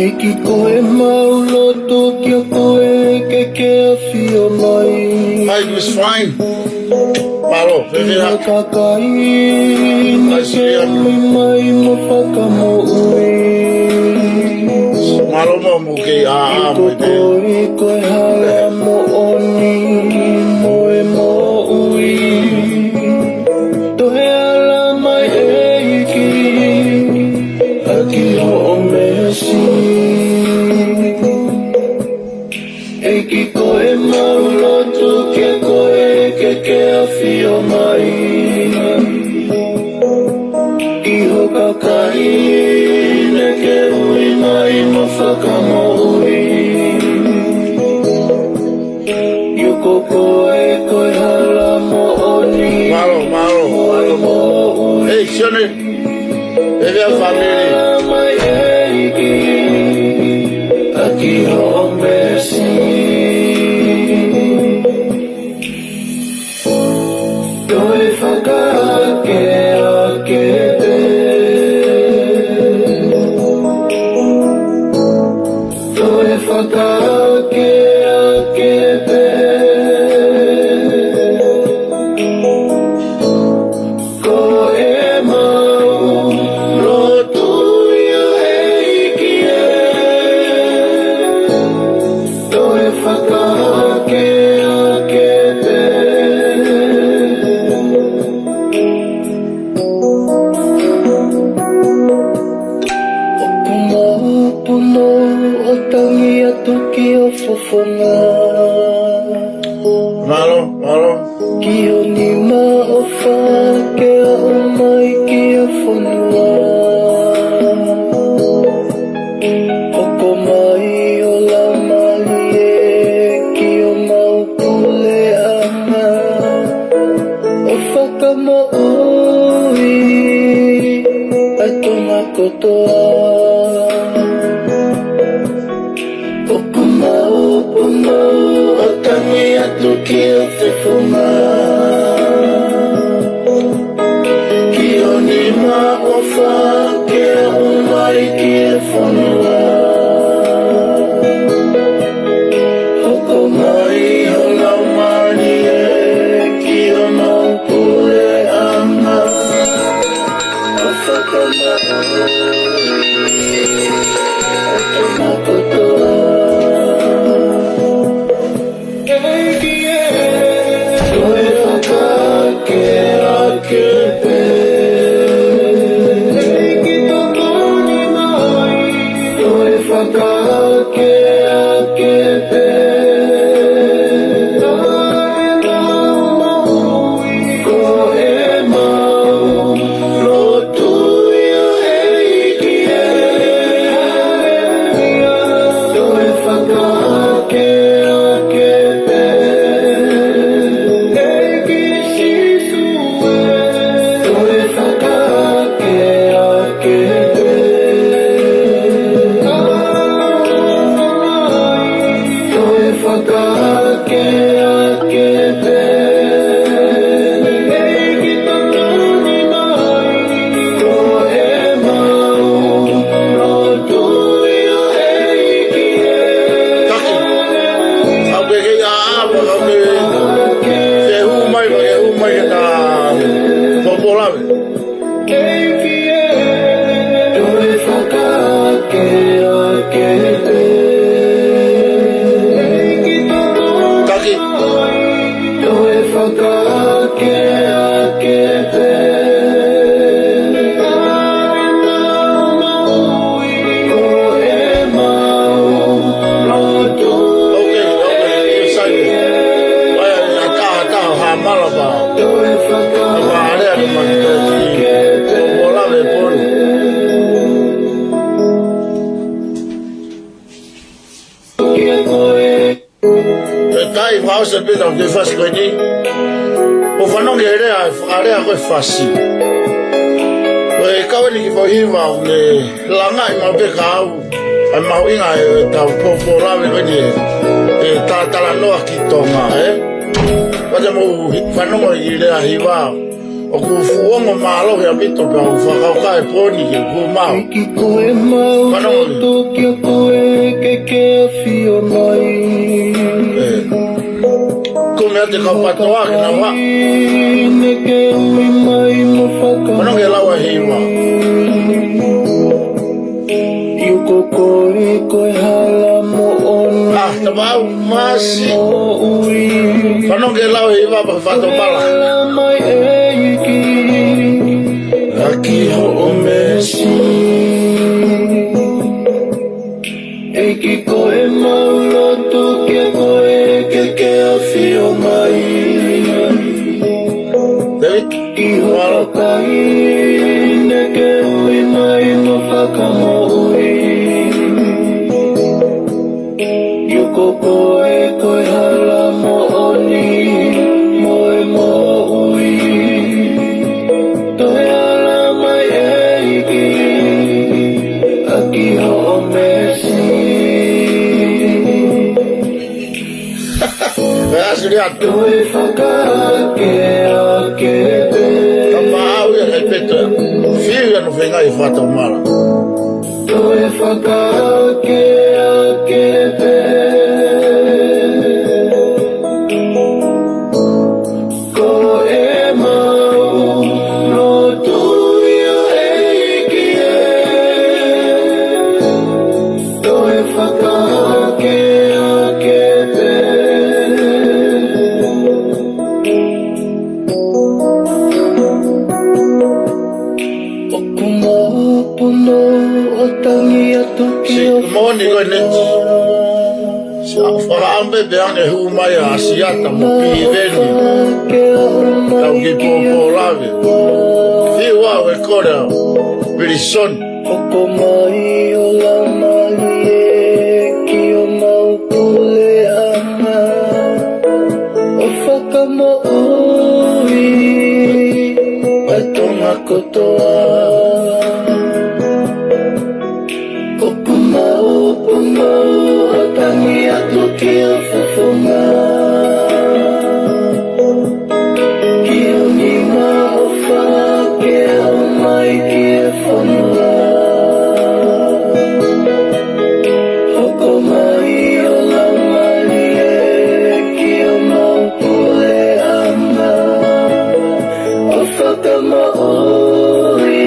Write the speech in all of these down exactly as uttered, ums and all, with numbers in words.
ʻEiki, ko ʻemau lotu kiate koe ke ke ʻafio mai. Hi, Miss Fine. Mālō, fēfē? Ki he kakai naʻe ui mai mo fakamoʻui. Mālō mo mou kei ʻā mai pē. Ko koe ko e hala moʻoni mo e moʻui. Toe ala mai ʻEiki, ʻaki hoʻo meesi. ʻEiki, ko ʻemau lotu kiate koe ke ke ʻafio mai. Ki ho kakai naʻe ui mai mo fakamoʻui. Ko koe ko e hala moʻoni. Mālō, mālō, mālō. Moʻui. Hey, Sione. Hey, we have family. ʻAki hoʻo meesi. Toe fakaakeake pē. Toe fakaakeake pē. Ko ʻemau lotu ia ʻEiki ē. Toe fakaakeake pē. ʻOku mau punou ʻo tangi atu ki ho fofonga. Mālō, mālō. Ki ho nima ʻofa ke aʻu mai ki he fonua. Hoko mai ho laumālie ki homau puleʻanga. ʻO fakamoʻui ʻa Tonga kotoa. ʻOku mau punou ʻo tangi atu ki ho fofonga. Ki ho nima ʻofa ke aʻu mai ki he fonua. Hoko mai ho laumālie ki homau puleʻanga. ʻO fakamoʻui ʻa Tonga kotoa. ʻEiki ē, toe fakaakeake pē. ʻEiki tokoni mai. Toe fakaakeake pē. Ko ʻemau lotu ia ʻEiki ē. Toe fakaakeake pē. ʻEiki Sīsū ē. Toe fakaakeake pē. Toe fakaakeake pē. ʻEiki tokoni mai. Ko ʻemau lotu ia ʻEiki ē. Taki. Au ke kei ʻā, ʻā, au ke, ke hū mai, ke hū mai ke ta poupou lave. ʻEiki ē, toe fakaakeake pē. ʻEiki tokoni mai. Taki. Toe fakaakeake pē. Ko ʻemau lotu. Okay, okay, you say it. Ai, ai, ai, taha, taha, ha malava. Toe fakaakeake. Ua lave poni. Kiate koe. ʻE kai, fakaʻosi pē ʻetau kiʻi fasi ko eni. ʻOku fanongo ki he lea, fakalea ko e fasi. Ko e kau eni ki he foʻi hiva ʻoku ne langaʻi maʻu pē kia au ʻa e mahuʻinga ʻetau poupou lave ko eni ē. ʻE talatalanoa ki Tonga, ē? Pea te mou fanongo ki he lea hiva. ʻOku fuʻu ongo mālohi ʻaupito pea u fakakaukau he pō ni ke u kū maʻu. ʻEiki ko ʻemau lotu kiate koe. Te kau patoa ke nau hā. Fanongo ki he lau ʻa e hiva. ʻA, Tamau Masi. Fanongo ki he lau ʻa e hiva pea fakatomala. ʻAki hoʻo meesi. ʻEiki, ko ʻemau lotu kia koe ke ke ʻafio mai. David. ʻI hoʻo kakai, neʻe ke ui mai mo fakamoʻui. ʻIo, ko koe ko e hala moʻoni mo e moʻui. Toe ala mai ʻEiki, ʻaki hoʻo meesi. Pea sili atu. Toe fakaake ake pē. Ka maau ia kai peto. Fiu ia no fengai fata mala. Toe fakaake ake pē. Ko ʻemau lotu ia ʻEiki ē. Toe fakaake ake pē. ʻOku mau punou ʻo tangi atu ki ho fofonga. Siʻa fakaʻamu pē pea ne hū mai ʻa Siata mo Piveni. Tau ki Pōpōlave. Fiu au e kole ʻa Pilisoni. Hoko mai ʻo lamalie ki homau puleʻanga, ʻo fakamoʻui ʻa Tonga kotoa. ʻOku mau punou ʻo tangi atu ki ho fofonga. Ki ho nima ʻofa ke aʻu mai ki he fonua. Hoko mai ʻo lamalie ki homau puleʻanga, ʻo fakamoʻui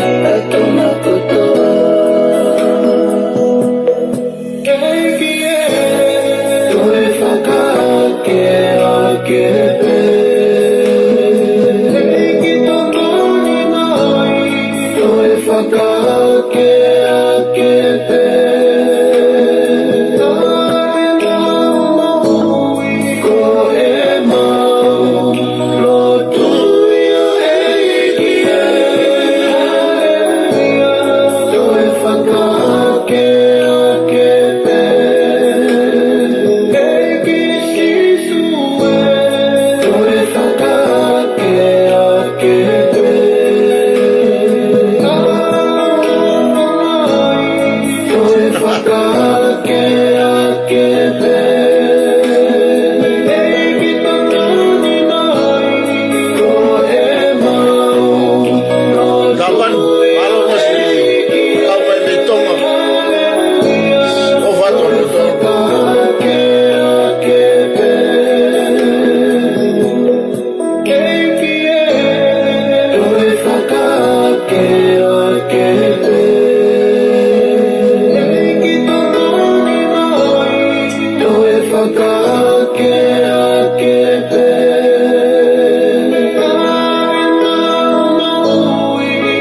ʻa Tonga kotoa. ʻEiki ē, toe fakaake ake pē. ʻEiki tokoni mai, toe fakaake ake pē. Taʻe mau moʻui. Ko ʻemau lotu ia ʻEiki ē. Toe fakaake ake pē. ʻEiki Sīsū ē. Toe fakaake ake pē. Toe fakaake ake pē. Kapan, alo masi, kau mai mei Tonga. ʻOfa atu. Toe fakaake ake pē. ʻEiki tokoni mai. Toe fakaake ake pē.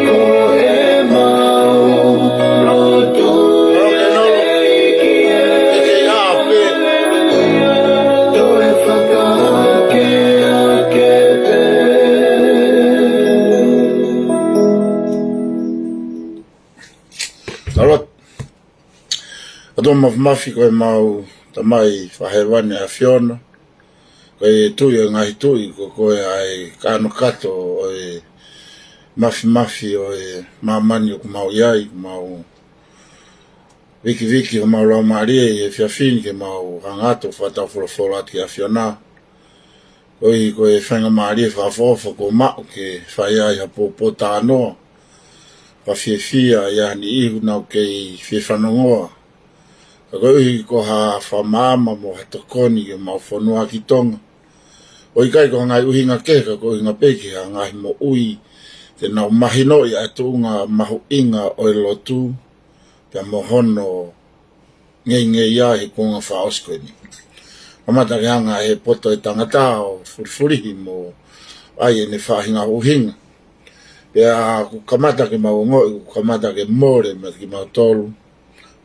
Ko ʻemau lotu ia ʻEiki ē. Toe fakaake ake pē. ʻAlotu. ʻOtua Mafimafi, ko ʻemau Tamai Fakahēvani ʻa e ʻAfiona. Ko e Tuʻi ʻo e ngaahi tuʻi, ko koe ʻa e kanokato ʻo e mafimafi ʻo e māmani ʻoku mau ʻi ai, ʻoku mau vikiviki homau laumālie ʻi he efiafi ni ke mau hanga atu ʻo fakataufolofola atu ki he ʻAfiona. Koeʻuhi ko e faingamālie fakaʻofoʻofa kuo maʻu ke fai ai ha pōpōtalanoa fakafiefia ʻi ha niʻihi ʻoku nau kei fie fanongoa Ka koeʻuhi ko ha fakamaama mo ha tokoni ki homau fonua ki Tonga. ʻOku ʻikai ko ha ngaahi ʻuhinga kehe ka ko e ʻuhinga pē ki ha ngaahi moʻui te nau mahinoʻi ʻa e tuʻunga mahuʻinga ʻo e lotu, pea mo hono ngeingei ʻi he kuonga fakaʻosi ko eni. Kamata ke hanga ʻe he poto ʻo e tangata ʻo fulifulihi mo ʻai ʻene faʻahinga ʻuhinga. Pea ʻoku kamata ke mau ongoʻi, ʻoku kamata ke mole meiate kimautolu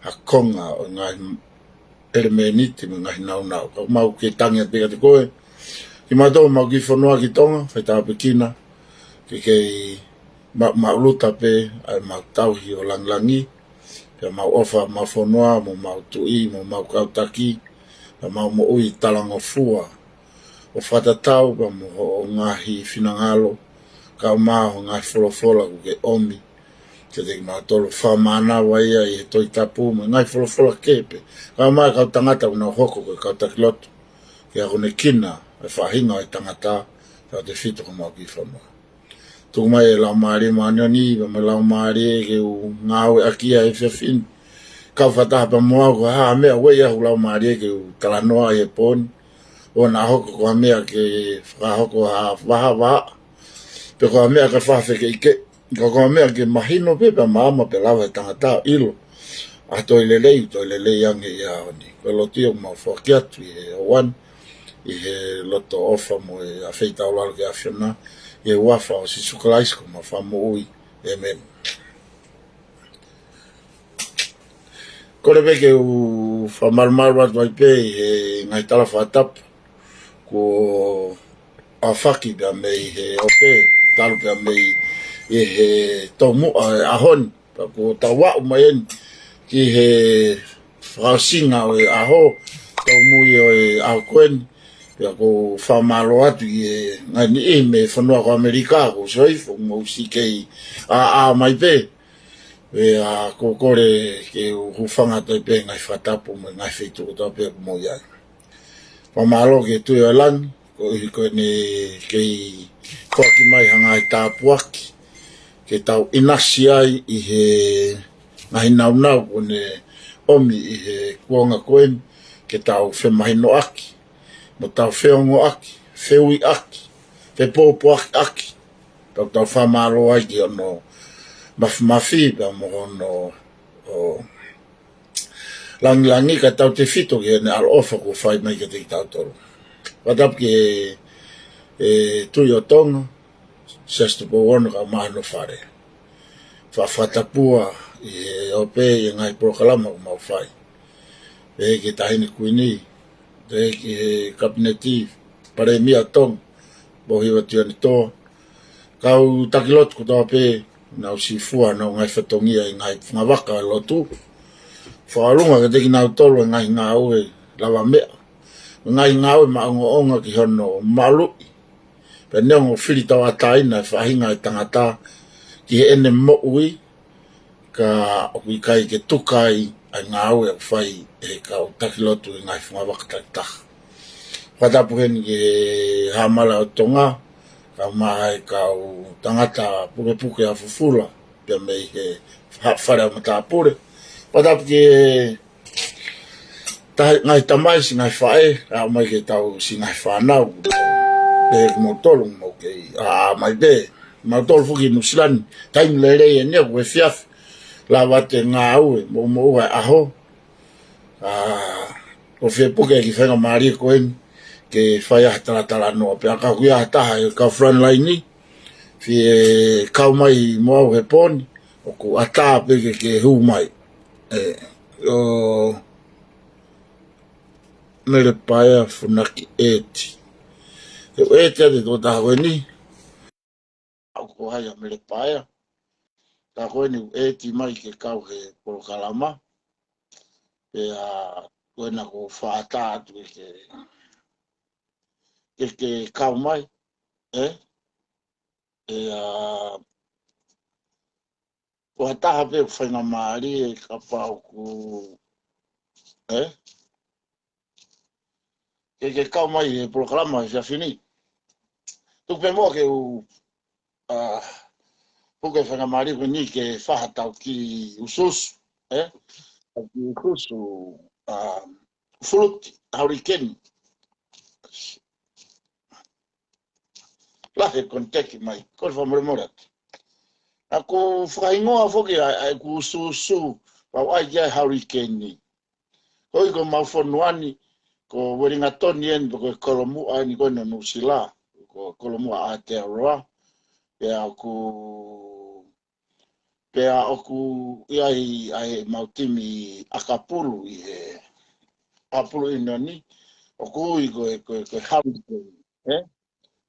ha konga ʻo e ngaahi ʻelemēniti mo e ngaahi naunau. Ka mau kei tangi atu pē kiate koe, kimautolu homau kiʻi fonua ki Tonga, faitāpuekina, ke kei ma-, maʻuluta pē ʻa e mau tauhi ʻo langilangi, pea mau ʻofa homau fonua, mo homau tuʻi, mo homau kau taki, pea mau moʻui talangofua ʻo fakatatau pea mo hoʻo ngaahi finangalo, kaeʻumaʻā hoʻo ngaahi folofola ʻoku ke ʻomi kiate kimautolu, fakamānava ia ʻi he Tohi Tapu mo e ngaahi folofola kehe pē, kaeʻumaʻā e kau tangata ʻoku nau hoko ko e kau taki lotu, ke akonekina e faʻahinga ʻo e tangata, tautefito ki homau kiʻi fonua. Tuku mai e Laumālie Māʻoniʻoni, pea mo e Laumālie ke u ngāueʻaki ʻi he efiafi ni. Kau fakataha pea mo au, ko e hā ha meʻa ʻoku ʻi ai ho Laumālie ke u talanoa ʻi he pō ni, ʻoua naʻa hoko ko ha meʻa ke fakahoko ha vahavahaʻa, pe ko ha meʻa ke fakafekeʻikeʻi, ka ko ha meʻa ke mahino pē pea maama pea lava e tangata ʻo ʻilo ʻa e toe lelei, toe lelei ange ʻi he ʻaho ni. Ko e lotu ia ʻoku mau foaki atu ʻi he ʻaho ni, ʻi he loto ʻofa mo e ʻafeitaulalo ki he ʻAfiona, ʻi he huafa ʻo Sīsū Kalaisi ko homau Fakamoʻui. ʻĒmeni. Kole pē ke u fakamalumalu atu ai pē ʻi he ngaahi tala fakatapu kuo aofaki pea mei he ʻope, talu pea mei he tomuʻa e ʻaho ni, pea kuo tau aʻu mai eni ki he fakaʻosinga ʻo e ʻaho, tōmui ʻo e ʻaho ko eni, pea ʻoku ou fakamālō atu ki he ngaahi niʻihi mei he fonua ko ʻAmelika, ʻoku ou sio hifo ʻoku mou siʻi kei ʻāʻā mai pē, pea ʻoku ou kole ke u hūfanga atu ai pē he ngaahi fakatapu mo e ngaahi feituʻu kotoa pē ʻoku mou ʻi ai. Fakamālō ki he Tuʻi ʻo e Langi, koeʻuhi ko ʻene kei foaki mai ha ngaahi tāpuaki ke tau ʻinasi ai ʻi he ngaahi naunau kuo ne ʻomi ʻi he kuonga ko eni, ke tau femahinoʻaki, mo tau feongoʻaki, feuiʻaki, fepōpoakiʻaki. Tau, tau fakamālō ai ki hono mafimafi, pea mo hono, ʻo, langilangi, kae tautefito ki heʻene ʻaloʻofa kuo fai mai kiate kitautolu. Fakatapu ki he, e, Tuʻi ʻo Tonga, Siaosi Tupou Ono kaeʻumaʻā hono fale. Faʻa fakatapua ʻi he ʻope ʻi he ngaahi polokalama ʻoku mau fai. Pehē ki he Taʻahine Kuini, pehē ki he Kapineti, Palēmia ʻo Tonga, Pōhiva Tuʻiʻonetoa, kau taki lotu kotoa pē, nau siʻi fua honau ngaahi fatongia ʻi he ngaahi fungavaka ʻo e lotu. Fakaʻolunga kiate kinautolu e ngaahi ngāue lavameʻa, ngaahi ngāue maʻongoʻonga ki hono maluʻi, pea neongo ʻoku fili tauʻatāina e faʻahinga e tangata ki heʻene moʻui, ka ʻoku ʻikai ke tuka ai ʻa e ngāue ʻoku fai ʻe he kau taki lotu ʻi he ngaahi fungavaka takitaha. Fakatapu heni ki he Haʻamala ʻo Tonga, kaeʻumaʻā e kau tangata pukepuke ʻa fufula, pea mei he fa-, fale ʻa matāpule. Fakatapu ki he tahi-, ngaahi tamai, siʻi ngaahi faʻē, aʻu mai ki he tau siʻi ngaahi fānau. Pehē kimoutolu, mou kei ʻāʻā mai pē. Mautolu foki ʻi Nuʻusila ni, taimi lelei eni ia, ko e efiafi. Lava atu e ngāue, moʻumoʻua e ʻaho. ʻA, ʻoku fie puke e kiʻi faingamālie ko eni ke fai ai ha talatalanoa. Pea ka ʻoku ʻi ai ha taha ʻi he kau frontline ni, fie kau mai mo au he pō ni, ʻoku ʻatā pē ke, ke hū mai. ʻE, ʻo Mele Paea Funaki ʻEti. ʻE, ʻEti ʻa e tokotaha ko eni. ʻOku ʻi ai ʻa Mele Paea. Ka ko eni ʻEti mai ke kau he polokalama. Pea ko ena ʻoku ou fakaʻatā atu ke, ke, ke, ke kau mai. ʻE? ʻE, ʻa, ko ha taha pē ʻoku faingamālie kapau ʻoku, ʻe? Ke, ke kau mai he polokalama he efiafi ni. Tuku pē muʻa ke u, ʻa, puke faingamālie ko eni ke fai ha tau kiʻi usuusu, ʻe? Tau kiʻi usuusu, fuluti, hurricane. Lahi e koniteki mai, ko e fakamolemole atu. ʻOku fakahingoa foki ʻa e, ʻa e ʻū sūsū, ʻoku ʻai ki ai e hurricane ni. Ko e ko homau fonua ni, ko Uelingatoni eni, ko e kolomuʻa eni ko ē ʻo Nuʻusila, ko e kolomuʻa ʻa Aotearoa, pea ʻoku, pea ʻoku ʻi ai ʻa e mau timi ʻakapulu ʻi he ʻakapulu ʻiunioni, ʻoku ui ko e, ko e, ko e hurricane, ē?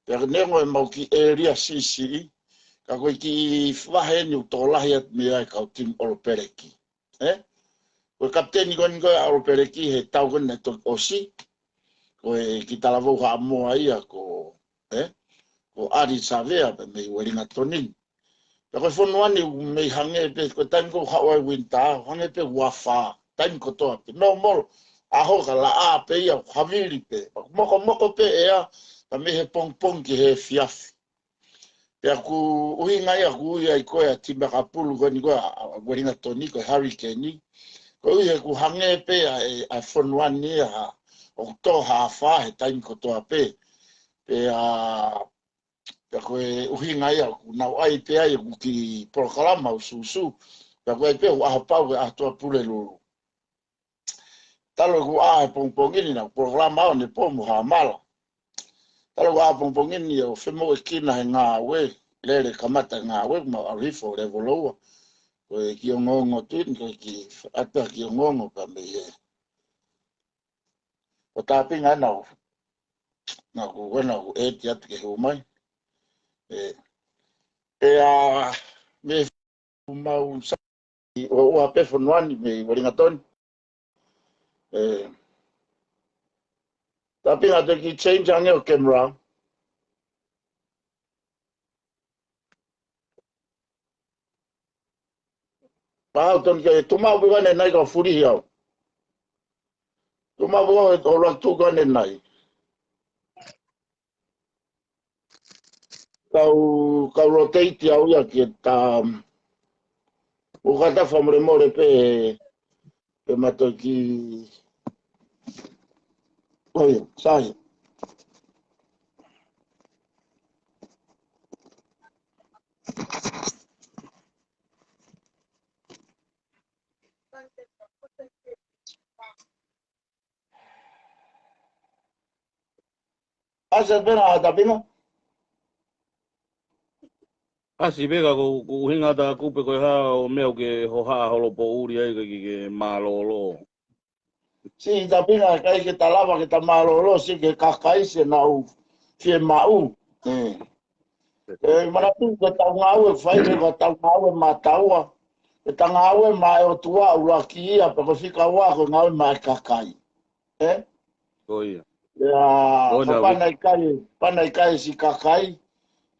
Pea neongo ʻemau kiʻi ʻēlia siʻisiʻi, ka ko e kiʻi vahe eni ʻoku tokolahi atu mei ai e kau timi ʻOlopeleki. Ē? Ko e kapiteni ko eni ko ē ʻa ʻOlopeleki he tau ko eni naʻe toki ʻosi, ko e kiʻi talavou Haʻamoa ia ko, ē? Ko ʻAli Savea pē mei Uelingatoni ni. Pea ko e fonua ni ʻoku mei hangē pē, ko e taimi ko ē ʻoku haʻu ai e winter, hangē pē ʻoku afā, taimi kotoa pē. Normal, ʻaho ka laʻā pē ia, ʻoku havili pē. Mokomoko pē ʻea, ka mei he pongipongi ki he efiafi. Pea ko e ʻuhinga ia ʻoku ui ai ko ē ʻa e timi ʻakapulu ko eni ko ē ʻa, ʻa Uelingatoni ko e hurricane ni. Koeʻuhi he ʻoku hangē pē ʻa e, ʻa e fonua ni ʻa, ʻoku tō ha afā he taimi kotoa pē. Pea, pea ko e ʻuhinga ia ʻoku nau ʻai pē ai ʻoku kiʻi polokalama ʻo sūsū. Pea ko e pē ʻoku ʻaho pau ko e ʻaho Tuʻapulelulu. Talu ʻeku ʻā he pongipongi ni naʻe polokalama ʻo ne pō mo Haʻamala. Talu ʻeku ʻā pongipongi ni ʻo femoʻuekina he ngāue, lele kamata e ngāue, mau ʻalu hifo ʻo Levoloua. Ko e kiʻi ongoongo tuʻi ni, ko e kiʻi ʻata kiʻi ongoongo ka mei he. ʻO Tāpinga naʻa ku, naʻa ku, naʻa ku ʻeti atu ke hū mai. ʻE, ʻe a, mei mau sa, ʻi ʻo ua pē fonua ni mei Uelingatoni. ʻE, Tāpinga te ke change ange ʻo camera. Pau tonu ke tuʻu maʻu pē ʻanenai ka fulihi au. Tuʻu maʻu pē ʻo lua tuʻu ʻanenai. Kau, kau rotate au ia ke ta, ʻoku ʻikai ke ta fakamolemole pē, pē matoki. ʻOi, sai. ʻAsi pē ʻa Tāpinga? ʻAsi pē ka ko, ko e ʻuhinga ʻa e kupe ko e hā ʻo meʻa ʻoku ke hohaʻa holo poʻuli ai ka ke, ke mālōlō. Siʻi Tāpinga, ʻikai ke ta lava ke ta mālōlō, siʻi ki he kakai siʻenau fiemaʻu. ʻE. ʻE, manatuʻi ko e tau ngāue fai, ko e tau ngāue maʻataua. ʻE ta ngāue maʻa e ʻOtua ʻuluaki ia, pea ko e fika ua ko e ngāue maʻa e kakai. ʻE? Ko ia. Ia, ko e ka na pea ʻikai, pea ʻikai siʻi kakai,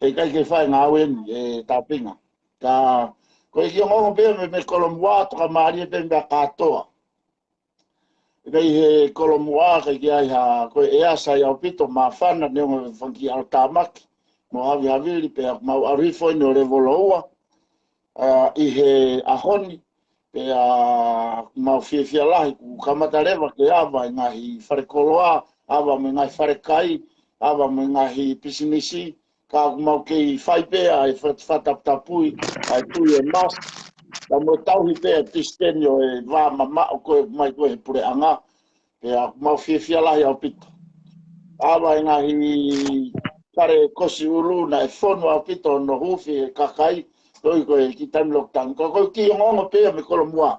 ʻe ʻikai ke fai e ngāue ni, ʻe Tāpinga. Ka, ko e kiʻi ongoongo pē mei, mei Kolomuʻa, toka mālie pē meʻa kātoa. ʻIkai he Kolomuʻa, ʻikai ke ʻi ai ha, ko e ʻea sai ʻaupito māfana, neongo e fanga kiʻi ʻalotāmaki, mo havihavili, pea mau ʻalu hifo eni ʻo Levoloua, ʻa, ʻi he ʻaho ni, pea mau fiefia lahi, kuo kamata leva ke ava e ngaahi falekoloa, ava mo e ngaahi falekai, ava mo e ngaahi pisinisi, ka ʻoku mau kei fai pē ʻa e fat-, fakataputapui ʻa e tui e mask, ka mo e tauhi pē ʻa e tisiteni ʻo e vā mamaʻo ko ē mai ko ē he puleʻanga, pea ʻoku mau fiefia lahi ʻaupito. ʻAva e ngaahi fale kosi ʻulu naʻe fonu ʻaupito hono huufi he kakai, koeʻuhi ko e kiʻi taimi lockdown. Ka ko e kiʻi ongoongo pē ia mei Kolomuʻa.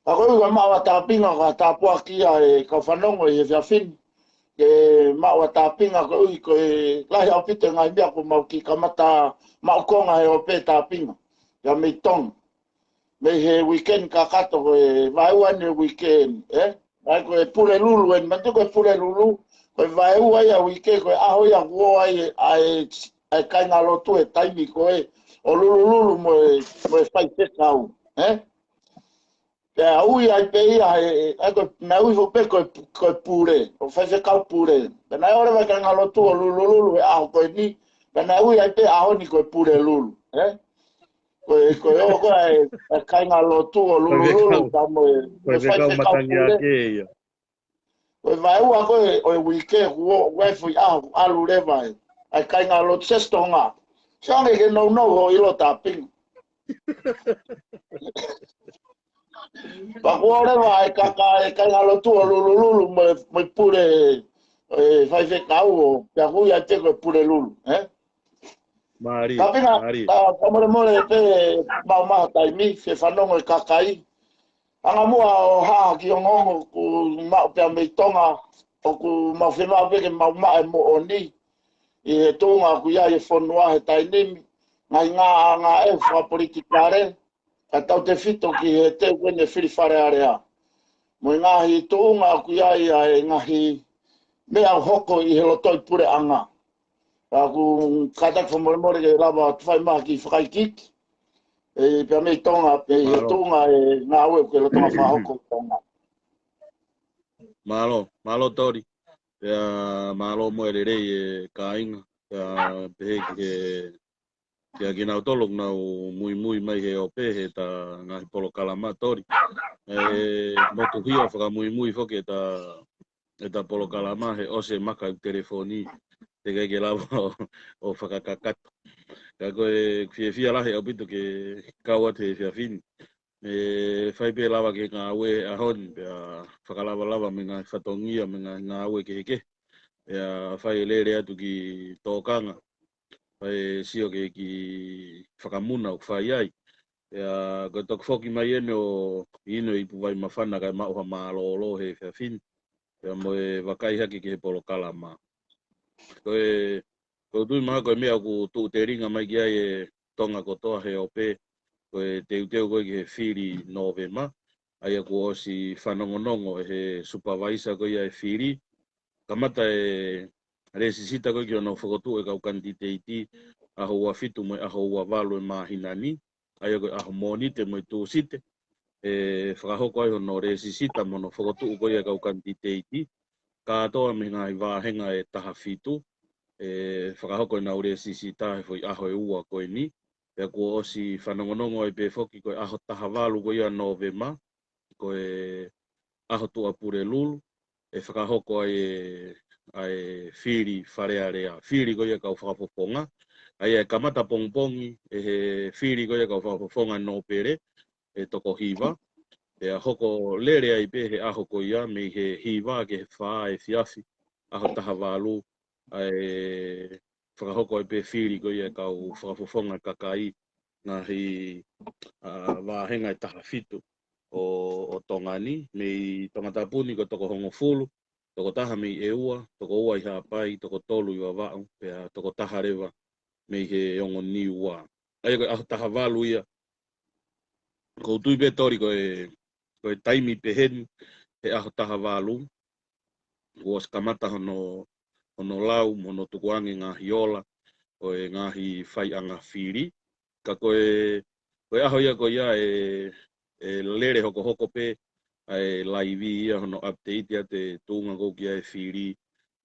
Ka koeʻuhi ko e maʻu ʻa Tāpinga, ka tāpuakiʻi ʻa e kau fanongo ʻi he efiafi ni. Ke maʻu ʻa Tāpinga koeʻuhi ko e lahi ʻaupito e ngaahi meʻa kuo mau kiʻi kamata maʻu konga he ope Tāpinga. Ia mei Tonga. Mei he weekend kakato ko e vaeua eni e weekend, ē? ʻA ia ko e Pulelulu eni, manatuʻi ko e Pulelulu, ko e vaeua ia weekend, ko e ʻaho ia kuo ʻai, ʻai, ʻai kāingalotu he taimi ko ē ʻo lulululu mo e, mo e faifekau, ē? Pea ui ai pē ia, ē, ē, ʻa ia ko e, naʻe ui foki pē ko e, ko e pule, ʻo faifekau pule. Pea naʻe ʻalu leva e kāingalotu ʻo lulululu he ʻaho ko eni, pea naʻe ui ai pē ʻaho ni ko e Pulelulu, ē? Ko e, ko e ʻo ko e, e kāinga lotu ʻo Lulululu, ka mo e, mo e faifekau matangi ake ia. Ko e vaeua ko e, ʻo e uike, kuo, kuo e fui ʻaho, ʻalu leva e. ʻA e kāinga lotu sesi Tonga. Siange ke nounou ho ʻilo tāpinga. Pea kuo leva e kaka, e kāinga lotu ʻo Lulululu, mo e, mo e pule, e faifekau ʻo, pea kui ai te ko e pule lulu, ē? Mālie, ka pinga, mālie. Ka, ka molemole pē mau maha taimi, ke fanongo e kakai. Anga muʻa ʻo hā ki ongoongo, ʻoku mau pea mei Tonga, ʻoku mau fiemaʻu pē ke mau maʻa e moʻoni. ʻI he tuʻunga ʻoku ʻi ai e fonua he taimi ni, ngaahi ngāue ʻa e fakapolitikale, ka tautefito ki he teu ko eni e fili Fale Alea. Mo e ngaahi tuʻunga ʻoku ʻi ai ʻa e ngaahi meʻa ʻoku hoko ʻi he loto ʻi puleʻanga. Ka ʻoku kātaki fakamolemole ke lava ʻo fai mai ha kiʻi fakaikiiki. ʻE, pea mei Tonga, pea ʻi he tuʻunga e ngāue ʻoku ke lolotonga fakahoko ʻi Tonga. Mālō, mālō Tori. Pea mālō mo e lelei e kāinga. Pea pehē ki he, kia kinautolu ʻoku nau muimui mai he ope he ta ngaahi polokalama Tori. ʻE, motuhia fakamuimui foki e ta, e ta polokalama he ʻosi e maka ʻeku telefoni. Teʻeki ke lava ʻo, ʻo fakakakato. Ka ko e fiefia lahi ʻaupito ke kau atu he efiafi ni. ʻE fai pē lava ke ngāue he ʻaho ni, pea fakalavalava mei he ngaahi fatongia, mei he ngaahi ngāue kehekehe. Pea fai e lele atu ki tōkanga, fai e sio ki he kiʻi fakamuna ʻoku fai ai. Pea ko e toki foki mai eni ʻo inu e ipu vai māfana kae maʻu ha mālōlō he efiafi ni. Pea mo e vakai hake ki he polokalama. Ko e, ʻoku ou tui mahalo ko e meʻa ʻoku tuʻu telinga mai ki ai e Tonga kotoa he ope, ko e teuteu ko ē ki he fili Nōvema, ʻa ia kuo ʻosi fanongonongo ʻe he supavaisa ko ia e fili, kamata e lēsisita ko ē ki hono fokotuʻu e kau kanititeiti, ʻaho ua fitu mo e ʻaho ua valu e māhina ni, ʻa ia ko e ʻaho Mōnite mo e Tūsite, ʻe fakahoko ai hono lēsisita mo hono fokotuʻu ko ia e kau kanititeiti, kātoa mei he ngaahi vāhenga ʻe taha fitu, ʻe fakahoko ʻenau lēsisita he foʻi ʻaho ʻe ua ko eni, pea kuo ʻosi fanongonongo ai pē foki ko e ʻaho taha valu ko ia Nōvema, ko e ʻaho Tuʻapulelulu, ʻe fakahoko ai e, ʻa e fili Fale Alea, fili ko ia kau fakafofonga, ʻa ia ʻe kamata pongipongi ʻe he fili ko ia kau fakafofonga nōpele, ʻe toko hiva, pea hoko lele ai pē he ʻaho ko ia mei he hiva ki he fā efiafi, ʻaho taha valu, ʻa e fakahoko ai pē fili ko ia e kau fakafofonga kakai, ngaahi, ʻa, vāhenga ʻe taha fitu ʻo, ʻo Tonga ni, mei Tongatapu ni ko e toko hongofulu, toko taha mei ʻEua, toko ua ʻi Haʻapai, toko tolu ʻi Vavaʻu, pea toko taha leva mei he ongo Niua. ʻA ia ko e ʻaho taha valu ia, ʻoku ou tui pē Tori ko e, ko e taimi pehē ni he ʻaho taha valu, kuo ʻosi kamata hono, hono lau, mo hono tukuange ngaahi ola, ʻo e ngaahi faiʻanga fili. Ka ko e, ko e ʻaho ia ko ia ʻe, ʻe lele hokohoko pē, ʻa e laivi ia hono update atu e tuʻunga ko ē ki ai e fili,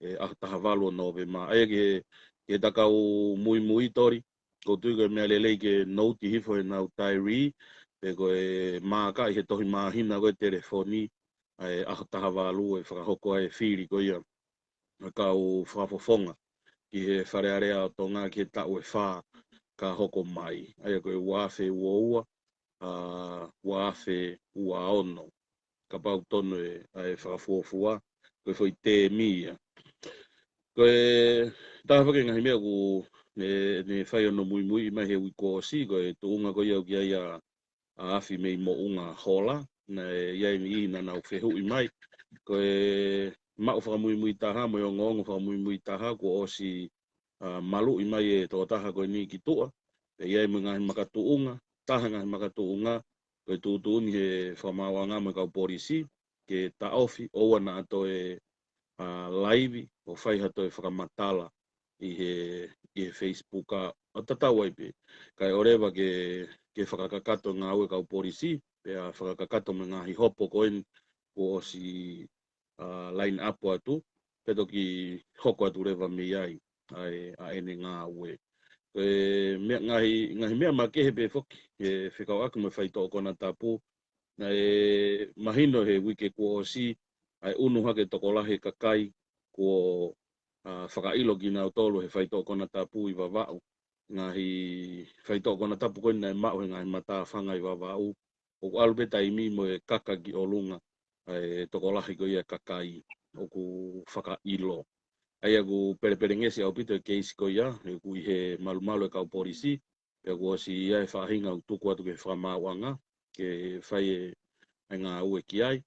ʻe ʻaho taha valu ʻo Nōvema. ʻA ia ki he, ki he ta kau muimui Tori, ʻoku ou tui ko e meʻa lelei ke nouti hifo ʻenau tairi, pe ko e maaka ʻi he tohi māhina ko e telefoni, ʻa e ʻaho taha valu ʻe fakahoko ai e fili ko ia ʻa e kau fakafofonga ki he Fale Alea ʻo Tonga ki he taʻu ʻe fā ka hoko mai. ʻA ia ko e ua afe ua ua, ʻa, ua afe ua ono. Kapau tonu e, ʻa e fakafuofua, ko e foʻi tēmi ia. Ko e taha foki e ngaahi meʻa ʻoku ne, ne fai hono muimui mai he uike kuo ʻosi, ko e tuʻunga ko ia ʻoku ʻi ai ʻa ʻa Afi mei Moʻunga Hola, naʻe ʻi ai e niʻihi naʻa nau fehuʻi mai. Ko e maʻu fakamuimui taha, mo e ongoongo fakamuimui taha, kuo ʻosi, ʻa, maluʻi mai e tokotaha ko eni ki tuʻa. Pea ʻi ai mo e ngaahi makatuʻunga, taha ngaahi makatuʻunga, ko e tuʻutuʻuni he fakamaauʻanga mo e kau polisi, ke taʻofi, ʻoua naʻa toe, ʻa, laivi, ʻo fai ha toe fakamatala ʻi he, ʻi he Facebook ʻa, ʻo tatau ai pē. Kae ʻoleva ke, ke fakakakato ngāue kau polisi, pea fakakakato mo e ngaahi hopo ko eni kuo ʻosi, ʻa, line up atu, pea toki hoko atu leva mei ai, ʻa e, ʻa ʻene ngāue. e meʻa, ngaahi, ngaahi meʻa makehe pē foki, e fekauʻaki mo e faitoʻo konatapu. Naʻe mahino he uike kuo ʻosi, ʻa e ʻunu hake tokolahi e kakai, kuo, ʻa, fakaʻilo kinautolu he faitoʻo konatapu ʻi Vavaʻu. Ngaahi faitoʻo konatapu ko ē naʻe maʻu he ngaahi matāfanga ʻi Vavaʻu. ʻOku ʻalu pē taimi mo e kaka ki ʻolunga, ʻa e tokolahi ko ia e kakai ʻoku fakaʻilo. ʻA ia ʻoku pelepelengesi ʻaupito e keisi ko ia, he ʻoku ʻi he malumalu e kau polisi, pea kuo ʻosi ʻi ai e faʻahinga ʻoku tuku atu ki he fakamaauʻanga, ke fai e, e ngāue ki ai.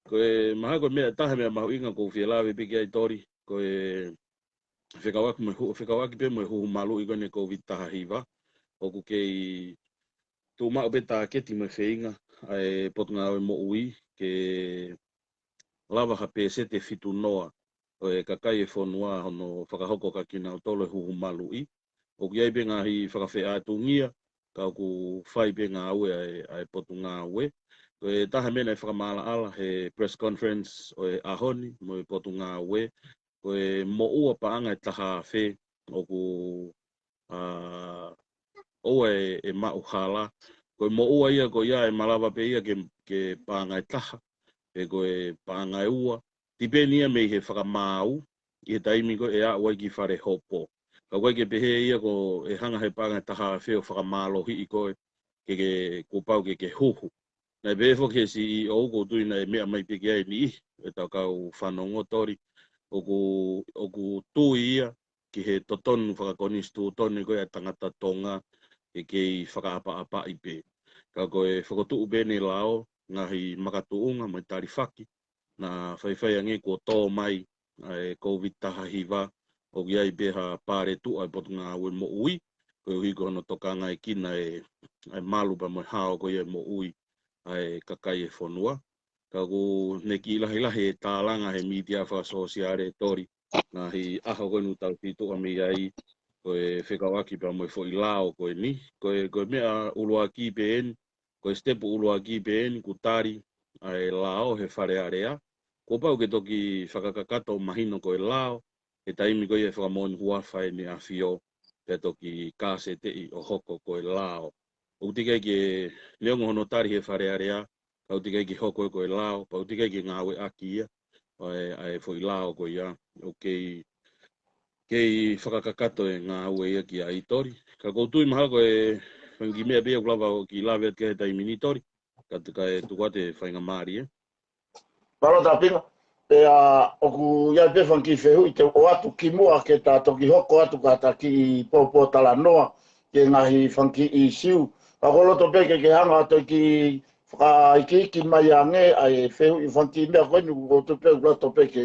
Ko e mahalo ko e meʻa ʻe taha meʻa mahuʻinga ʻoku ou fie lave pē ki ai Toli, ko e fekauʻaki mo e hu-, fekauʻaki pē mo e huhu maluʻi ko eni e Kōviti taha hiva, ʻoku kei tuʻu maʻu pē tāketi mo e feinga ʻa e Potungāue Moʻui ke lava ha pēseti ʻe fitu noa ʻo e kakai e fonua hono fakahoko kia kinautolu e huhu maluʻi. ʻOku ʻi ai pē ngaahi fakafeʻātungia, ka ʻoku fai pē ngāue ʻa e, ʻa e Potungāue. Ko e taha meʻa naʻe fakamaʻalaʻala he press conference ʻo e ʻaho ni mo e Potungāue, ko e moʻua paʻanga ʻe taha afe ʻoku, ʻa, ʻoua ʻe, ʻe maʻu hala. Ko e moʻua ia ko ia ʻe malava pē ia ke, ke paʻanga ʻe taha, pe ko e paʻanga ʻe ua. Tipeni ia mei he fakamaau, ʻi he taimi ko ē ʻe aʻu ai ki fale hopo. Ka ʻoku ʻikai ke pehē ia ko e hanga he paʻanga ʻe taha afe ʻo fakamālohiʻi koe ke, ke kuo pau ke, ke huhu. Naʻe pehē foki he C E O, ʻoku ou tui naʻe meʻa mai pē ki ai e niʻihi ʻetau kau fanongo Toli, ʻoku, ʻoku tui ia ki he totonu fakakonisitūtone ko ē ʻa e tangata Tonga ke kei fakaʻapaʻapaʻi pē. Ka ko e fokotuʻu pē ʻene lao, ngaahi makatuʻunga mo e talifaki, naʻa faifai ange kuo tō mai ʻa e Kōviti taha hiva, ʻoku ʻi ai pē ha paletuʻa ʻa e Potungāue Moʻui, koeʻuhi ko hono tokangaekina e, ʻa e malu pea mo e hao ko ia e moʻui ʻa e kakai e fonua. Ka ʻoku ne kiʻi lahilahi e tālanga he mītia fakasōsiale Toli, ngaahi ʻaho ko eni ʻoku tau situʻa mei ai, ko e fekauʻaki pea mo e foʻi lao ko eni. Ko e, ko e meʻa ʻuluaki pē eni, ko e sitepu ʻuluaki pē eni kuo tali ʻa e lao he Fale Alea. Kuo pau ke toki fakakakato mahino ko e lao, he taimi ko ia ʻe fakamoʻoni huafa ʻEne ʻAfio, pea toki kāseteʻi ʻo hoko ko e lao. ʻOku teʻeki ai ke, neongo hono tali he Fale Alea, ka ʻoku teʻeki ai ke hoko ia ko e lao, pea ʻoku teʻeki ai ke ngāueʻaki ia, ʻa e, ʻa e foʻi lao ko ia, ʻoku kei, kei fakakakato e ngāue ia ki ai Toli. Ka ʻoku ou tui mahalo ko e fanga kiʻi meʻa pē ia ʻoku lava ʻo kiʻi lave atu ki ai he taimi ni Toli, ka te kae tuku atu e faingamālie. Mālō Tāpinga, pea ʻoku ʻi ai pē fanga kiʻi fehuʻi te u ʻoatu kimuʻa ke ta toki hoko atu ki ha kiʻi pōpō talanoa ki he ngaahi fanga kiʻi ʻīsiu. Ka ʻoku ou loto pē ke, ke hanga atu ki fakaikiiki mai ange ʻa e fehuʻi fanga kiʻi meʻa ko eni ʻoku ou tui pē ʻoku loto pē ke,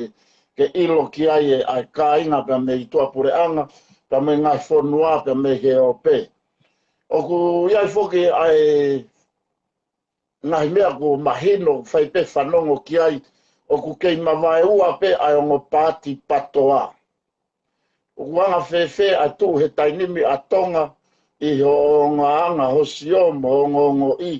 ke ʻilo ki ai e, ʻa e kāinga pea mei tuʻapuleʻanga, pea mei he ngaahi fonua, pea mei he ope. ʻOku ʻi ai foki ʻa e ngaahi meʻa ʻoku mahino, fai pē fanongo ki ai, ʻoku kei mavaeua pē ʻa e ongo paati PATOA. ʻOku anga fēfē ʻa e tuʻu he taimi ni ʻa Tonga ʻi hoʻo ongoʻi anga ho sio mo ongoʻi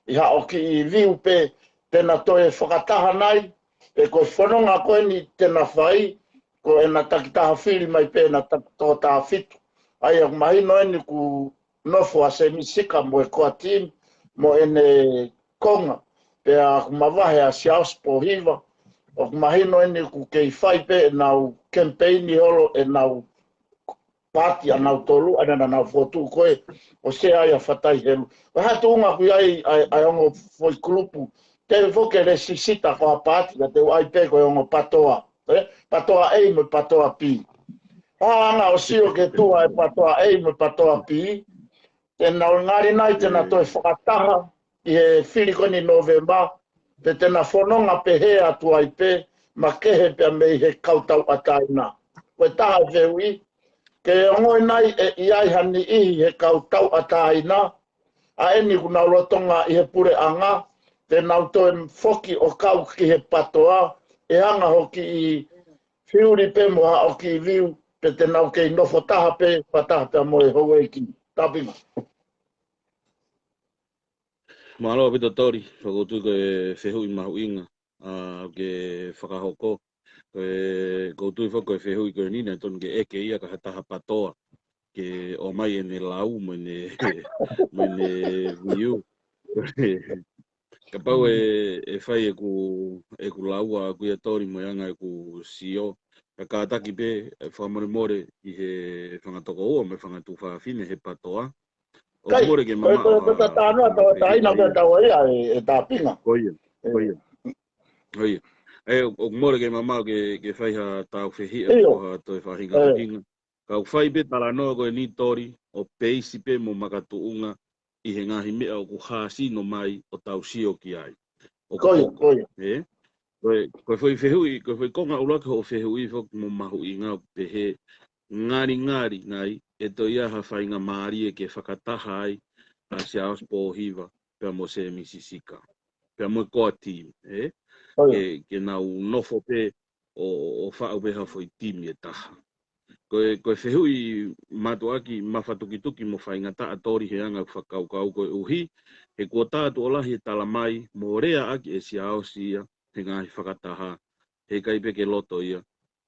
ʻi haʻo kiʻi viu pē, te na toe fakataha nai, pe ko e fononga ko eni te na fai, ko ʻena takitaha fili mai pē ʻena taki-, tokotaha fitu. ʻA ia ʻoku mahino eni ʻoku nofo ʻa Semi Sika mo e core team, mo ʻene konga, pea ʻoku mavahe ʻa Siaosi Pōhiva, ʻoku mahino eni ʻoku kei fai pē ʻenau kemipeini holo ʻenau paati ʻanautolu, ʻa ia naʻa nau fokotuʻu ko ē, ʻo Sea ia Fatai Helu. Ko e hā e tuʻunga ʻoku ʻi ai ʻa e, ʻa e ongo foʻi kulupu, te u foki ke lēsisita ko ha paati, ka te u ʻai pē ko e ongo PATOA, ē? PATOA A mo e PATOA B. Hanga ʻo sio ki he tuʻu ʻa e PATOA A mo e PATOA B, te nau ngali nai te na toe fakataha ʻi he fili ko eni Nōvema, pe te na fononga pehē atu ai pē, makehe pea mei he kau tauʻatāina. Ko e taha e fehuʻi, ke ongoʻi nai ʻe ʻi ai ha niʻihi he kau tauʻatāina, ʻa eni ʻoku nau lolotonga ʻi he puleʻanga, te nau toe foki ʻo kau ki he PATOA, ʻe hanga hoʻo kiʻi fili pē mo haʻo kiʻi viu, pe te nau kei nofo taha pē, fakataha pē mo e houʻeiki. Tāpinga. Mālō ʻaupito Toli, ʻoku ou tui ko e fehuʻi mahuʻinga, ʻa, ke fakahoko. Ko e, ʻoku ou tui foki ko e fehuʻi ko eni naʻe tonu ke ʻeke ia ki ha taha PATOA. ke ʻomai ʻene lau mo ʻene, mo ʻene view. Kapau ʻe, ʻe fai ʻeku, ʻeku lau ʻaʻaku ia Tori mo e anga ʻeku sio, ka kātaki pē ʻe fakamolemole ʻi he fanga tokoua mo e fanga tuofāfine he PTOA. ʻOku mole ke mamaʻo ha, ha fehiʻa. Ko ia, ko ia. Ko ia. ʻE, ʻoku mole ke mamaʻo ke, ke fai ha tāufehiʻa pe ko ha toe faʻahinga ʻuhinga. Ka ʻoku fai pē talanoa ko eni Tori, ʻo peisi pē mo makatuʻunga ʻi he ngaahi meʻa ʻoku hāsino mai ʻo tau sio ki ai. ʻOku, ko ia, ko ia. Ē? Ko e, ko e foʻi fehuʻi, ko e foʻi konga ʻuluaki hoʻo fehuʻi foki mo mahuʻinga ʻoku pehē, ngalingali nai ʻe toe ʻi ai ha faingamālie ke fakataha ai ʻa Siaosi Pōhiva pea mo Sēmisi Sika, pea mo e core team, ē? Ke, ke nau nofo pē ʻo, ʻo, ʻo faʻu pē ha foʻi timi ʻe taha. Ko e, ko e fehuʻi mātuʻaki mafatukituki mo faingataʻa Tori he anga ʻeku fakakaukau koeʻuhi, he kuo tā tuʻo lahi e tala mai mo leaʻaki ʻe Siaosi ia he ngaahi fakataha, heʻikai pē ke loto ia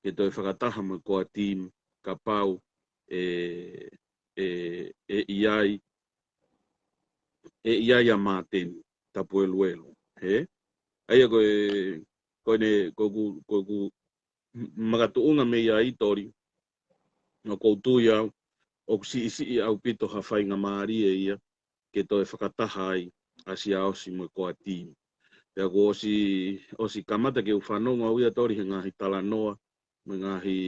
ke toe fakataha mo e core team kapau ʻe, ʻe, ʻe ʻi ai, ʻe ʻi ai ʻa Māteni Tapueluelu, ē? ʻA ia ko e, ko ʻene, ko ʻeku, ko ʻeku makatuʻunga mei ai Tori, ʻoku ou tui au ʻoku siʻisiʻi ʻaupito ha faingamālie ia ke toe fakataha ai ʻa Siaosi mo e core team. Pea kuo ʻosi, ʻosi kamata ke u fanongo au ia Tori he ngaahi talanoa mo e ngaahi,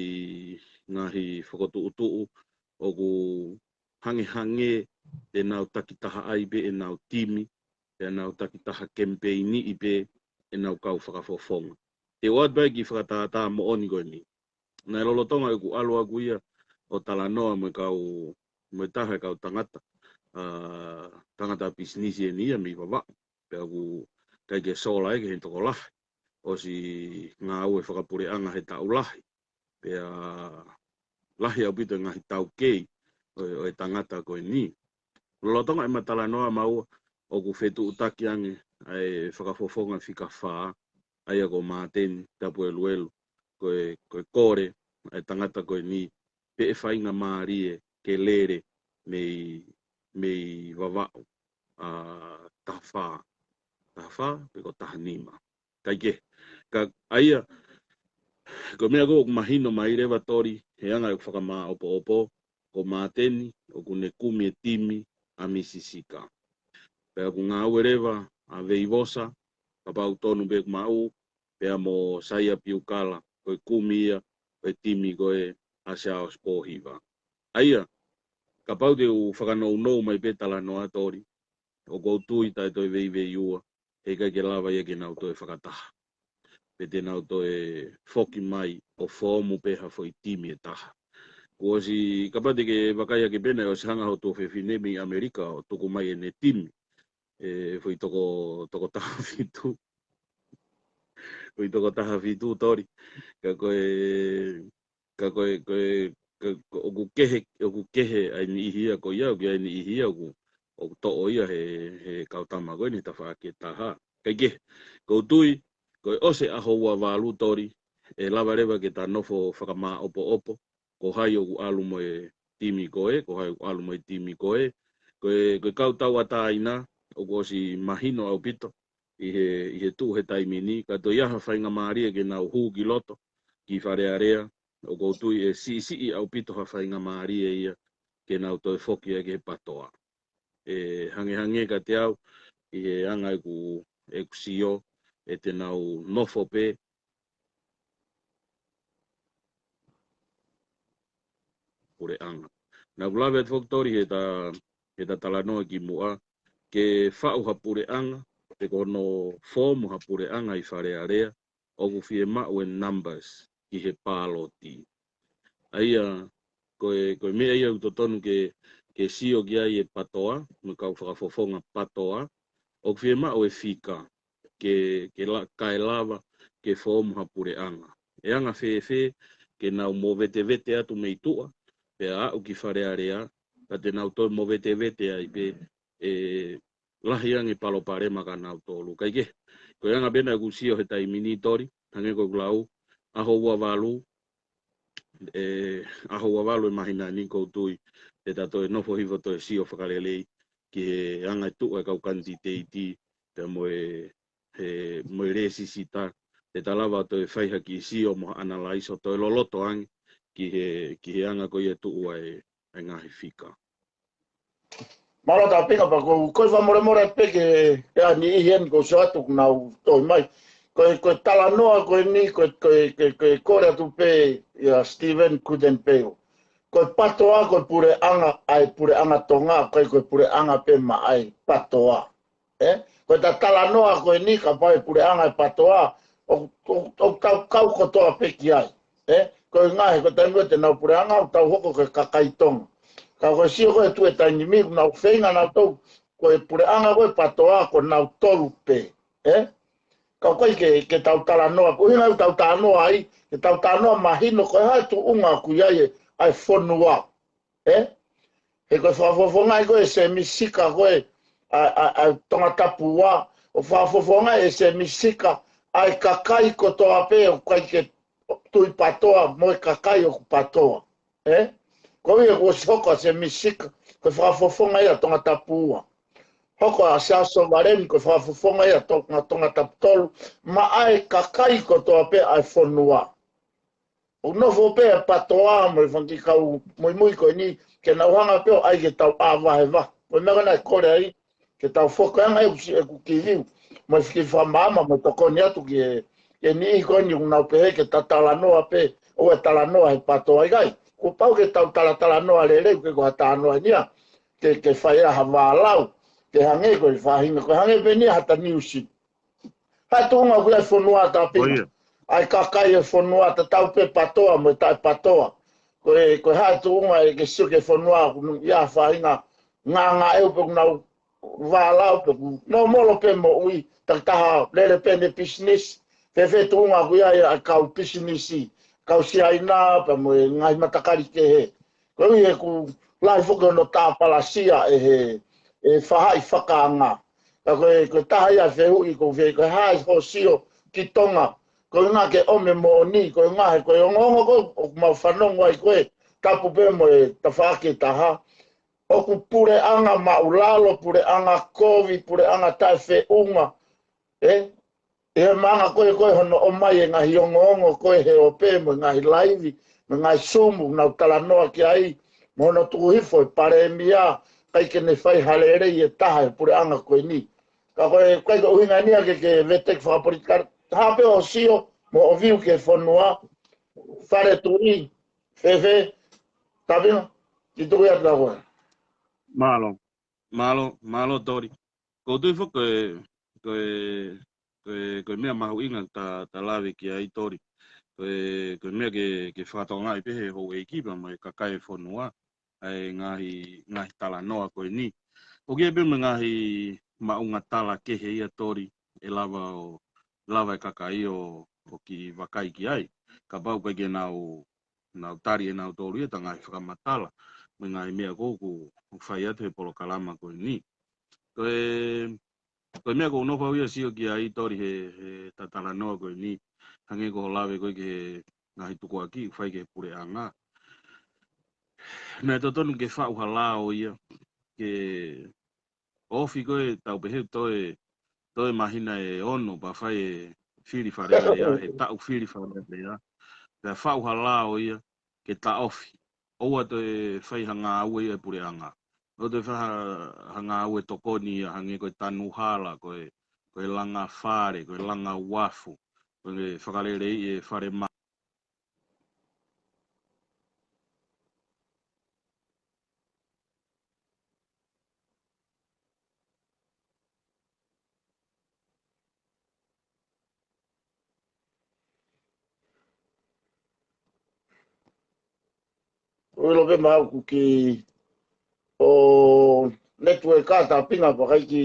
ngaahi fokotuʻutuʻu ʻoku hangehangē te nau takitaha ai pē ʻenau timi, pea nau takitaha kemipeiniʻi pē ʻenau kau fakafofonga. Te u ʻoatu pē kiʻi fakatātā moʻoni ko eni. Naʻe lolotonga ʻeku ʻalu ʻaʻaku ia ʻo talanoa mo e kau, mo e taha e kau tangata, ʻa, tangata pisinisi eni ia mei Vavaʻu. Pea ʻoku ʻikai ke sola ia ki he tokolahi. ʻOsi ngāue fakapuleʻanga he taʻu lahi. Pea lahi ʻaupito e ngaahi taukei ʻo e, ʻo e tangata ko eni. Lolotonga ʻema talanoa maua ʻoku fetuʻutaki ange ʻa e fakafofonga fika fā, ʻa ia ko Māteni Tapueluelu, ko e, ko e kole ʻa e tangata ko eni pe ʻe faingamālie ke lele mei, mei Vavaʻu, ʻa, taha fā, taha fā, pe ko taha nima. Kaikehe, ka ʻa ia, ko e meʻa ko ē ʻoku mahino mai leva Tori, he anga ʻeku fakamāʻopoʻopo, ko Māteni ʻoku ne kumi e timi ʻa Misi Sika. Pea ʻoku ngāue leva ʻa Veivosa, kapau tonu pē ʻeku maʻu, pea mo Saia Piukala, ko e kumi ia ʻo e timi ko ē ʻa Siaosi Pōhiva. ʻA ia, kapau te u fakanounou mai pē talanoa Tori, ʻoku ou tui taʻe toe veiveiua, heʻikai ke lava ia ke nau toe fakataha. Pe te nau toe foki mai ʻo foomu pē ha foʻi timi ʻe taha. Kuo ʻosi, kapau te ke vakai hake pē naʻe ʻosi hanga ho tuofefine mei ʻAmelika ʻo tuku mai ʻene timi. ʻE, foʻi toko, toko taha fitu. Foʻi toko taha fitu Tori. Ka ko e, ka ko e, ko e, ka, ko, ʻoku kehe, ʻoku kehe ʻa e niʻihi ia ko ia, ʻoku ʻi ai e niʻihi ia ʻoku, ʻoku toʻo ia he, he kau tama ko eni he tafaʻaki ʻe taha. Kaikehe, ʻoku ou tui, ko e ʻosi e ʻaho ua valu Tori, ʻe lava leva ke ta nofo fakamāʻopoʻopo, ko hai ʻoku ʻalu mo e timi ko ē, ko hai ʻoku ʻalu mo e timi ko ē, ko e, ko e kau tauʻatāina, ʻoku ʻosi mahino ʻaupito, ʻi he, ʻi he tuʻu he taimi ni, ka toe ʻi ai ha faingamālie ke nau hū ki loto, ki Fale Alea, ʻoku ou tui ʻe siʻisiʻi ʻaupito ha faingamālie ia, ke nau toe foki ai ki he PTOA. ʻE hangehangē kiate au, ʻi he anga ʻeku, ʻeku sio, ʻe te nau nofo pē, puleʻanga. Naʻa ku lave atu foki Tori he ta, he ta talanoa kimuʻa, ke faʻu ha puleʻanga, pe ko hono foomu ha puleʻanga ʻi Fale Alea, ʻoku fiemaʻu e numbers ki he pāloti. ʻA ia, ko e, ko e meʻa ia ʻoku totonu ke, ke sio ki ai e PTOA, mo e kau fakafofonga PTOA, ʻoku fiemaʻu e fika, ke, ke la, kae lava, ke foomu ha puleʻanga. ʻE anga fēfē, ke nau movetevete atu mei tuʻa, pea aʻu ki Fale Alea, ka te nau toe movetevete ai pē, ʻe lahi ange palopalema kia nautolu. Kaikehe, ko e anga pē naʻa ku sio he taimi ni Tori, hangē ko ʻeku lau, ʻaho ua valu, ʻe ʻaho ua valu e māhina ni ʻoku ou tui, te ta toe nofo hifo toe sio fakalelei ki he anga e tuʻu e kau kanititeiti, pea mo e, he, mo e lēsisita, te ta lava toe fai ha kiʻi sio mo ha ʻanalaiso toe loloto ange ki he, ki he anga ko ia e tuʻu ʻa e, e ngaahi fika. Mālō Tāpinga, pea ko, ko e fakamolemole pē ki he, ki he niʻihi eni ʻoku ou sio atu ʻoku nau tohi mai. Ko e, ko e talanoa ko eni, ko e, ko e, ko e, ko e kole atu pē ʻia Stephen Kutenpeu. Ko e PATOA, ko e puleʻanga, ʻa e puleʻanga Tonga, ʻikai ko e puleʻanga pē maʻa e PATOA. ʻE? Ko e ta talanoa ko eni, kapau ʻe puleʻanga e PATOA, ʻo, ʻo, ʻoku tau kau kotoa pē ki ai. ʻE? Ko e ngaahi, ko e taimi ʻoku te nau puleʻanga, ʻoku tau hoko ko e kakai Tonga. Ka ko e sio ko e tuʻu e taimi ni, ʻoku nau feinga nautolu, ko e puleʻanga ko e PATOA, ko nautolu pē. ʻE? Ka ʻoku ʻikai ke, ke tau talanoa, ko e ʻuhinga ʻoku tau talanoa ai, ke tau talanoa mahino, ko e hā e tuʻunga ʻoku ʻi ai e, ʻa e fonua. ʻE? He ko e fakafofongaʻi ko e Sēmisika ko e ʻa, ʻa, ʻa Tongatapu ua, ʻo fakafofongaʻi e Sēmisika ʻa e kakai kotoa pē ʻoku ʻikai ke tui PATOA mo e kakai ʻoku PATOA. ʻE? Ko ia kuo ʻosi hoko ʻa Sēmisika, ko e fakafofongaʻi ʻa Tongatapu ua. Hoko ʻa Siaosi Sovaleni, ko e fakafofongaʻi ʻa Tonga, Tongatapu tolu, maʻa e kakai kotoa pē ʻa e fonua. ʻOku nofo pē ʻa e PATOA mo e fanga kiʻi kau muimui ko eni, ke nau hanga pē ʻo ʻai ke tau ʻā vahevahe. Ko e meʻa ko ena ʻe kole ai, ke tau foki anga ʻeku si-, ʻeku kiviu. Mo e fiki fakamaama, mo e tokoni atu ki he, ki he niʻihi ko eni ʻoku nau pehē ke ta talanoa pē, ʻoua ʻe talanoa he PATOA ʻikai. Kuo pau ke tau talatalanoa lelei, ke ko ha talanoa eni ia, ke, ke fai ʻa ha vālau, ke hangē ko e faʻahinga, ko e hangē pē eni ia ha ta niusi. Hā e tuʻunga ʻoku ʻi ai e fonua Tāpinga. ʻA e kakai e fonua tatau pē PATOA mo e taʻe PATOA. Ko e, ko e hā e tuʻunga ʻe ke sio ki he fonua ʻoku ʻi ai ha faʻahinga ngāngāʻeu pe ʻoku nau vālau pe ʻoku nau molo pē moʻui, takitaha lele pē ʻene pisinisi. Fēfē tuʻunga ʻoku ʻi ai ʻa e kau pisinisi, kau Siaina pea mo e ngaahi matakali kehe. Koeʻuhi he ʻoku lahi foki hono tāpalasia ʻe he, ʻe he faʻahi fakaanga. Ka ko e, ko e taha ia e fehuʻi ʻoku ou fie, ko e hā hoʻo sio ki Tonga. Ko e ʻuhinga ke ʻomi e moʻoni, ko e ʻuhinga he ko e ongoongo ko ē ʻoku mau fanongo ai ko ē, tapu pē mo e tafaʻaki ʻe taha. ʻOku puleʻanga māʻulalo, puleʻanga kovi, puleʻanga taʻefeʻunga. ʻE? ʻI he maʻanga ko ē ko ē hono ʻomai e ngaahi ongoongo ko ē he ope mo e ngaahi laivi, mo e ngaahi Zoom ʻoku nau talanoa ki ai, mo hono tuku hifo e palēmia, ʻikai ke ne fai ha lelei ʻe taha he puleʻanga ko eni. Ka ko e, ʻikai ko e ʻuhinga eni ia ke, ke veteki fakapolitikale, hā pē hoʻo sio, mo hoʻo view ki he fonua, Fale Tuʻi, fēfē, Tāpinga, kiʻi tuku ia atu kia koe. Mālō, mālō, mālō Toli. ʻOku ou tui foki ko e, ko e, ko e, ko e meʻa mahuʻinga ta, ta lave ki ai Toli. Ko e, ko e meʻa ke, ke fakatokangaʻi pē he houʻeiki pea mo e kakai e fonua, ʻa e ngaahi, ngaahi talanoa ko eni. ʻOku ʻi ai pē mo e ngaahi maʻunga tala kehe ia Toli, ʻe lava ʻo, lava e kakai ʻo, ʻo kiʻi vakai ki ai. Kapau ʻoku ʻikai ke nau, nau tali ʻe nautolu ia ʻeta ngaahi fakamatala, mo e ngaahi meʻa ko ē ʻoku, ʻoku fai atu he polokalama ko eni. Ko e, ko e meʻa ʻoku ou nofo au ia ʻo sio ki ai Toli he, he ta talanoa ko eni, hangē ko hoʻo lave ko ē ki he ngaahi tukuakiʻi ʻoku fai ki he puleʻanga. Meʻa totonu ke faʻu ha lao ia, ke ofi ko ē tau pehē toe, toe māhina ʻe ono pea fai e fili Fale Alea, he taʻu fili Fale Alea. Pea faʻu ha lao ia, ke taʻofi. ʻOua toe fai ha ngāue ia ʻa e puleʻanga. ʻOua toe fai ha, ha ngāue tokoni ia hangē ko e tanu hala, ko e, ko e langa fale, ko e langa uafu, ko e fakaleleiʻi e fale ma- ʻOku ʻilo pē maʻaku ki ʻo network ʻa Tāpinga pea ʻikai ke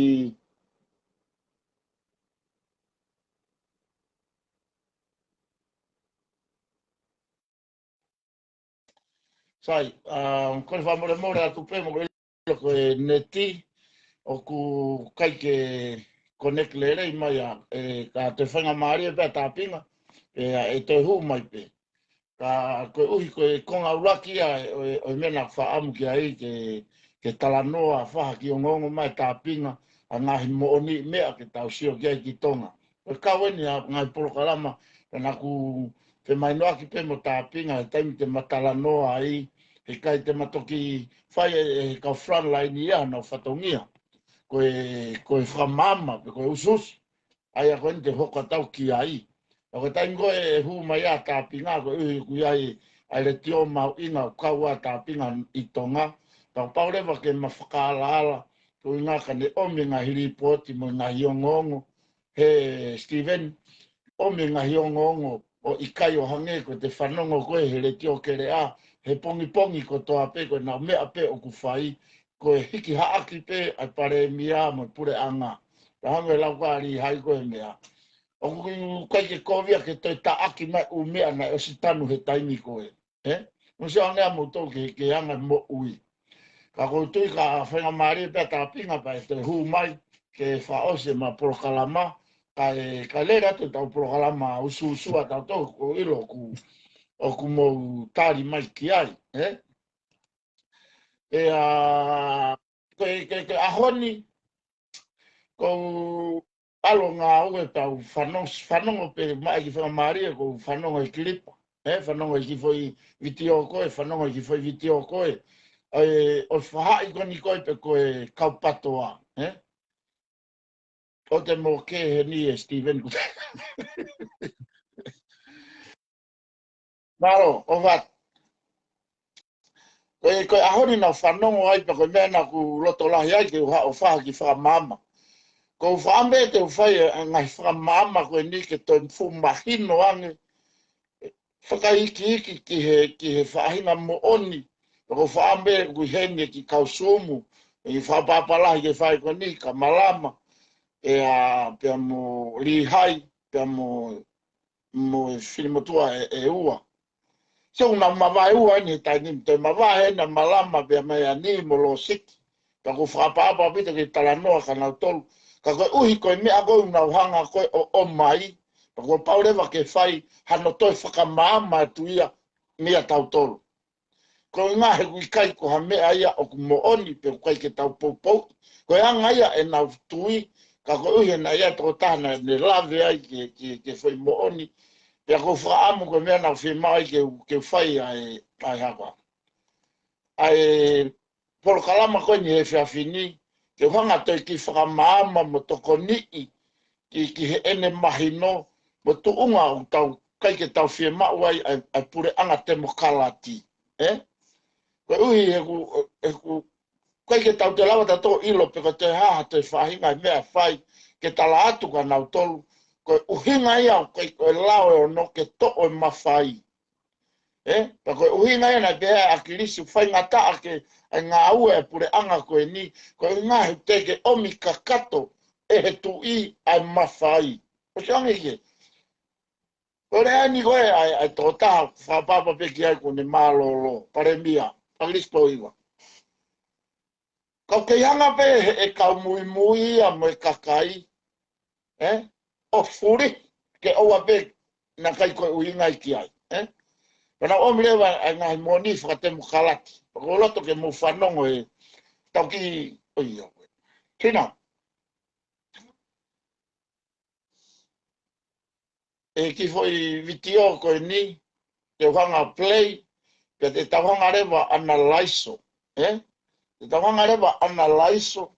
Sai, ʻa, ko e fakamolemole atu pē mo ko e neti, ʻoku ʻikai ke connect lelei mai ʻa, ʻe, ka te faingamālie pē ʻa Tāpinga, ʻe, ʻe toe hū mai pē. Ka koeʻuhi ko e konga ʻuluaki ia ʻo e, ʻo e meʻa naʻa ku fakaʻamu ki ai ke, ke talanoa faha ki ongoongo mai tāpinga ʻa e ngaahi moʻoniʻi meʻa ke tau sio ki ai ki Tonga. Ko e kau eni ʻa e ngaahi polokalama, pea naʻa ku femahinoʻaki pē mo tāpinga he taimi te ma talanoa ai, he ʻikai te ma toki fai e, e kau frontline ia ʻenau fatongia. Ko e, ko e fakamaama, pe ko e usuusu. ʻA ia ko eni te hoko atu ki ai. ʻA ko e taimi ko ē ʻe hū mai ai ʻa tāpinga koeʻuhi ʻoku ʻi ai ʻa e letiō mahuʻinga ʻoku kau ai ʻa tāpinga ʻi Tonga. Pea kuo pau leva ke ma fakaalaala, ko e ʻuhinga ka ne ʻomi e ngaahi lipooti mo e ngaahi ongoongo. He Stephen, ʻomi e ngaahi ongoongo ʻo ʻikai ʻo hangē ko ʻete fanongo ko ē he letiō keleʻa, he pongipongi kotoa pē ko ʻenau meʻa pē ʻoku fai, ko e hiki haʻaki pē ʻa e palēmia mo e puleʻanga. Pea hangē ko e lau ʻa Lihai ko e meʻa. ʻOku ʻikai ke kovi ia ke toe taʻaki mai ʻū meʻa naʻe ʻosi tanu he taimi ko ē. Ē? Mou sio ange ʻa moutolu ki he, ki he anga moʻui. Ka ʻoku ou tui ka faingamālie pē ʻa tāpinga pea ʻe toe hū mai ke fakaʻosi ʻema polokalama, kae, kae lele atu ʻetau polokalama usuusu ʻa tautolu ʻoku ou ʻilo ʻoku, ʻoku mou tali mai ki ai, ē? ʻE, ʻa, ko e, ko e, ko e ʻaho ni, ko u ʻalu ʻo ngāue pea u fanong-, fanongo pē mai ki he faingamālie, ko u fanongo he kilipa, ē, fanongo he kiʻi foʻi vitiō ko ē, fanongo he kiʻi foʻi vitiō ko ē, ʻo e, ʻo e faʻahi ko eni ko ē pe ko e kau PTOA, ē? ʻOua te mou kē heni ʻe Stephen ku. Mālō, ʻOvata. Ko e, ko e ʻaho ni naʻa ku fanongo ai pea ko e meʻa naʻa ku loto lahi ai ke u haʻu ʻo faha ki he fakamaama. Ko u fakaʻamu pē te u fai e ngaahi fakamaama ko eni ke toe fuʻu mahino ange, fakaikiiki ki he, ki he faʻahinga moʻoni. Pea ko u fakaʻamu pē ʻoku ʻi heni e kiʻi kau Sumu, e kiʻi fakaʻapaʻapa lahi ke fai ko eni, ka Malama, ʻe, ʻa, pea mo Lihai, pea mo, mo e fili motuʻa ʻe, ʻe ua. Sio, ʻoku nau mavahe ua eni he taimi ni, toe mavahe eni ʻa Malama pea mei a ni mo Losiki. Pea ko u fakaʻapaʻapa ʻaupito ke talanoa kia nautolu. Ka koeʻuhi ko e meʻa ko ē ʻoku nau hanga ko ē ʻo ʻomai, pea kuo pau leva ke fai hano toe fakamaama atu ia mei a tautolu. Ko e ʻuhinga he ʻoku ʻikai ko ha meʻa ia ʻoku moʻoni pe ʻoku ʻikai ke tau poupou. Ko e anga ia ʻenau tui, ka koeʻuhi he naʻe ʻi ai e tokotaha naʻa ne lave ai ke, ke, ke fai moʻoni. Pea ko u fakaʻamu ko e meʻa naʻa ku fiemaʻu ai ke, ke fai ʻa e, ʻa e hako. ʻA e polokalama ko eni he efiafi ni, ke u hanga ʻo toe kiʻi fakamaama mo tokoniʻi ki, ki heʻene mahino, mo e tuʻunga ʻoku tau, ʻikai ke tau fiemaʻu ai ʻa e, ʻa e puleʻanga temokalati. Ē? Koeʻuhi he ʻoku, he ʻoku ʻikai ke tau toe lava ʻo toe ʻilo pe ko e toe hā ha toe faʻahinga e meʻa ʻe fai ke tala atu kia nautolu, ko e ʻuhinga ia ʻoku ʻikai ko e lao ʻe ono ke toʻo e mafai. Ē, pea ko e ʻuhinga ia naʻe pehē ʻe ʻAkilisi ʻoku faingataʻa ke ʻai ngāue e puleʻanga ko eni, ko e ʻuhinga he ʻoku teʻeki ʻomi kakato ʻe he tuʻi ʻa e mafai. ʻOsi ange ki he. Ko e lea eni ko ē ʻa e, ʻa e tokotaha fakaʻapaʻapa pē ki ai ko ʻene mālōlō, palēmia, ʻAkilisi Pouhiva. Ka ʻoku kei hanga pē he, he kau muimui ia mo e kakai, ē? ʻO fuli ke ʻoua pē naʻa ʻikai ko e ʻuhinga ia ki ai, ē? Pea naʻa ku ʻomi leva ʻa e ngaahi moʻoni fakatemokalati. Pea ko u loto ke mou fanongo he tau kiʻi, ʻo ia. Tina. E kiʻi foʻi vitiō ko eni, te u hanga ʻo play, pea te tau hanga leva ʻo analaiso, ē? Te tau hanga leva ʻo analaiso.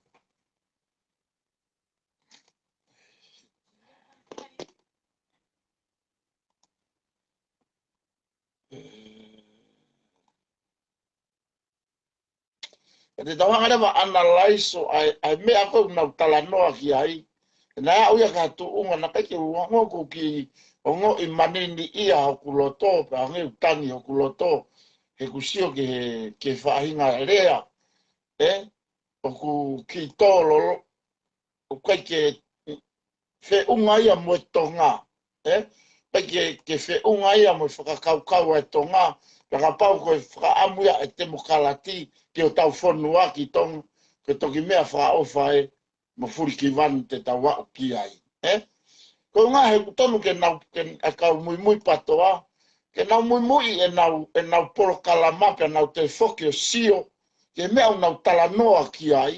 Ka te tau hanga leva ʻo analaiso ʻa e, ʻa e meʻa ko ē ʻoku nau talanoa ki ai. Naʻe aʻu ia ki ha tuʻunga naʻe ʻikai ke u ongo ko u kiʻi ongoʻi manini ia hoku loto, pea hangē ʻoku tangi hoku loto, he ʻoku ou sio ki he, ki he faʻahinga lea, ē? ʻOku kiʻi tōlolo, ʻoku ʻikai ke feʻunga ia mo e Tonga, ē? ʻIkai ke, ke feʻunga ia mo e fakakaukau ʻa e Tonga, pea kapau ko e fakaʻamu ia ʻa e temokalati ki hotau fonua ki Tonga, ko e toki meʻa fakaʻofa ē mo Fulikivanu te tau aʻu ki ai, ē? Ko e ʻuhinga he ʻoku tonu ke nau, ke, ʻa e kau muimui PTOA, ke nau muimui ʻenau, ʻenau polokalama pea nau toe foki ʻo sio ki he meʻa ʻoku nau talanoa ki ai,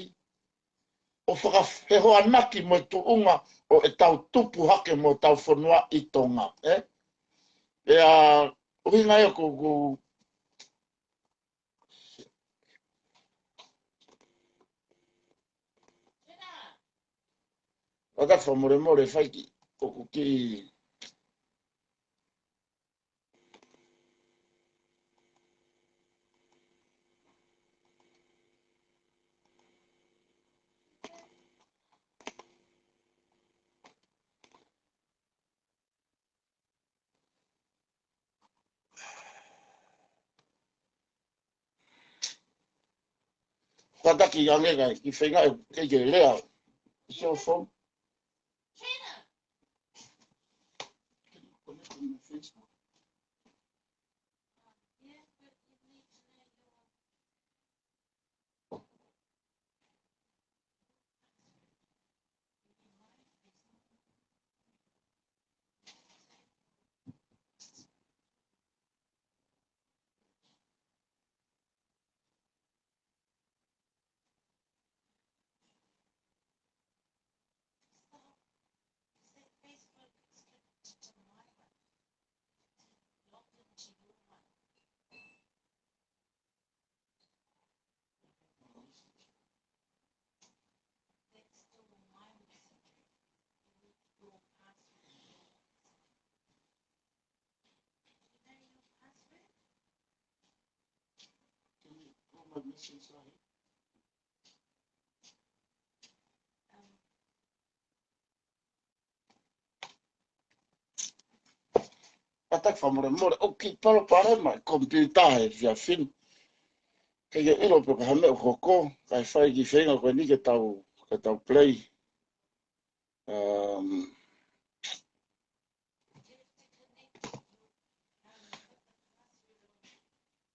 ʻo fakafehoanaki mo e tuʻunga ʻo ʻetau tupu hake mo ʻetau fonua ʻi Tonga, ē? Pea ʻuhinga ia ʻoku, ʻoku ʻOku ou fakamolemole faiki ʻoku kiʻi Kātaki ange kai, kiʻi feinga ʻe kei ke lea. Cell phone. Kātaki fakamolemole, ʻoku kiʻi palopalema e komipiuta he efiafi ni. Kei ke ʻilo pe ko e hā e meʻa ʻoku hoko, kae fai kiʻi feinga ko eni ke tau, ke tau play. Um,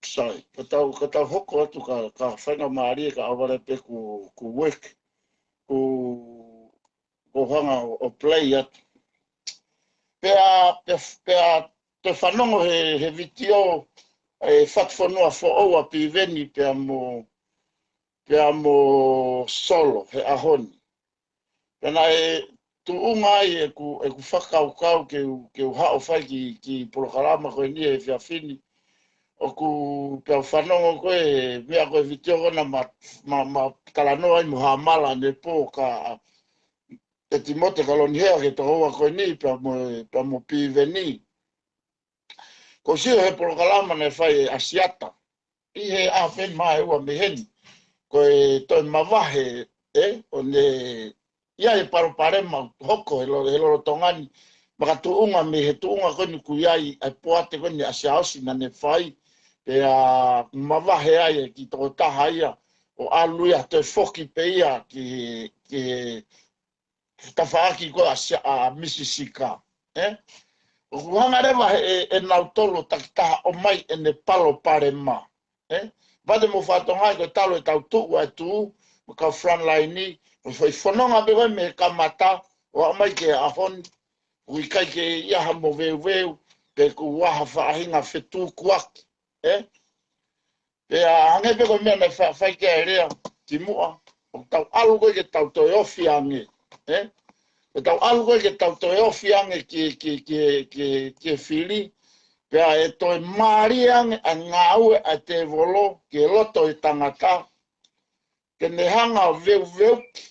sorry, ka tau, ka tau hoko atu ka, ka faingamālie ka ʻohovale pē kuo, kuo work, kuo, kuo hanga ʻo, ʻo play atu. Pea, pea, pea te fanongo he, he vitiō e Fatufonua Foʻou ʻa Piveni pea mo, pea mo Solo he ʻaho ni. Pea naʻe tuʻunga ai ʻeku, ʻeku fakakaukau ke u, ke u haʻu ʻo fai kiʻi, kiʻi polokalama ko eni he efiafi ni. ʻOku pea u fanongo ko e meʻa ko e vitiō ko ena ma, ma, ma talanoa ai mo Hamala ʻanepō ka ʻe Timote Kalonihea ke tokoua ko eni pea mo, pea mo Piveni. Ko e sio he polokalama naʻe fai ʻe ʻAsiata ʻi he ʻaho pē mā ʻe ua mei heni. Ko e toe mavahe, ē, ʻo ne ʻi ai e palopalema hoko he lo-, he lolotonga ni. Makatuʻunga mei he tuʻunga ko eni ʻoku ʻi ai ʻa e poate ko eni ʻa Siaosi naʻa ne fai. Pea mavahe ai e kiʻi tokotaha ia ʻo ʻalu ia toe foki pē ia ki, ki he tafaʻaki ko ē ʻa Sia-, ʻa Misi Sika, ē? ʻOku hanga leva he, ʻe, ʻenautolu ʻo takitaha ʻomai ʻene palopalema, ē? Vale mo fatonga ko e talu ʻetau tuʻu atu, mo e kau frontline ni, mo e foʻi fononga pē ko ē mei he kamata, ʻo aʻu mai ki he ʻaho ni, ʻoku ʻikai ke ʻi ai ha moveuveu, pe ʻoku ʻi ai ha faʻahinga fetukuaki, ē? Pea hangē pē ko e meʻa naʻe fa-, fai ki ai e lea kimuʻa, ʻoku tau ʻalu ko ē ke tau toe ofi ange, ē? ʻOku tau ʻalu ko ē ke tau toe ofi ange ki, ki, ki, ki, ki he fili, pea ʻe toe mālie ange ʻa e ngāue ʻa e tēvolo ki he loto ʻo e tangata, ke ne hanga ʻo veuveuki,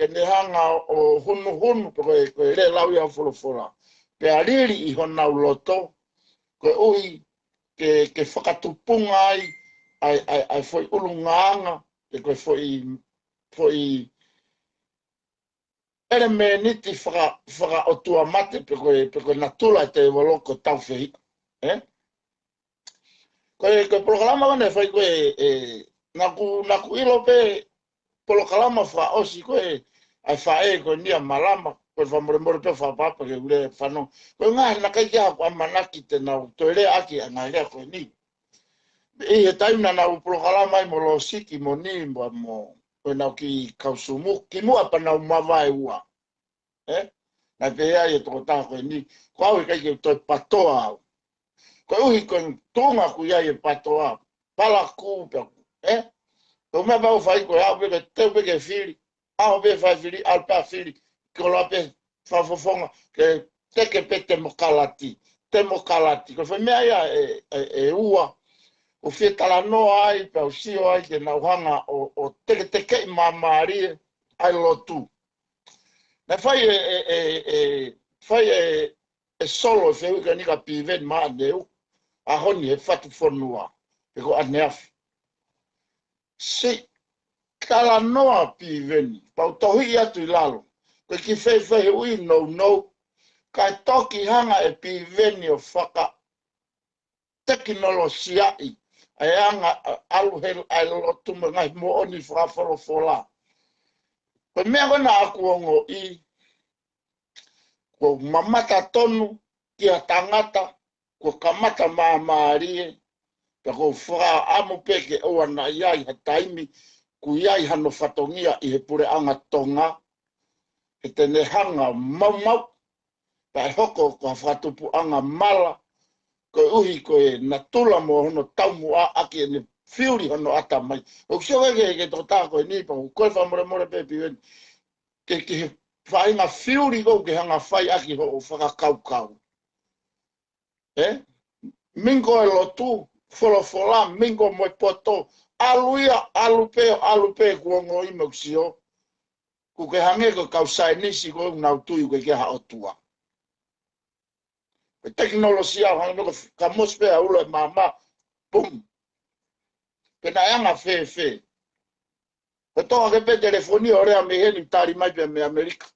ke ne hanga ʻo hunuhunu, pe ko e, ko e lea lau ia ʻa e folofola. Pea lili ʻi honau loto, koeʻuhi ke, ke fakatupunga ai, ʻa e, ʻa e, ʻa e foʻi ʻulungaanga, pe ko e foʻi, foʻi ʻelemēniti faka-, fakaʻotuamate, pe ko e, pe ko e natula ʻo e tēvolo ko e tāufehiʻa, ē? Ko e, ko e polokalama ko ē naʻe fai ko ē, ē, naʻa ku, naʻa ku ʻilo pē polokalama fakaʻosi ko ē ʻa e faʻē ko eni ʻa Malama, ko e fakamolemole pē fakapapa ke u lea fanongo. Ko e ngaahi naʻe ʻikai ke ʻi ai haʻaku ʻamanaki te nau toe lea ʻaki ʻa e ngaahi lea ko eni. ʻI he taimi naʻa nau polokalama ai mo Losiki mo Nī mo, mo, ko ʻenau kiʻi kau sumuki, kimuʻa pea nau mavahe ua. Ē? Naʻe pehē ai e tokotaha ko eni, ko au ʻikai ke u toe patoa au. Koeʻuhi ko e tuʻunga ʻoku ʻi ai e patoa, palakū pē, ē? Ko e meʻa pē ʻoku fai ko e aʻu pē ke teu pē ke fili, ʻaho pē fai fili, ʻalu pē fili, koloa pē fakafofonga, ke teke pē temokalati, temokalati. Ko e foʻi meʻa ia ʻe, ʻe, ʻe ua, ʻoku fie talanoa ai, pea u sio ai ke nau hanga ʻo, ʻo teketekeʻi māmālie ʻa e lotu. Naʻe fai e, e, e, e, fai e, e solo e fehuʻi ko eni kia Piveni Maʻaneu, ʻaho ni he Fatu Fonua, he ko ʻaneafi. Siʻi talanoa Piveni, pea u tohiʻi atu ʻi lalo, ko e kiʻi fefehuʻi nounou, kae toki hanga ʻe Piveni ʻo faka tekinolosiaʻi ʻa e anga ʻa e ʻalu he ʻa e lotu mo e ngaahi moʻoni fakafolofola. Ko e meʻa ko ē naʻa ku ongoʻi, kuo u mamata tonu ki ha tangata, kuo kamata māmālie, pea ʻoku ou fakaʻamu pē ke ʻoua naʻa ʻi ai ha taimi, ʻoku ʻi ai hano fatongia ʻi he puleʻanga Tonga, he te ne hanga ʻo maumau, pea ʻe hoko ko ha fakatupuʻanga mala, koeʻuhi ko e natula mo hono taumuʻa ʻaki ʻene fiuli hono ʻatamai. ʻOku sio ke, ke, ke tokotaha ko eni pea ʻoku ou fakamolemole pē Piveni, ke, ke faʻahinga fiuli ʻoku ke hanga fai ʻaki hoʻo fakakaukau. Ē? Mingo e lotu, folofola, mingo mo e poto, ʻalu ia, ʻalu pē, ʻalu pē kuo ongoʻi mo sio. ʻOku ke hangē ko e kau saienisi ko ē ʻoku nau tui ʻoku ʻikai ha ʻOtua. Ko e tekinolosia, hangē ko e kamosi pē ʻa e ulo e maama, pum. Pea naʻe anga fēfē. Ko e toʻo hake pē telefoni ʻo lea mei heni tali mai pē mei ʻAmelika.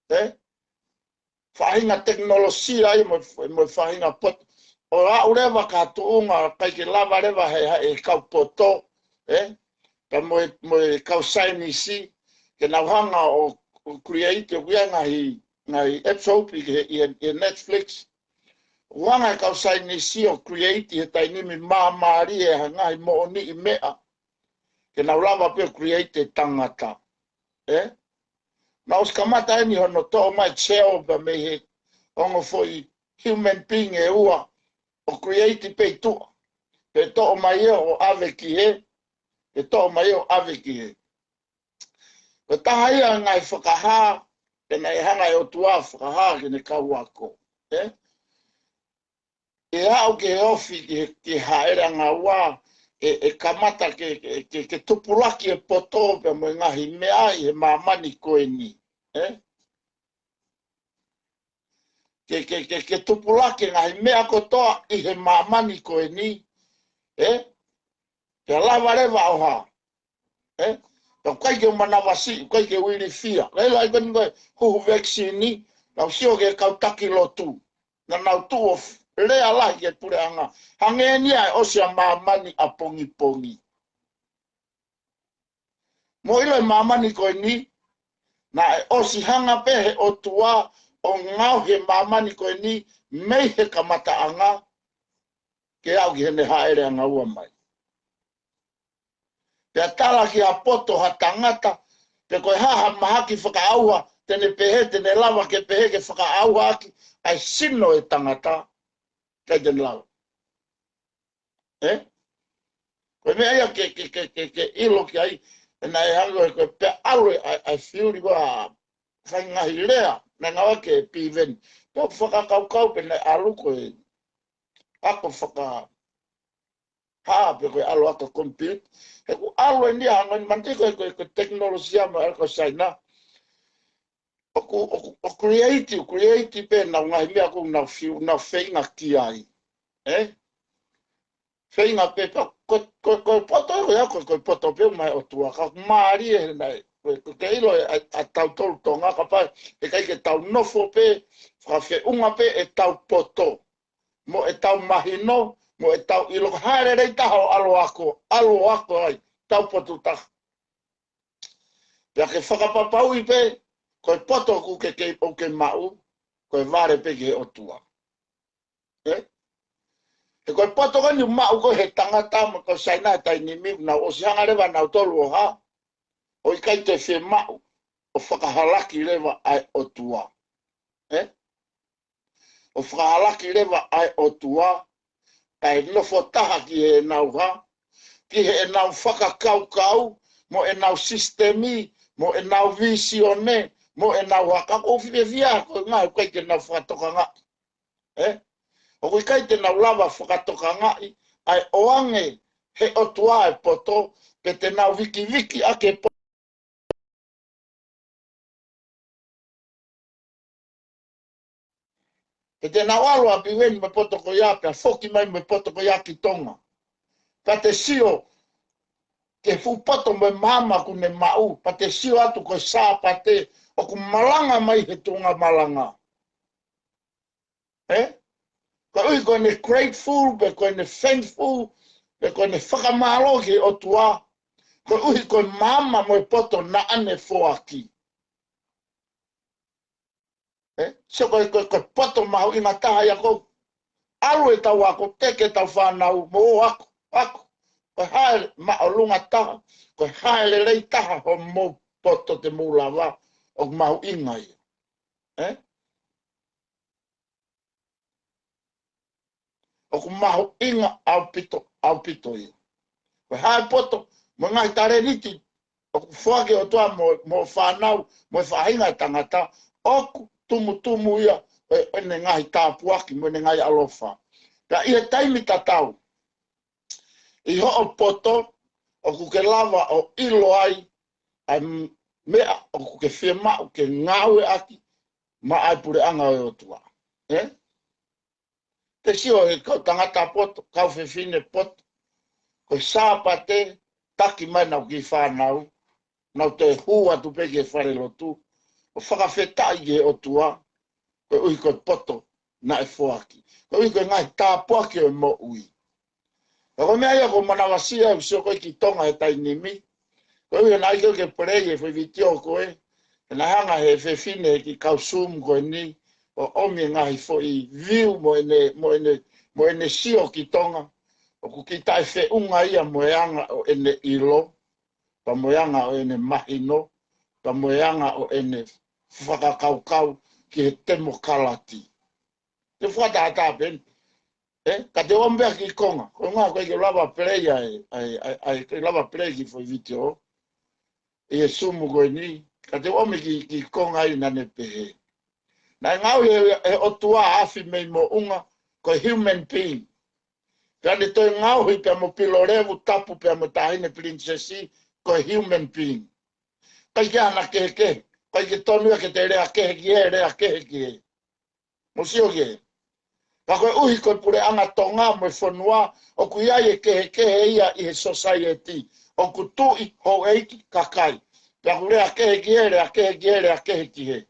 Ē? Faʻahinga tekinolosia ia mo, mo faʻahinga poto. ʻO aʻu leva ki ha tuʻunga ʻikai ke lava leva he, he, he kau poto, ē? Ka mo e, mo e kau saienisi, ke nau hanga ʻo, ʻo create, ʻoku ʻi ai e ngaahi, ngaahi episode ʻi he, ʻi he, ʻi he Netflix. ʻOku hanga e kau saienisi ʻo create he taimi ni māmālie ha ngaahi moʻoniʻi meʻa. Ke nau lava pē ʻo create e tangata. Ē? Naʻe ʻosi kamata eni hono toʻo mai cell pea mei he ongo foʻi human being ʻe ua ʻo create pē ʻi tuʻa. Pea toʻo mai ia ʻo ʻave ki hē, pea toʻo mai ia ʻo ʻave ki hē. Ko e taha ia e ngaahi fakahā, pea naʻe hanga e ʻOtua ʻo fakahā ki heʻene kau ako. Ē? ʻE aʻu ki he ofi ki he, ki he hāʻele ʻanga ua, ʻe, ʻe kamata ke, ke, ke, ke tupulaki e poto pea mo e ngaahi meʻa ʻi he māmani ko eni. Ē? Ke, ke, ke, ke tupulaki e ngaahi meʻa kotoa ʻi he māmani ko eni. Ē? Pea lava leva ʻo hā. Ē? Pea ʻoku ʻikai ke u manavasiʻi, ʻoku ʻikai ke u ilifia. Ka ʻilo ai ko eni ko e huhu vaccine, naʻa ku sio ki he kau taki lotu. Naʻa nau tuʻu ʻo f-, lea lahi ki he puleʻanga. Hangē ni ʻa e ʻosi ʻa māmani ʻapongipongi. Mou ʻilo e māmani ko eni, naʻe ʻosi hanga pē he ʻOtua ʻo ngaohi e māmani ko eni mei he kamataʻanga, ke aʻu ki heʻene hāʻele ʻanga ua mai. Pea tala ki ha poto ha tangata, pe ko e hā ha mahaki fakaʻauha, te ne pehē, te ne lava ke pehē ke fakaʻauha ʻaki ʻa e sino e tangata, ʻikai te ne lava. Ē? Ko e meʻa ia ke, ke, ke, ke, ke ʻilo ki ai, ʻe naʻe hanga ko e pea ʻalu e, ʻa e, ʻa e fiuli ʻa e fai ngaahi lea, naʻe ngāueʻaki ʻe Piveni. Pea u fakakaukau pē naʻe ʻalu ko e, ako faka- hā pe ko e ʻalu ako computer. He ʻoku ʻalu eni ia hangē ni manti ko e, ko e, ko e tekinolosia mo e ʻalu ko Saina. ʻOku, ʻoku, ʻoku create, ʻoku create pē nau ngaahi meʻa ʻoku nau fiu, nau feinga ki ai. Ē? Feinga pē pea, ko, ko, ko e poto ko ia, ko, ko e poto pē mai ʻOtua. Ka mālie he naʻe, ko, ko ke ʻilo e, ʻa, ʻa tautolu Tonga kapau, ʻe ʻikai ke tau nofo pē, fakafeʻunga pē ʻetau poto. Mo ʻetau mahino, mo ʻetau ʻilo, ko e hā e lelei taha ʻo ʻalu ako, ʻalu ako ai, tau potu taha. Pea ke fakapapauʻi pē, ko e poto ʻoku ke, ke, ʻoku ke maʻu, ko e vale pē ki he ʻOtua. Ē? He ko e poto ko eni ʻoku maʻu ko ē he tangata mo ko Saina he taimi ni, nau ʻosi hanga leva nautolu ʻo hā, ʻo ʻikai toe fiemaʻu, ʻo fakahalaki leva ʻa e ʻOtua. Ē? ʻo fakahalaki leva ʻa e ʻOtua, kae nofo taha ki heʻenau hā, ki heʻenau fakakaukau, mo ʻenau sisitemi, mo ʻenau vīsione, mo ʻenau hā. Ka ʻoku ou fiefia ko e ngaahi ʻoku ʻikai ke nau fakatokangaʻi. ʻE? ʻOku ʻikai te nau lava fakatokangaʻi ʻa e ʻoange he ʻOtua e poto, pe te nau vikiviki ʻaki e poto. He te nau ʻalu ʻa Piueni mo e poto ko ia, pea foki mai mo e poto ko ia ki Tonga. Pea te sio ki he fuʻu poto mo e maama ʻoku ne maʻu, pea te sio atu ko e Sāpate ʻoku malanga mai he tuʻunga malanga. ʻE? Koeʻuhi ko ʻene grateful, pe ko ʻene thankful, pe ko ʻene fakamālō ki he ʻOtua, koeʻuhi ko e maama mo e poto naʻa ne foaki. ʻE? So ko e, ko e, ko e poto mahuʻinga taha ia ʻoku ʻalu ʻetau ako, teke ʻetau fānau, mo ō ako, ako. Ko e hā e māʻolunga taha, ko e hā e lelei taha hoʻomou poto te mou lava, ʻoku mahuʻinga ia. ʻE? ʻOku mahuʻinga ʻaupito, ʻaupito ia. Ko e hā e poto, mo e ngaahi talēniti ʻoku foaki ʻe he ʻOtua mo, mo e fānau, mo e faʻahinga ʻo e tangata, ʻoku tumutumu ia ʻo e, ʻene ngaahi tāpuaki, mo ʻene ngaahi ʻaloʻofa. Pea ʻi he taimi tatau, ʻi hoʻo poto, ʻoku ke lava ʻo ʻilo ai ʻa e meʻa ʻoku ke fiemaʻu ke ngāueʻaki maʻa e puleʻanga ʻo e ʻOtua. ʻE? Te sio he kau tangata poto, kau fefine poto, ko e Sāpate, taki mai ʻenau kiʻi fānau, nau toe hū atu pē ki he falelotu, ʻo fakafetaʻi ki he ʻOtua, koeʻuhi ko e poto naʻe foaki. Koeʻuhi ko e ngaahi tāpuaki ʻo e moʻui. Ka ko e meʻa ia ʻoku ou manavasiʻi ʻeku sio ko ē ki Tonga he taimi ni. Koeʻuhi naʻe ʻikai ke u play e foʻi vitiō ko ē. He naʻe hanga ʻe he fefine he kiʻi kau Zoom ko eni ʻo ʻomi e ngaahi foʻi view mo ʻene, mo ʻene, mo ʻene sio ki Tonga. ʻOku kiʻi taʻefeʻunga ia mo e anga ʻo ʻene ʻilo, pea mo e anga ʻo ʻene mahino, pea mo e anga ʻo ʻene fakakaukau ki he temokalati. Te u fakatātā pē eni. ʻE, ka te u ʻomi pē ha kiʻi konga. Ko e ʻuhinga ʻoku ʻikai ke u lava play ai, ai, ai, ai, ke lava play e kiʻi foʻi vitiō ʻi he Zoom ko eni. Ka te u ʻomi e kiʻi, kiʻi konga ai naʻa ne pehē. Naʻe ngaohi ʻe he, ʻe he ʻOtua ʻa e afi mei moʻunga ko e human being. Pea ne toe ngaohi pea mo Pilolevu Tapu pea mo Taʻahine Pilinisesi ko e human being. ʻIkai ke ʻi ai hano kehekehe, ʻikai ke tonu ia ke te lea kehe ki hē, lea kehe ki hē. Mou sio ki hē. Ka koeʻuhi ko e puleʻanga Tonga mo e fonua, ʻoku ʻi ai e kehekehe ia ʻi he society. ʻOku tuʻi, houʻeiki, kakai. Pea ʻoku lea kehe ki hē, lea kehe ki hē, lea kehe ki hē.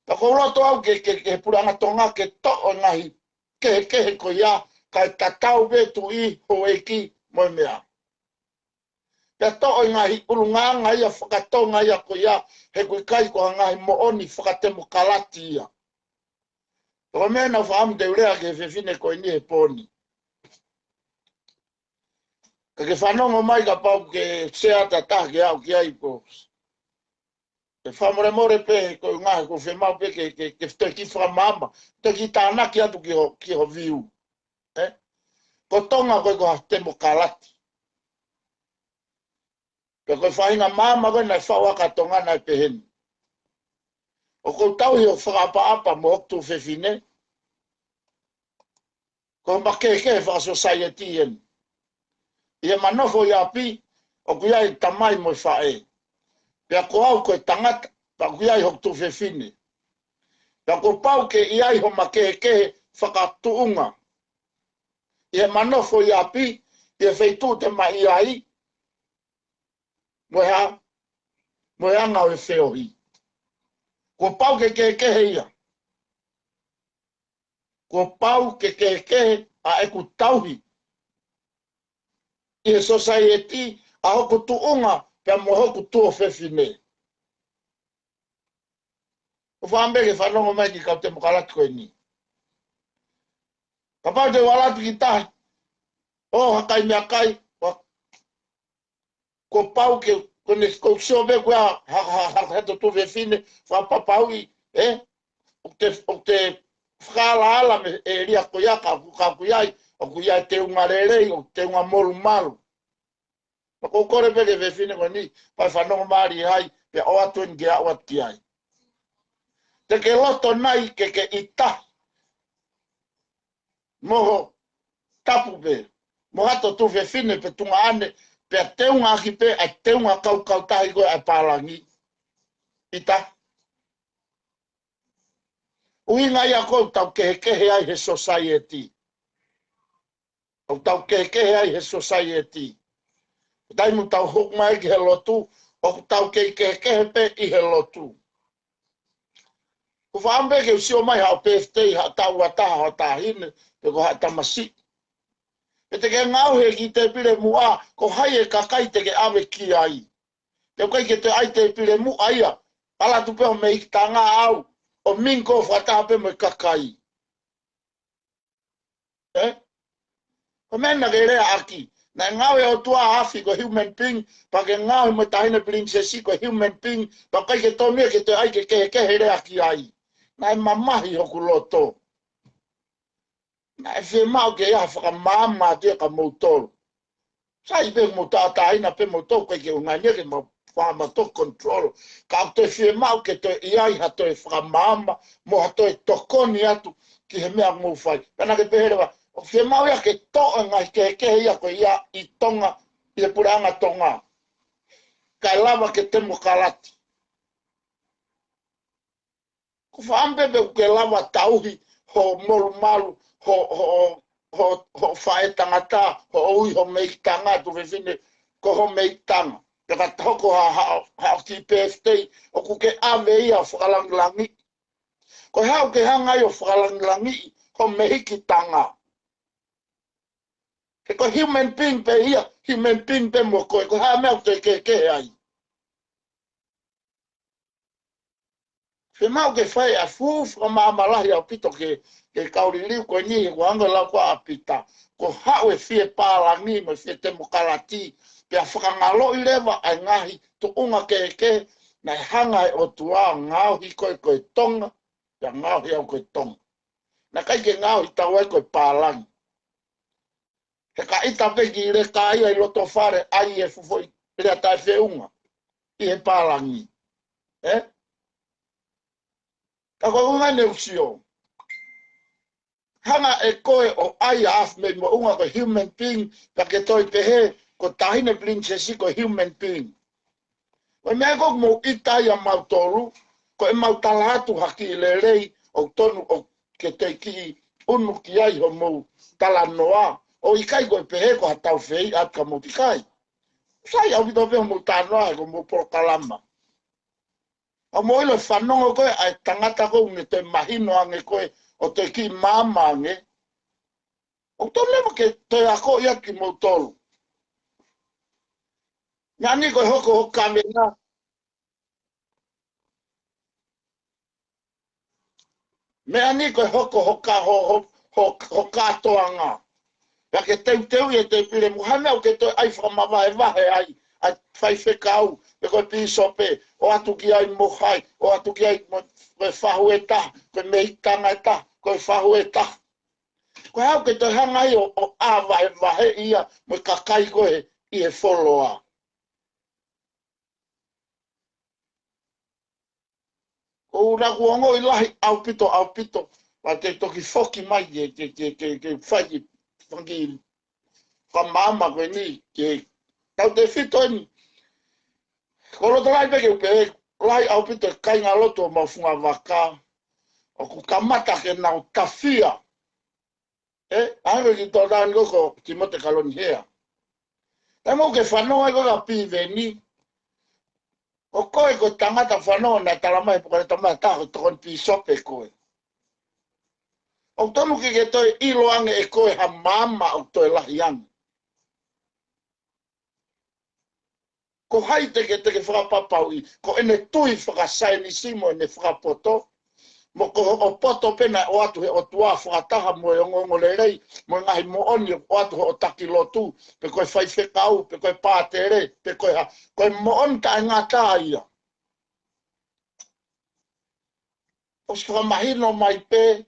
Ka ʻoku ou loto au ke, ke, ke he puleʻanga Tonga ke toʻo e ngaahi kehekehe ko ia, kae tatau pē tuʻi, houʻeiki, mo e meʻa. Pea toʻo e ngaahi ʻulungaanga ia fakatonga ia ko ia, he ʻoku ʻikai ko ha ngaahi moʻoni fakatemokalati ia. Ko e meʻa naʻa ku fakaʻamu te u lea ki he fefine ko eni he pō ni. Ka ke fanongo mai kapau ke share atu ha taha ke aʻu ki ai pō. ʻE fakamolemole pē, ko e ʻuhinga ʻoku ou fiemaʻu pē ke, ke, ke toe kiʻi fakamaama, toe kiʻi tānaki atu ki ho, ki ho view. ʻE? Ko Tonga ʻoku ʻikai ko ha temokalati. Pea ko e faʻahinga maama ko ē naʻe faʻu ʻaki ʻa Tonga naʻe pehē ni. ʻOku ou tauhi ʻo fakaʻapaʻapa mo hoku tuofefine. Ko e makehekehe fakasosaieti eni. ʻI heʻema nofo ʻi ʻapi, ʻoku ʻi ai e tamai mo e faʻē. Pea ko au ko e tangata, pea ʻoku ʻi ai hoku tuofefine. Pea kuo pau ke ʻi ai homa kehekehe fakatuʻunga. ʻI heʻema nofo ʻi ʻapi, ʻi he feituʻu te ma ʻi ai, mo e hā, mo e anga ʻo e feohi. Kuo pau ke kehekehe ia. Kuo pau ke kehekehe ʻa ʻeku tauhi ʻi he sosaieti ʻa hoku tuʻunga pea mo hoku tuofefine. ʻOfa pē ke fanongo mai ki he kau temokalati ko eni. Kapau te u ʻalu atu ki tahi, ʻo hakai meʻakai, ʻo kuo pau ke, ko ʻene, ko e sio pē ko ē ha, ha, ha, ha, ha tuofefine, fakapapauʻi, ē? ʻOku te, ʻoku te fakaalaala mei he ʻēlia ko ia ka, ka ʻoku ʻi ai, ʻoku ʻi ai e teunga lelei, ʻoku teunga molumalu. Pea ʻoku ou kole pē ki he fefine ko eni, pea fanongo mālie ai, pea ʻoatu eni ke aʻu atu ki ai. Te ke loto nai ke ke ʻita mo ho tapu pē, mo hato tuofefine pe tuongaʻane, pea teunga ʻaki pē ʻa e teunga kaukautahi ko ē ʻa e pālangi? ʻIta. ʻUhinga ia ʻoku tau kehekehe ai he society. ʻOku tau kehekehe ai he society. Taimi ʻoku tau hoko mai ki he lotu, ʻoku tau kei kehekehe pē ʻi he lotu. ʻOku ou fakaʻamu pē ke u sio mai haʻo birthday, haʻo taʻu ua taha, haʻo taʻahine, pe ko haʻo tamasiʻi. Pea te ke ngaohi ki he tēpile muʻa, ko hai e kakai te ke ʻave ki ai? Te u kai ke te ʻai tēpile muʻa ia, ʻalu atu pē ho meʻi tanga ʻo ʻalu ʻo mingle fakataha pē mo e kakai. ʻE? Ko e meʻa naʻa ke lea ʻaki. Naʻe ngaohi ʻe he ʻOtua ʻa e afi ko e human being, pea ke ngaohi mo e taʻahine pilinisesi ko e human being, pea ʻikai ke tonu ia ke te ʻai ke kehekehe lea ki ai. Naʻe mamahi hoku loto. Naʻe fiemaʻu ke ʻi ai ha fakamaama atu ia kia moutolu. Sai pē mo taʻataʻahine pē moutolu, ʻikai ke u ngāue ke mau fakamatala control. Ka ʻoku toe fiemaʻu ke toe ʻi ai ha toe fakamaama, mo ha toe tokoni atu ki he meʻa ʻoku mou fai. Pea naʻa ke pehē leva, ʻoku fiemaʻu ia ke toʻo e ngaahi kehekehe ia ko ia ʻi Tonga, ʻi he puleʻanga Tonga, kae lava ke temokalati. ʻOku ou fakaʻamu pē pe ʻoku ke lava tauhi ho molumalu, ho, ho, ho, ho faʻētangata, ho ui ho meʻi tanga, tuofefine, ko ho meʻi tanga. Pea ka hoko ha, ha, haʻo kiʻi birthday, ʻoku ke ʻave ia ʻo fakalangilangiʻi. Ko e hā ʻoku ke hanga ai ʻo fakalangilangiʻi ho meʻi tanga? He ko e human being pē ia, human being pē mo koe, ko e hā e meʻa ʻoku te kehekehe ai? Fiemaʻu ke fai ʻa e fuʻu fakamaama lahi ʻaupito ki he, ki he kau liliu ko eni, he ʻoku hangē ko e lau ko ē ʻa Pita. Ko haʻu e fie pālangi mo e fie temokalati, pea fakangaloʻi leva ʻa e ngaahi tuʻunga kehekehe naʻe hanga ʻe he ʻOtua ʻo ngaohi koe ko e Tonga, pea ngaohi au ko e Tonga. Naʻe ʻikai ke ngaohi tau ai ko e pālangi. He ka ʻita pē ki leka ia ʻi loto fale, ʻai e fuʻu foʻi lea taʻefeʻunga ʻi he pālangi. ʻE? Ka ko e ʻuhinga ʻeni ʻoku ou sio. Hanga ʻe koe ʻo ʻai ʻa e afi mei moʻunga ko e human being, pea ke toe pehē ko e taʻahine pilinisesi ko e human being. Ko e meʻa ko ē ʻoku mou ʻita ai ʻa mautolu, ko ʻemau tala atu ha kiʻi lelei, ʻoku tonu ʻoku ke toe kiʻi unu ki ai hoʻomou talanoa, ʻo ʻikai ko e pehē ko ha taufehiʻa atu kia moutolu, ʻikai. Sai ʻaupito pē hoʻomou talanoa, he ko hoʻomou polokalama. ʻOku mou ʻilo e fanongo ko ē ʻa e tangata ko ē ʻoku ne toe mahino ange ko ē, ʻo toe kiʻi maama ange, ʻoku tonu leva ke toe akoʻi atu kimoutolu. Meʻa ni ko e hoko ho kaveinga. Meʻa ni ko e hoko ho ka-, ho, ho, ho, ho kātoanga. Pea ke teuteuʻi e tēpile muʻa, ha meʻa ʻoku ke toe ʻai fakamavahevahe ai ʻa e faifekau, pe ko e pīsope, ʻoatu ki ai mo hai, ʻoatu ki ai mo, ko e fahu ʻe taha, ko e meʻi tanga ʻe taha, ko e fahu ʻe taha. Ko e hā ʻoku ke toe hanga ai ʻo, ʻo ʻā vahevahe ia mo e kakai ko ē ʻi he foloa? ʻOku ou ongoʻi lahi ʻaupito, ʻaupito, pea te u toki foki mai ke, ke, ke, ke, ke fai ki he fanga kiʻi fakamaama ko eni, ke tautefito eni. ʻOku ou loto lahi pē ke u pehē, lahi ʻaupito e kāingalotu ʻo Maʻufungavaka ʻoku kamata ke nau tafia. ʻE, ʻa e kiʻi tōtani ko ē ko Timote Kalonihea. Taimi ʻoku ke fanongo ai ko ē kia Piveni, ko koe ko e tangata fanongo naʻe talamai ʻe he polokalama ʻe taha ko e tokoni pīsope koe. ʻOku tonu ke ke toe ʻilo ange ʻe koe ha maama ʻoku toe lahi ange. Ko hai te ke, te ke fakapapauʻi, ko ʻene tui fakasaienisi mo ʻene fakapoto, mo ko hoʻo poto pē naʻe ʻoatu ʻe he ʻOtua fakataha mo e ongoongolelei, mo e ngaahi moʻoni ʻoatu ʻe hoʻo taki lotu, pe ko e faifekau, pe ko e pātele, pe ko e hā, ko e moʻoni taʻengata ia. ʻOsi fakamahino mai pē,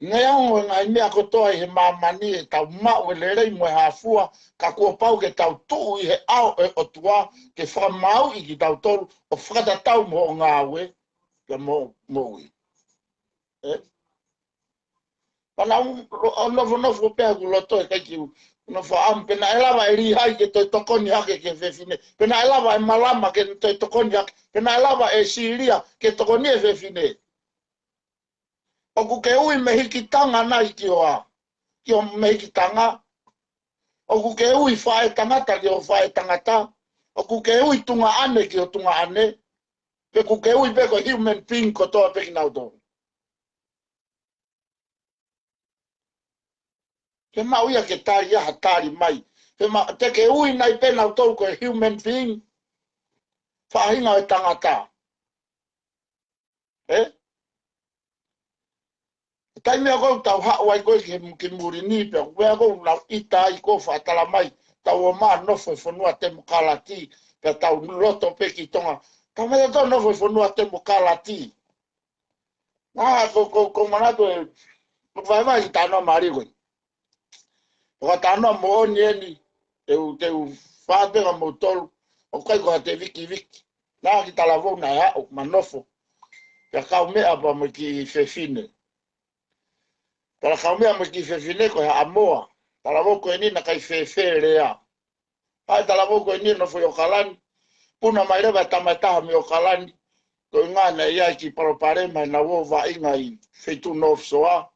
Neongo e ngaahi meʻa kotoa ʻi he māmani ʻe tau maʻu e lelei mo e hāfua, ka kuo pau ke tau tuʻu ʻi he ʻao ʻo e ʻOtua ke fakamāuʻi kitautolu ʻo fakatatau mo hoʻo ngāue pea mo hoʻo moʻui. ʻE? Pea naʻa ku nofonofo pē ʻi hoku loto, ʻikai ke u nofo ʻamu pe naʻe lava ʻe Lihai ke toe tokoni hake ki he fefine, pe naʻe lava ʻe Malama ke toe tokoni hake, pe naʻe lava ʻe Silia ke tokoni e fefine. ʻOku ke ui mehikitanga nai ki ho ʻā, ki ho mehikitanga? ʻOku ke ui faʻētangata ki ho faʻētangata? ʻOku ke ui tuongaʻane ki ho tuongaʻane? Pe ʻoku ke ui pē ko e human being kotoa pē kinautolu? Ke maʻu ia ke tali ia ha tali mai. Ke ma-, te ke ui nai pē nautolu ko e human being, faʻahinga ʻo e tangata? ʻE? Taimi ʻoku tau haʻu ai ko ē ki, ki muli ni, pea ko e meʻa ʻoku nau ʻita ai ko e faʻa tala mai, tau ō mai ʻo nofo he fonua temokalati, pea tau loto pē ki Tonga. Tau mai ʻo tau nofo he fonua temokalati. Naʻa ko, ko, ko manatu ē, ko e vaivai ki he talanoa mālie ko ē. Ko e talanoa moʻoni eni, te u, te u fāpeka mo tolu, ʻoku ʻikai ko ha te vikiviki. Naʻa ki talavou naʻe haʻu, ma nofo. Pea kaumeʻa pea mo e kiʻi fefine. Pea kaumeʻa mo e kiʻi fefine ko e Haʻamoa. Talavou ko eni naʻe ʻikai fēfē lea. Haʻu e talavou ko eni ʻo nofo ʻi ʻOkalani. Puna mai leva e tama ʻe taha mei ʻOkalani. Ko e ʻuhinga naʻe ʻi ai e kiʻi palopalema ʻenau ō vaʻinga ʻi he feituʻu North Shore.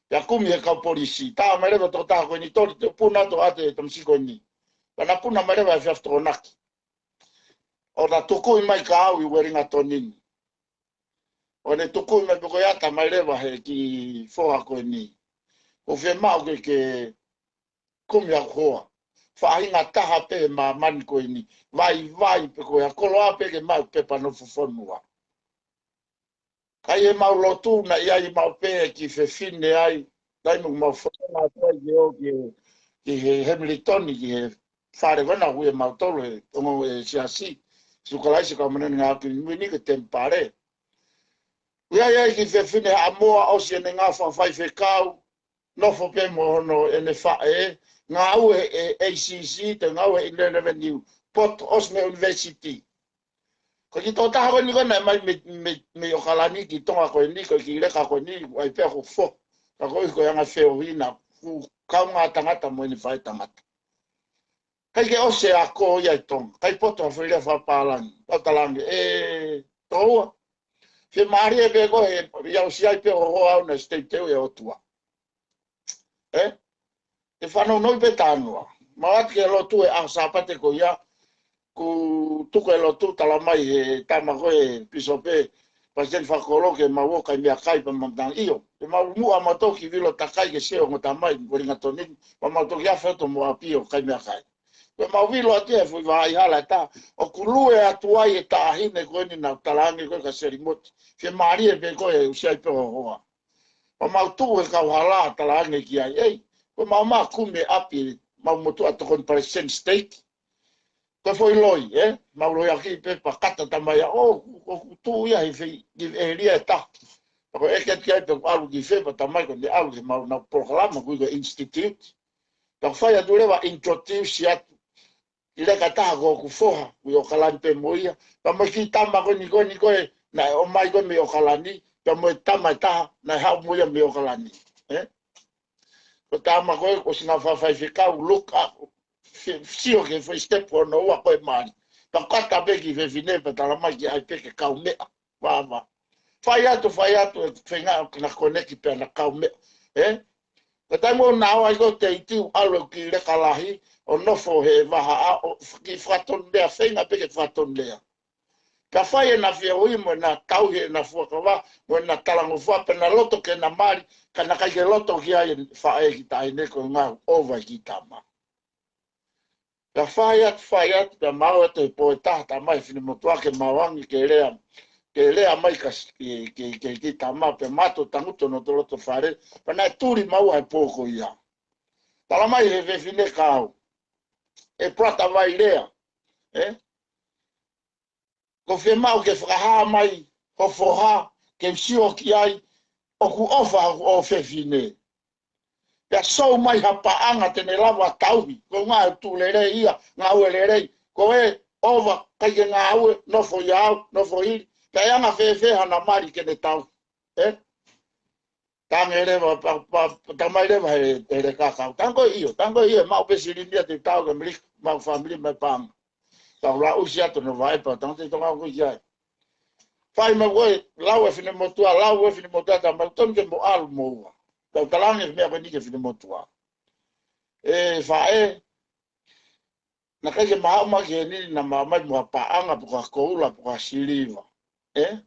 Pea kumi ʻe he kau polisi. Tā mai leva e tokotaha ko eni, toli te u puna atu ʻa e tamasiʻi ko eni. Pea na puna mai leva e efiafi Tokonaki. ʻO na tukuʻi mai kia au ʻi Uelingatoni ni. ʻO ne tukuʻi mai pē ko ia, tā mai leva ʻe he kiʻi foha ko eni. ʻOku fiemaʻu ke, ke kumi haku hoa. Faʻahinga taha pē he māmani ko eni. Vaivai pē ko ia, koloa pē ke maʻu pepa nofo fonua. Ka ʻi heʻemau lotu naʻe ʻi ai maʻu pē e kiʻi fefine ai. Taimi ʻoku mau fononga atu ai ke ō ki, ki he Hamilton, ki he fale ko ena ʻoku ui ʻe mautolu he ongo e siasi, Sū Kalaisi ʻo e Kau Māʻoniʻoni ʻi he Ngaahi ʻAho Kimui ni ko e temipale. ʻOku ʻi ai e kiʻi fefine Haʻamoa, ʻosi ʻene ngāue fakafaifekau, nofo pē mo hono ʻene faʻē, ngāue he A C C, toe ngāue he Inland Revenue, poto ʻosi mei he university. Ko e kiʻi tokotaha ko eni ko ē naʻe ō mai mei, mei, mei ʻOkalani ki Tonga ko eni, ko e kiʻi leka ko eni, ʻai pē ʻoku fo. Ka koeʻuhi ko e anga e feohi naʻa ku kaungā tangata mo ʻene faʻētangata. ʻIkai ke ʻosi e ako ia ʻi Tonga, ʻikai poto ha foʻi lea fakapālangi, pea u talaange, ʻe, tokoua. Fiemālie pē koe he, ia ʻosi ʻai pē hoʻo hoa au naʻe teuteu ʻe he ʻOtua. ʻE? ʻE fanongo pē talanoa. Mau ō atu ki he lotu he ʻaho Sāpate ko ia, kuo tuku e lotu, tala mai ʻe he tama ko ē, pīsope, palesiteni fakakolo ke mau ō kai meʻakai pea mau talaange ʻio. Pea mau muʻa mau toki vilo takai ke sio ongo tama ʻi Uelingatoni ni, pea mau toki afe atu mo ʻapi ʻo kai meʻakai. Pea mau vilo atu he foʻi vaʻa hala ʻe taha, ʻoku lue atu ai e taʻahine ko eni naʻa ku talaange ko ē kia Selimoti. Fiemālie pē koe he ʻosi ʻai pē hoʻo hoa. Pea mau tuʻu he kauhala talaange ki ai, ʻei, ko mau ma kumi e ʻapi, mau motuʻa tokoni palesiteni siteiki. Ko e foʻi loi, ʻe? Mau loi ʻaki pē pea kata tama ia, ʻo, ʻoku tuʻu ia he fei, ki he ʻēlia ʻe taha. Pea ko e ʻeke atu ki ai pe ʻoku ʻalu ki fē, pea tala mai ko ʻene ʻalu ki heʻemau nau polokalama, ʻoku ui ko e institute. Pea ʻoku fai atu leva introduce atu ʻi he leka ʻe taha ko hoku foha, ʻoku ʻi ʻOkalani pē mo ia. Pea mo e kiʻi tama ko eni ko eni ko ē, naʻe ō mai ko ē mei ʻOkalani, pea mo e tama ʻe taha, naʻe haʻu mo ia mei ʻOkalani. ʻE? Ko e tama ko ē, ʻosi ngāue fakafaifekau, look up, fi-, sio ki he foʻi step hono ua ko ē mali. Pea kata pē kiʻi fefine, pea tala mai ke ʻai pē ke kaumeʻa. Vava. Fai atu, fai atu, ʻe feinga ke na koneki pea na kaumeʻa. ʻE? Ka taimi ʻoku na ō ai ko ē ʻo teiti ʻo ʻalu e kiʻi leka lahi, ʻo nofo he vahaʻa, ʻo kiʻi fakatonu lea, feinga pē ke fakatonu lea. Ka fai ʻena feohi mo ʻena tauhi ʻena fuakava, mo ʻena talangofua, pea na loto ke na mali, ka naʻe ʻikai ke loto ki ai e faʻē kiʻi taʻahine ko e ngāue ʻova e kiʻi tama. Pea fai atu, fai atu, pea mau ō atu he pō ʻe taha, tala mai ʻe he finemotuʻa ke mau angi ke lea, ke lea mai ka s-, ke, ke, ke, ke tama, pea mātou tangutu ʻi hono loto fale, pea naʻe tuli maua he pō ko ia. Tala mai ʻe he fefine kia au, ʻe Brother Vailea, ʻe? ʻOku fiemaʻu ke fakahā mai ho foha, ke u sio ki ai, ʻoku ʻofa hoku ʻofefine. Pea sou mai ha paʻanga te ne lava tauhi, ko e ngāue tuʻu lelei ia, ngāue lelei. Ko e ʻova, ʻikai ke ngāue, nofo ia au, nofo hili. Pea ʻe anga fēfē hana mali ke ne tauhi. Ē? Tange leva, pa, pa, tamai leva he, he leka kau. Tango io, tango io, mau pe silini ʻa te tau ke mili, mau family mai pang. Tau la usi atu no vai pa, tango te tonga ko ia. Fai ma koe, lau e finemotuʻa, lau e finemotuʻa, tamai tonu ke mo ʻalu mo ua. Tau talange meʻa ko eni ke finemotuʻa. ʻE faʻē, naʻe ʻikai ke mahaʻu mai ki heni naʻa ma mai mo ha paʻanga pe ko ha koula pe ko ha siliva. Ē?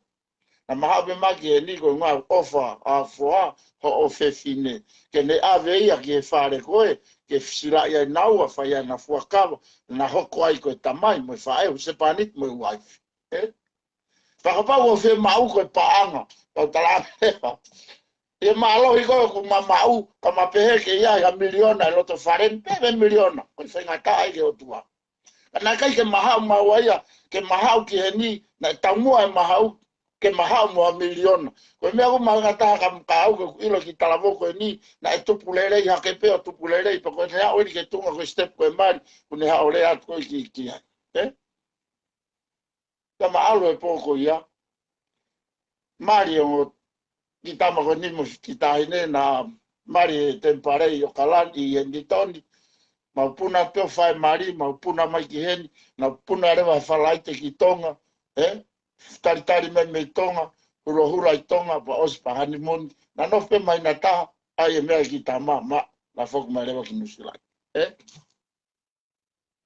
Naʻa ma haʻu mai ki heni ko e ngāue ʻofa ʻa foha hoʻo ʻofefine. Ke ne ʻave ia ki he fale ko ē, ke silaʻi ai naua, fai ai ʻena fuakava, naʻa hoko ai ko e tamai, mo e faʻē, husepāniti, mo e uaifi. Ē? Fakapau ʻoku fiemaʻu ko e paʻanga, tau talange leva. ʻE mālohi ko ē ʻoku ma maʻu, ka ma pehē ke ʻi ai ha miliona ʻi loto fale ni, pehē miliona, ko e faingataʻa ia ki he ʻOtua. Ka naʻe ʻikai ke mahaʻu maua ia, ke mahaʻu ki heni, naʻe taumuʻa e mahaʻu, ke mahaʻu mo ha miliona. Ko e meʻa ʻoku ma ngataha ka, ka au ke ʻilo ki talavou ko eni, naʻe tupu lelei hake pē ʻo tupu lelei, pe ko e haʻu eni ki he tuʻunga ko e step ko e mali, ʻoku ne haʻu lea atu ko ē ki, ki ai. Ē? Tama ʻalu e pō ko ia. Mali ʻo ki tama ko eni mo ki taʻahine naʻa mali he Temipale ʻi ʻOkalani ʻi Henitoni. Mau puna pē ʻo fai mali, mau puna mai ki heni, naʻa puna leva he Falaite ki Tonga, ē? Talitali mai mei Tonga, hulohula ʻi Tonga, pea ʻosi pea hanimuni. Naʻa nofo pē mai na taha, ʻai e meʻa ki tama, ma, naʻa foki mai leva ki Nuʻusila. Ē?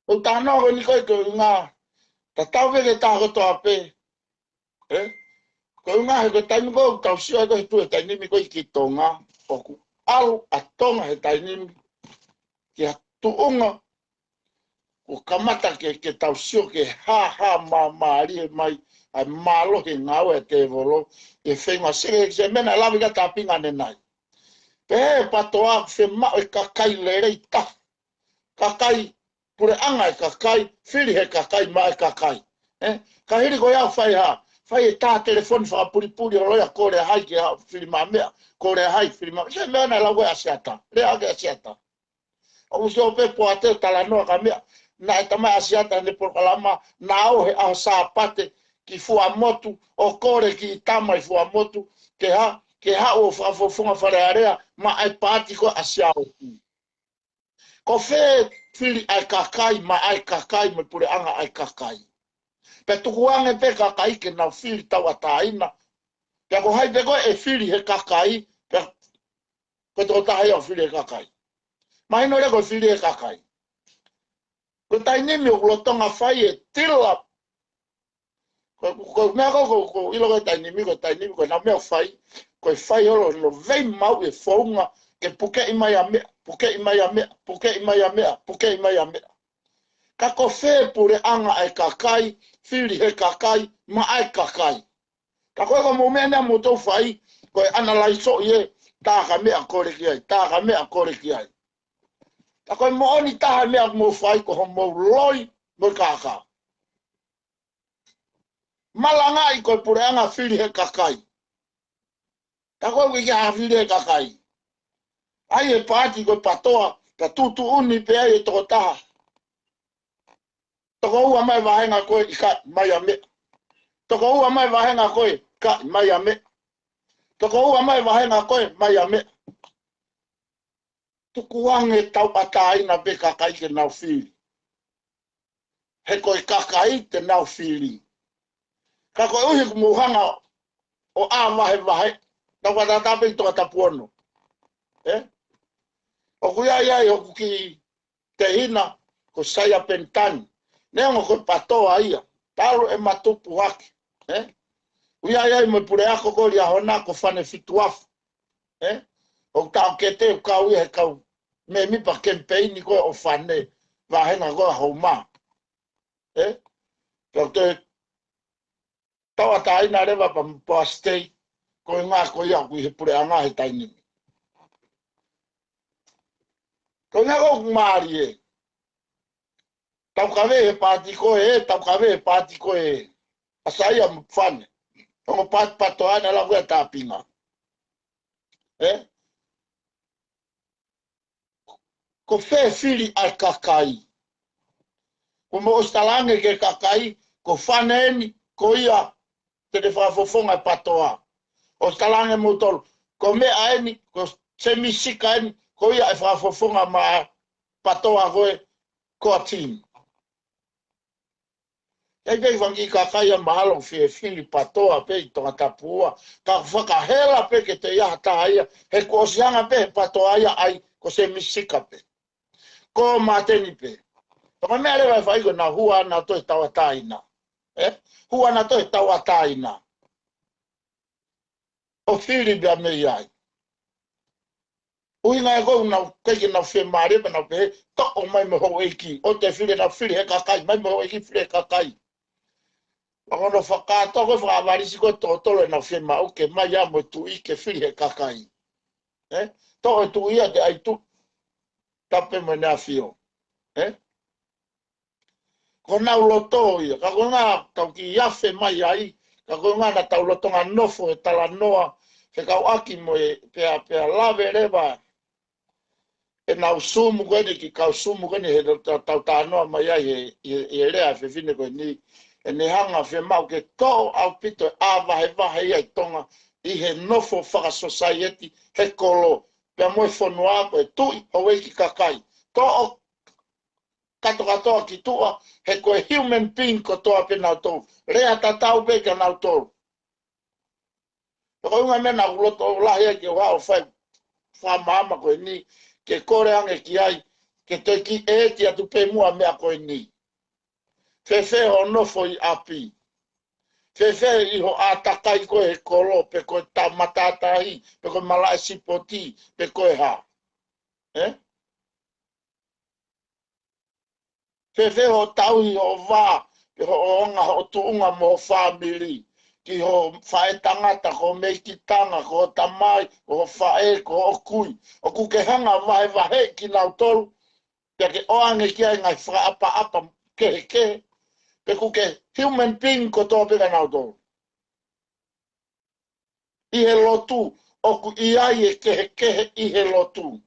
ʻOku tau noa ko eni ko e ko e ngā, tatau ke ke taha kotoa pē. Ē? Ko e ngā he ko e taimi ko ē, tau sio ai ko e tuʻu he taimi ni ko ē ki Tonga, ʻoku ʻalu ʻa Tonga he taimi ni ki ha tuʻunga, ʻoku kamata ke, ke tau sio ke hā, hā mā, mālie mai, ʻa e mālohi e ngāue ʻa e tēvolo, ʻi he feinga seke, se mena lava ka tāpinga ʻanenai. Pehē ʻe Patoa, fiemaʻu e kakai lelei taha. Kakai, puleʻanga e kakai, fili he kakai, maʻa e kakai. Ē? Ka hili ko ia fai ha, fai e tā telefoni fakapulipuli ʻo loia kole hai ke ha fili maʻa meʻa, kole hai fili maʻa, se meʻa naʻe lau ko ē ʻa Siata, lea ake ʻa Siata. ʻOku sio pē Poate ʻo talanoa ka meʻa, naʻe tamai ʻa Siata ʻene polokalama, naʻa ō he ʻaho Sāpate, ki Fuaʻamotu, ʻo kole ki tama ʻi Fuaʻamotu, ke ha, ke haʻu ʻo fakafofonga Fale Alea, maʻa e paati ko ē ʻa Siaosi. Ko fē fili ʻa e kakai, maʻa e kakai, mo e puleʻanga ʻa e kakai. Pea tukuange pē kakai ke nau fili tauʻatāina. Pea ko hai pē ko ē ʻe fili he kakai, pea ko e tokotaha ia ʻoku fili he kakai. Mahino leva ko e fili he kakai. Ko e taimi ni ʻoku lolotonga fai e tila Ko, ko, ko, meʻa ko, ko, ko, ʻilo ko e taimi ni, ko e taimi ni, ko e nau meʻa ʻoku fai, ko e fai holo, no vei mau e founga, ke pukeʻi mai ʻa meʻa, pukeʻi mai ʻa meʻa, pukeʻi mai ʻa meʻa, pukeʻi mai ʻa meʻa. Ka ko fē puleʻanga ʻa e kakai, fili he kakai, maʻa e kakai. Ka ko e ko mou meʻa naʻa mou tau fai, ko e analaiso ʻi he, tā ka meʻa kole ki ai, tā ka meʻa kole ki ai. Ka ko e moʻoni taha meʻa mou fai, ko hoʻomou loi, mo e kākā. Malangaʻi ko e puleʻanga fili he kakai. Ka ko e ʻikai ke ha fili he kakai. ʻAi e paati ko e Patoa, ka tuʻutuʻuni pē ai e tokotaha. Toko ua mai vahenga ko ē ʻikai mai ʻa meʻa. Toko ua mai vahenga ko ē ʻikai mai ʻa meʻa. Toko ua mai vahenga ko ē mai ʻa meʻa. Tukuange tauʻatāina pē kakai ke nau fili. He ko e kakai te nau fili. Ka koeʻuhi ʻoku mou hanga ʻo ʻā vahevahe, tau ka tātā pē ʻi Tongatapu ono. Ē? ʻOku ʻi ai ʻa hoku kiʻi tehina ko Saia Penitani. Neongo ko e Patoa ia, talu ʻema tupu hake. Ē? ʻOku ʻi ai ʻa e mo e puleako ko Liahona ko Fane Fituafu. Ē? ʻOku taʻokete ʻoku kau ia he kau mēmipa kemipeini ko ē ʻo Fane, vahenga ko ē ʻa Houma. Ē? Ka te tauʻatāina leva pea mo Poasi Tei, ko e ngaahi ko ia ʻoku ʻi he puleʻanga he taimi ni. Ko e ngaahi ʻoku mālie. Tau kave he paati ko ē, tau kave he paati ko ē. ʻA Saia mo Fane. Ongo paati Patoa naʻa lau ko ē ʻa Tāpinga. ē? Ko fē fili ʻa e kakai? Ko mo ʻosi talaange ki he kakai, ko Fane eni, ko ia te ne fakafofonga e PATOA. ʻOsi talaange mo tolu, ko Meʻa eni, ko Sēmisi Sika eni, ko ia ʻe fakafofonga maʻa e PATOA ko e core team. ʻIkai pē fanga kiʻi kakai ia mahalo fie fili PATOA pē ʻi Tongatapu ua. Ka fakahela pē ke toe ʻi ai ha taha ia, he kuo ʻosi hanga pē he PATOA ia ʻai ko Sēmisi Sika pē, ko Māteni pē. Pea ko e meʻa leva ʻe fai ko ʻenau hū ʻanautolu he tauʻatāina. Ē? Hū ʻanautolu he tauʻatāina ʻo fili pea mei ai. ʻUhinga ia ʻoku nau, ʻikai ke nau fiemālie pea nau pehē, toʻo mai mo houʻeiki. ʻOua te fili, nau fili he kakai, mai mo houʻeiki, fili he kakai. Pea ko hono fakakātoa ko e fakaʻavalisi ko e toko tolu ʻenau fiemaʻu ke mai ia mo e tuʻi ke fili he kakai. Ē? Toʻo e tuʻi ia te ʻai tuʻi. Tapu mo ʻEne ʻAfio. Ē? Ko honau loto ia, ka ko e ʻuhinga tau kiʻi afe mai ai, ka ko e ʻuhinga naʻa tau lolotonga nofo he talanoa, fekauʻaki mo e pea, pea lave leva ʻenau Zoom ko eni, kiʻi kau Zoom ko eni, he tau, tau talanoa mai ai he, he, he lea e fefine ko eni, ʻene hanga fiemaʻu ke toʻo ʻaupito e ʻā vahevahe ia ʻi Tonga, ʻi he nofo fakasosaieti he kolo, pea mo e fonua ko e tuʻi, houʻeiki, kakai. Toʻo kātoa kātoa ki tuʻa, he ko e human being kotoa pē nautolu. Lea tatau pē kia nautolu. Pea ko e ʻuhinga e meʻa naʻa ku loto lahi ai ke u haʻu ʻo fai fakamaama ko eni, ke kole ange ki ai, ke toe kiʻi ʻeeti atu pē muʻa meʻa ko eni. Fēfē hoʻo nofo ʻi ʻapi? Fēfē ʻi hoʻo ʻātakai ko ē he kolo, pe ko e tā matātahi, pe ko e malaʻe sipoti, pe ko e hā? Ē? Fēfē hoʻo tauhi hoʻo vā, pe hoʻo anga hoʻo tuʻunga mo ho fāmili, ki ho faʻētangata, ko ho meikitanga, ko ho tamai, ko ho faʻē, ko hoʻo kui. ʻOku ke hanga vahevaheʻi kinautolu, pea ke ʻoange ki ai e ngaahi fakaʻapaʻapa kehekehe, pe ʻoku ke human being kotoa pē kinautolu. ʻI he lotu, ʻoku ʻi ai e kehekehe ʻi he lotu.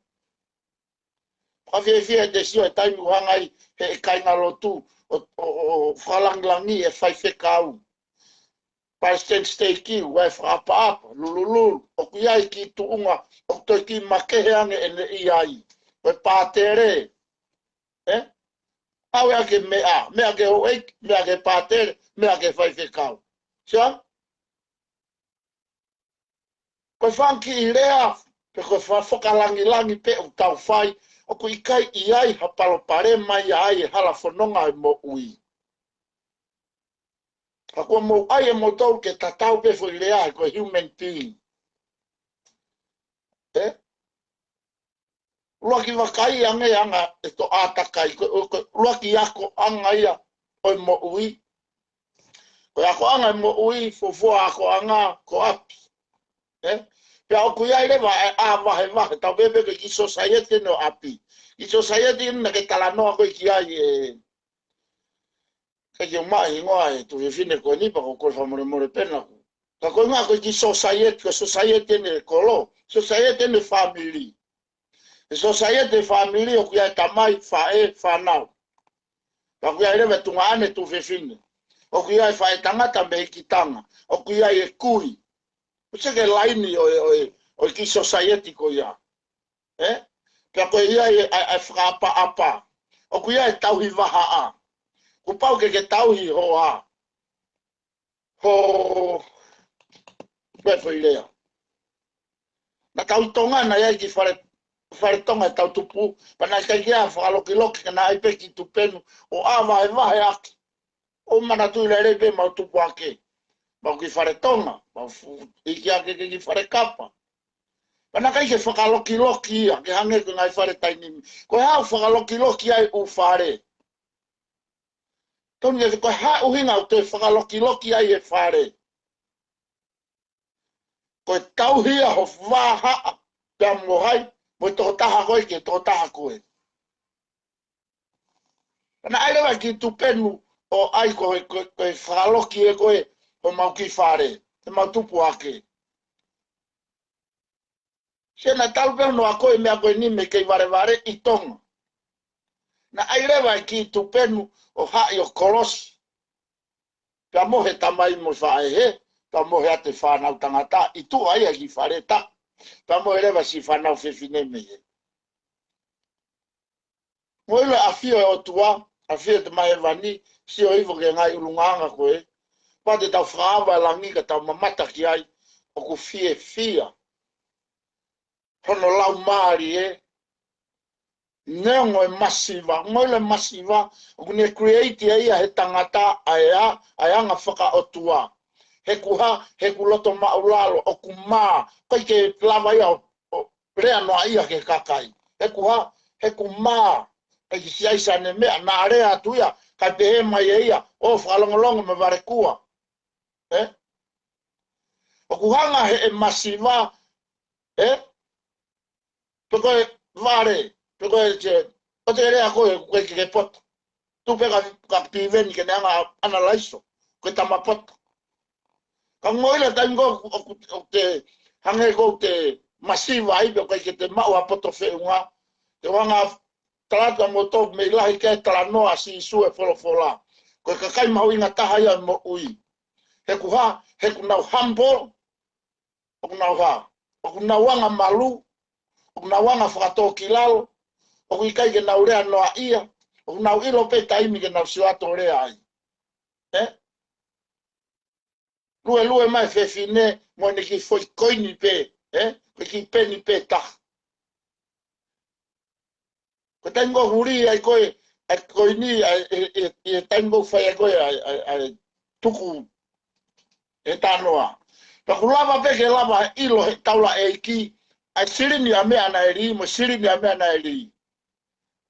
Fakafiefia ʻete sio he taimi ʻoku hanga ai he kāingalotu ʻo, ʻo, ʻo, ʻo fakalangilangiʻi e faifekau, palesiteni siteiki, ʻoku ʻi ai e fakaʻapaʻapa, lulululu, ʻoku ʻi ai e kiʻi tuʻunga, ʻoku toe kiʻi makehe ange ʻene ʻi ai. Ko e pātele, ē? Aʻu ia ki he meʻa, meʻa ki he houʻeiki, meʻa ki he pātele, meʻa ki he faifekau. Sio? Ko e fanga kiʻi lea, pe ko e fa-, fakalangilangi pē ʻoku tau fai, ʻoku ʻikai ʻi ai ha palopalema ia ai e hala fononga e moʻui. Ka kuo mou ʻai ʻe moutolu ke tatau pē foʻi lea he ko e human being. Ē? ʻUluaki vakai ange anga ʻetau ʻātakai, ko, ko, ʻuluaki akoʻanga ia ʻo e moʻui. Ko e akoʻanga e moʻui, fuofua akoʻanga ko ʻapi. Ē? Pea ʻoku ʻi ai leva e ʻā vahevahe, tau pehē pē ko e kiʻi sosaieti eni ʻo ʻapi. Kiʻi sosaieti eni naʻa ke talanoa ko ē ki ai ē, ʻikai ke u maʻu e hingoa e tuofefine ko eni pea ko e kole fakamolemole pē naʻa ku. Ka ko e ʻuhinga ko e kiʻi sosaieti, ko e sosaieti eni e kolo, sosaieti eni e fāmili. He sosaieti e fāmili ʻoku ʻi ai e tamai, faʻē, fānau. Pea ʻoku ʻi ai leva e tuongaʻane, tuofefine. ʻOku ʻi ai e faʻētangata, meikitanga. ʻOku ʻi ai e kui. ʻOku sio ki he laini ʻo e, ʻo e, ʻo e kiʻi sosaieti ko ia. Ē? Pea ko e ʻi ai e, ʻa e, ʻa e fakaʻapaʻapa. ʻOku ʻi ai e tauhi vahaʻa. Kuo pau ke ke tauhi hoʻo hā? Ho, ko e foʻi lea. Naʻa tau ʻi Tonga naʻe ʻi ai e kiʻi fale, fale Tonga ʻetau tupu. Pea naʻe ʻikai ke ʻi ai ha fakalokiloki ka naʻe ʻi ai pē e kiʻi tupenu ʻo ʻā vahevahe ʻaki. ʻO manatuʻi lelei pē ʻemau tupu ake. Mau kiʻi fale Tonga, mau fu-, hiki ake ki he kiʻi fale kapa. Pea naʻe ʻikai ke fakalokiloki ia, ke hangē ko e ngaahi fale taimi ni. Ko e hā ʻoku fakalokiloki ai e ʻū fale? Tonu ke ko e hā e ʻuhinga ʻoku toe fakalokiloki ai e fale? Ko e tauhi ia ho vahaʻa, pea mo hai, mo e tokotaha ko ē ki he tokotaha ko ē. Pea naʻe ʻi ai leva e kiʻi tupenu ʻo ʻai ko e, ko e, ko e fakaloki ē ko ē homau kiʻi fale, ʻemau tupu ake. Ke na talu pē hono ako e meʻa ko eni mei he kei valevale ʻi Tonga. Naʻe ʻai leva e kiʻi tupenu ʻo haʻi ʻo kolosi. Pea mo e tamai mo e faʻē, pea mo e ʻa e fānau tangata, ʻi tuʻa ia ki he fale taʻu. Pea mo e leva siʻi fānau fefine mei he. Mo ʻilo e ʻafio e ʻOtua, ʻafio e Tamai Hēvani, sio hifo ki he ngaahi ʻulungaanga ko ē. Pea te tau fakaava e langi ka tau mamata ki ai, ʻoku fiefia. Hono laumālie, neongo e masiva, mo ʻilo e masiva, ʻoku ne create ia he tangata ʻa e, ʻa e anga fakaʻotua. He ʻoku hā, he ʻoku loto maʻulalo, ʻoku mā, ʻikai ke lava ia ʻo, ʻo lea noaʻia ki he kakai. He ʻoku hā, he ʻoku mā, ʻikai ke siaisa ne meʻa, naʻa lea atu ia, kae pehē mai ʻe ia, ʻo fakalongolongo mo e valekua. ʻE? ʻOku hanga he ʻe masiva, ʻe? Pe ko e vale, pe ko e te, ʻo te lea ko e, ko e ke poto. Tuku pē ka, ka piveni ke ne anga analaiso, ko e tama poto. Ka mo ʻilo e taimi ko ē, ʻoku, ʻoku te, hangē ko ē te masiva ai, pe ko e ke te maʻu ha poto feʻunga. Te u hanga tala atu kia moutolu, mei lahi ke talanoa ʻa Sīsū e folofola. Ko e kakai mahuʻinga taha ia ʻi he moʻui. He ʻoku hā, he ʻoku nau humble, ʻoku nau hā, ʻoku nau anga malu, ʻoku nau anga fakatōkilalo, ʻoku ʻikai ke nau lea noaʻia, ʻoku nau ʻilo pē taimi ke nau sio atu ʻo lea ai. ʻE? Luelue mai fefine, mo ʻene kiʻi foʻi koini pē, ʻe? Ko e kiʻi peni pē taha. Ko e taimi ko ē huli ai ko ē, ʻa e koini, ʻa e, ʻe, ʻe, ʻe taimi ko ē fai ai ko ē, ʻa e, ʻa e, ʻa e tuku e tanoa. Pea ʻoku lava pē ke lava ʻilo he taulaʻeiki, ʻa e silini ʻa e meʻa naʻe lī, mo e silini ʻa e meʻa naʻe lī.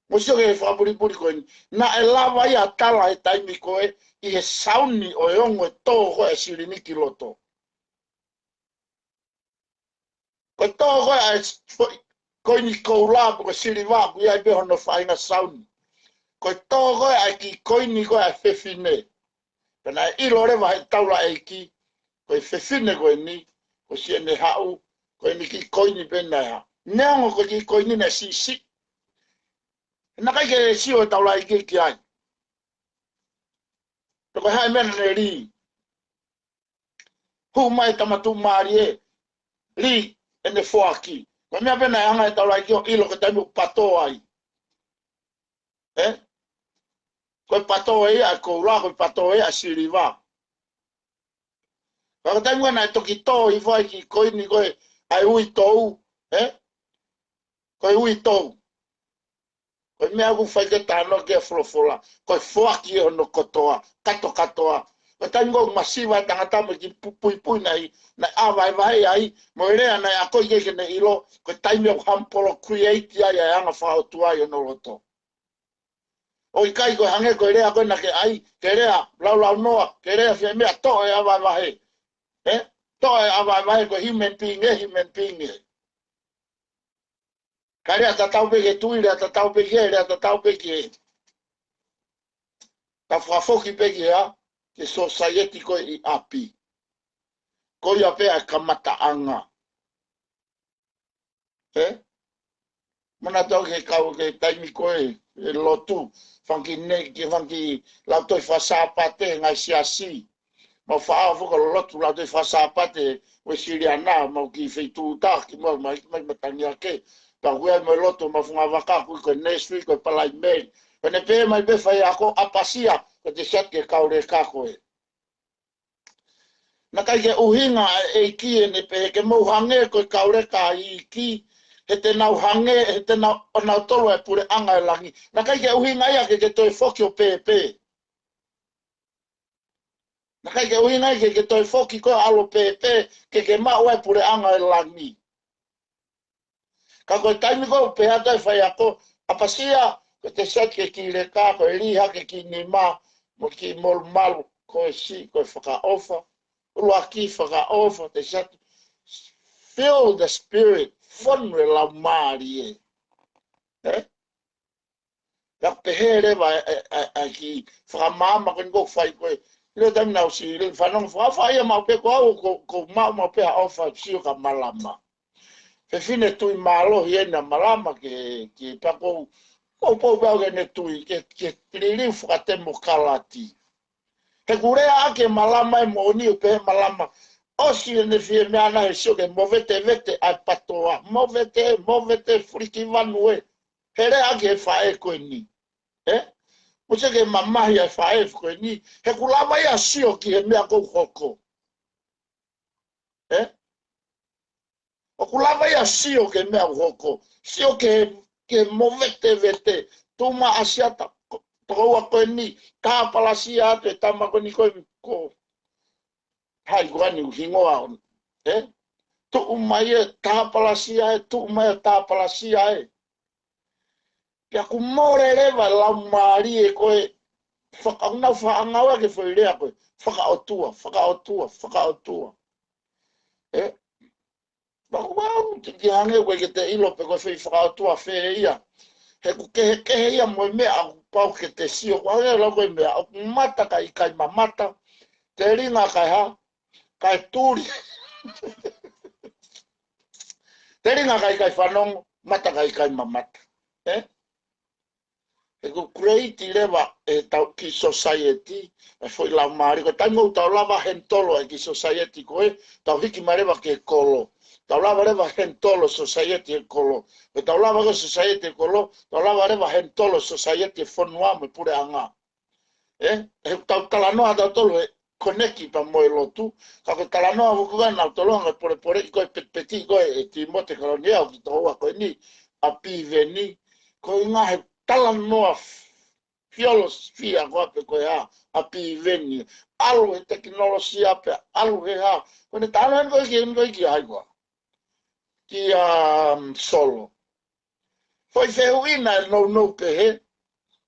Mo sio ki he fakapulipuli ko eni. Naʻe lava ia tala he taimi ko ē, ʻi he sauni ʻo e ongo e tō ko ē ʻa e silini ki loto. Ko e tō ko ē ʻa e foʻi koini koula pe ko e siliva ʻoku ʻi ai pē hono faʻahinga sauni. Ko e tō ko ē ʻa e kiʻi koini ko ē ʻa e fefine. Pea naʻe ʻilo leva he taulaʻeiki, ko e fefine ko eni, ko siʻene haʻu, ko eni kiʻi koini pē naʻe haʻu. Neongo ko e kiʻi koini naʻe siʻisiʻi. Naʻe ʻikai ke sio e taulaʻeiki ki ai. Pe ko e hā e meʻa naʻe lī. Hū mai e tama tuʻumālie, lī ʻene foaki. Ko e meʻa pē naʻe hanga he taulaʻeiki ʻo ʻilo ko e taimi ʻoku patō ai. ʻE? Ko e patō ia ʻa e koula, ko e patō ia ʻa e siliva. Ka ko e taimi ko ē naʻe toki tō hifo ai kiʻi koini ko ē ʻa e uitou, ʻe? Ko e uitou. Ko e meʻa ʻoku fai ke talanoa ki ai e folofola. Ko e foaki ʻe hono kotoa, katokatoa. Ko e taimi ko ē ʻoku masiva e tangata mo e kiʻi pu-, puipui naʻe, naʻe ʻā vahevahe ai, mo e lea naʻe akoʻi ke ne ʻilo, ko e taimi ʻoku humble create ai ʻa e anga fakaʻotua ʻi hono loto. ʻOku ʻikai ko e hangē ko e lea ko ē naʻa ke ʻai, ke lea laulaunoa, ke lea fie meʻa, toʻo e ʻā vahevahe. ʻE? Toʻo e ʻā vahevahe, ko e human being ē, human being ē. Ka lea tatau pē ki he tuʻi, lea tatau pē ki he, lea tatau pē ki he. Ka fakafoki pē ki he ʻā, ki he society ko ē ʻi ʻapi. Ko ia pē ʻa e kamataʻanga. ʻE? Manatu au ki he kau ki he taimi ko ē, ʻe lotu, fanga kiʻi ne, ki he fanga kiʻi lautohi fakasāpate, ngaahi siasi. Mau faʻa foki ʻo lotu lautohi fakasāpate, Uēsiliana, mau kiʻi feituʻu taki, mau mai, mai, mai tangi ake. Pea ʻoku ʻi ai mo e lotu, mau fungavaka, ʻoku ʻi ai ko e nursery, ko e palaimeli. Pea ne pehē mai pē faiako, ʻapasia, ko e te siat ke kau leka ko ē. Naʻe ʻikai ke ʻuhinga ʻa e ʻEiki ʻene pehē ke mou hangē ko e kau leka ʻa e ʻEiki, he te nau hangē, he te nau, ʻonautolu ʻa e puleʻanga ʻo e langi. Naʻe ʻikai ke ʻuhinga ia ke ke toe foki ʻo pēpē. Naʻe ʻikai ke ʻuhinga ia ke ke toe foki ko e ʻalu ʻo pēpē, ke ke maʻu ʻa e puleʻanga ʻo e langi. Ka ko e taimi ko ē ʻoku pehē atu ai e faiako, ʻapasia, ko e te siat ke kiʻi leka, ko e lī hake kiʻi nima, mo e kiʻi molumalu, ko e si, ko e fakaʻofa, ʻuluaki fakaʻofa, te siat, feel the spirit, fonu e laumālie. ʻE? Ka pehē leva e, e, e, e kiʻi fakamaama ko eni ʻoku fai ko ē. Lea taimi naʻa ku ʻosi, lea fanongo fakaʻofa ia maʻu pē ko au, ko, ko maʻu maʻu pē ha ʻofa sio ka malama. He fine tui mālohi ʻena Malama ke, ke pea kou, kou pou pau ke ne tui, ke, ke liliu fakatemokalati. He ʻoku lea ʻaki ʻe Malama e moʻoni ʻo pehē Malama. ʻOsi ʻene fie meʻa ʻana he sio ke movetevete ʻa e patoa. Movete, movete, fulikivanu ē. He lea ʻaki ʻe he faʻē ko eni. Ē? Mo sio ke mamahi ʻa e faʻē ko eni. He ʻoku lava ia sio ki he meʻa ʻoku hoko. Ē? ʻOku lava ia sio ki he meʻa ʻoku hoko. Sio ki he, ki he movetevete. Tuʻu mai ʻa Siata ko, tokoua ko eni. Tāpalasia atu e tama ko eni ko e ko. Hai ko ani ʻoku hingoa ʻona. Ē? Tuʻu mai e tāpalasia ē, tuʻu mai e tāpalasia ē. Pea ʻoku mole leva e laumālie ko e faka-, ʻoku nau fakaʻangau ʻaki e foʻi lea ko e fakaʻotua, fakaʻotua, fakaʻotua. Ē? Pea ʻoku ou tiki hangē ʻoku ʻikai ke te ʻilo pe ko e foʻi fakaʻotua fē ia. He ʻoku kehekehe ia mo e meʻa ʻoku pau ke te sio. ʻOku hangē lau ko e meʻa, ʻoku mata kae ʻikai mamata, telinga kae hā, kae tuli. Telinga kae ʻikai fanongo, mata kae ʻikai mamata. Ē? He ʻoku create leva ʻe he tau kiʻi society, e foʻi laumālie, ko e taimi ʻoku tau lava handle e kiʻi society ko ē, tau hiki mai leva ki he kolo. Tau lava leva handle society he kolo. Ko e tau lava ko e society he kolo, tau lava leva handle society he fonua mo e puleʻanga. Ē? He ʻoku tau talanoa tautolu he connect pea mo e lotu, ka ko e talanoa ʻoku ʻikai ke nau tolonga polepole ko e petipeti ko e Timote Kalonia ʻoku ki tokoua ko eni, ʻa Piveni, ko e ngaahi talanoa fiolosifia ko ē pē ko e hā, ʻa Piveni, ʻalu he tekinolosia pea, ʻalu he hā, ko ʻene talanoa ko ē ki, ko ē ki hai koā. Kia, um, Solo. Foʻi fehuʻi naʻe nounou pehē,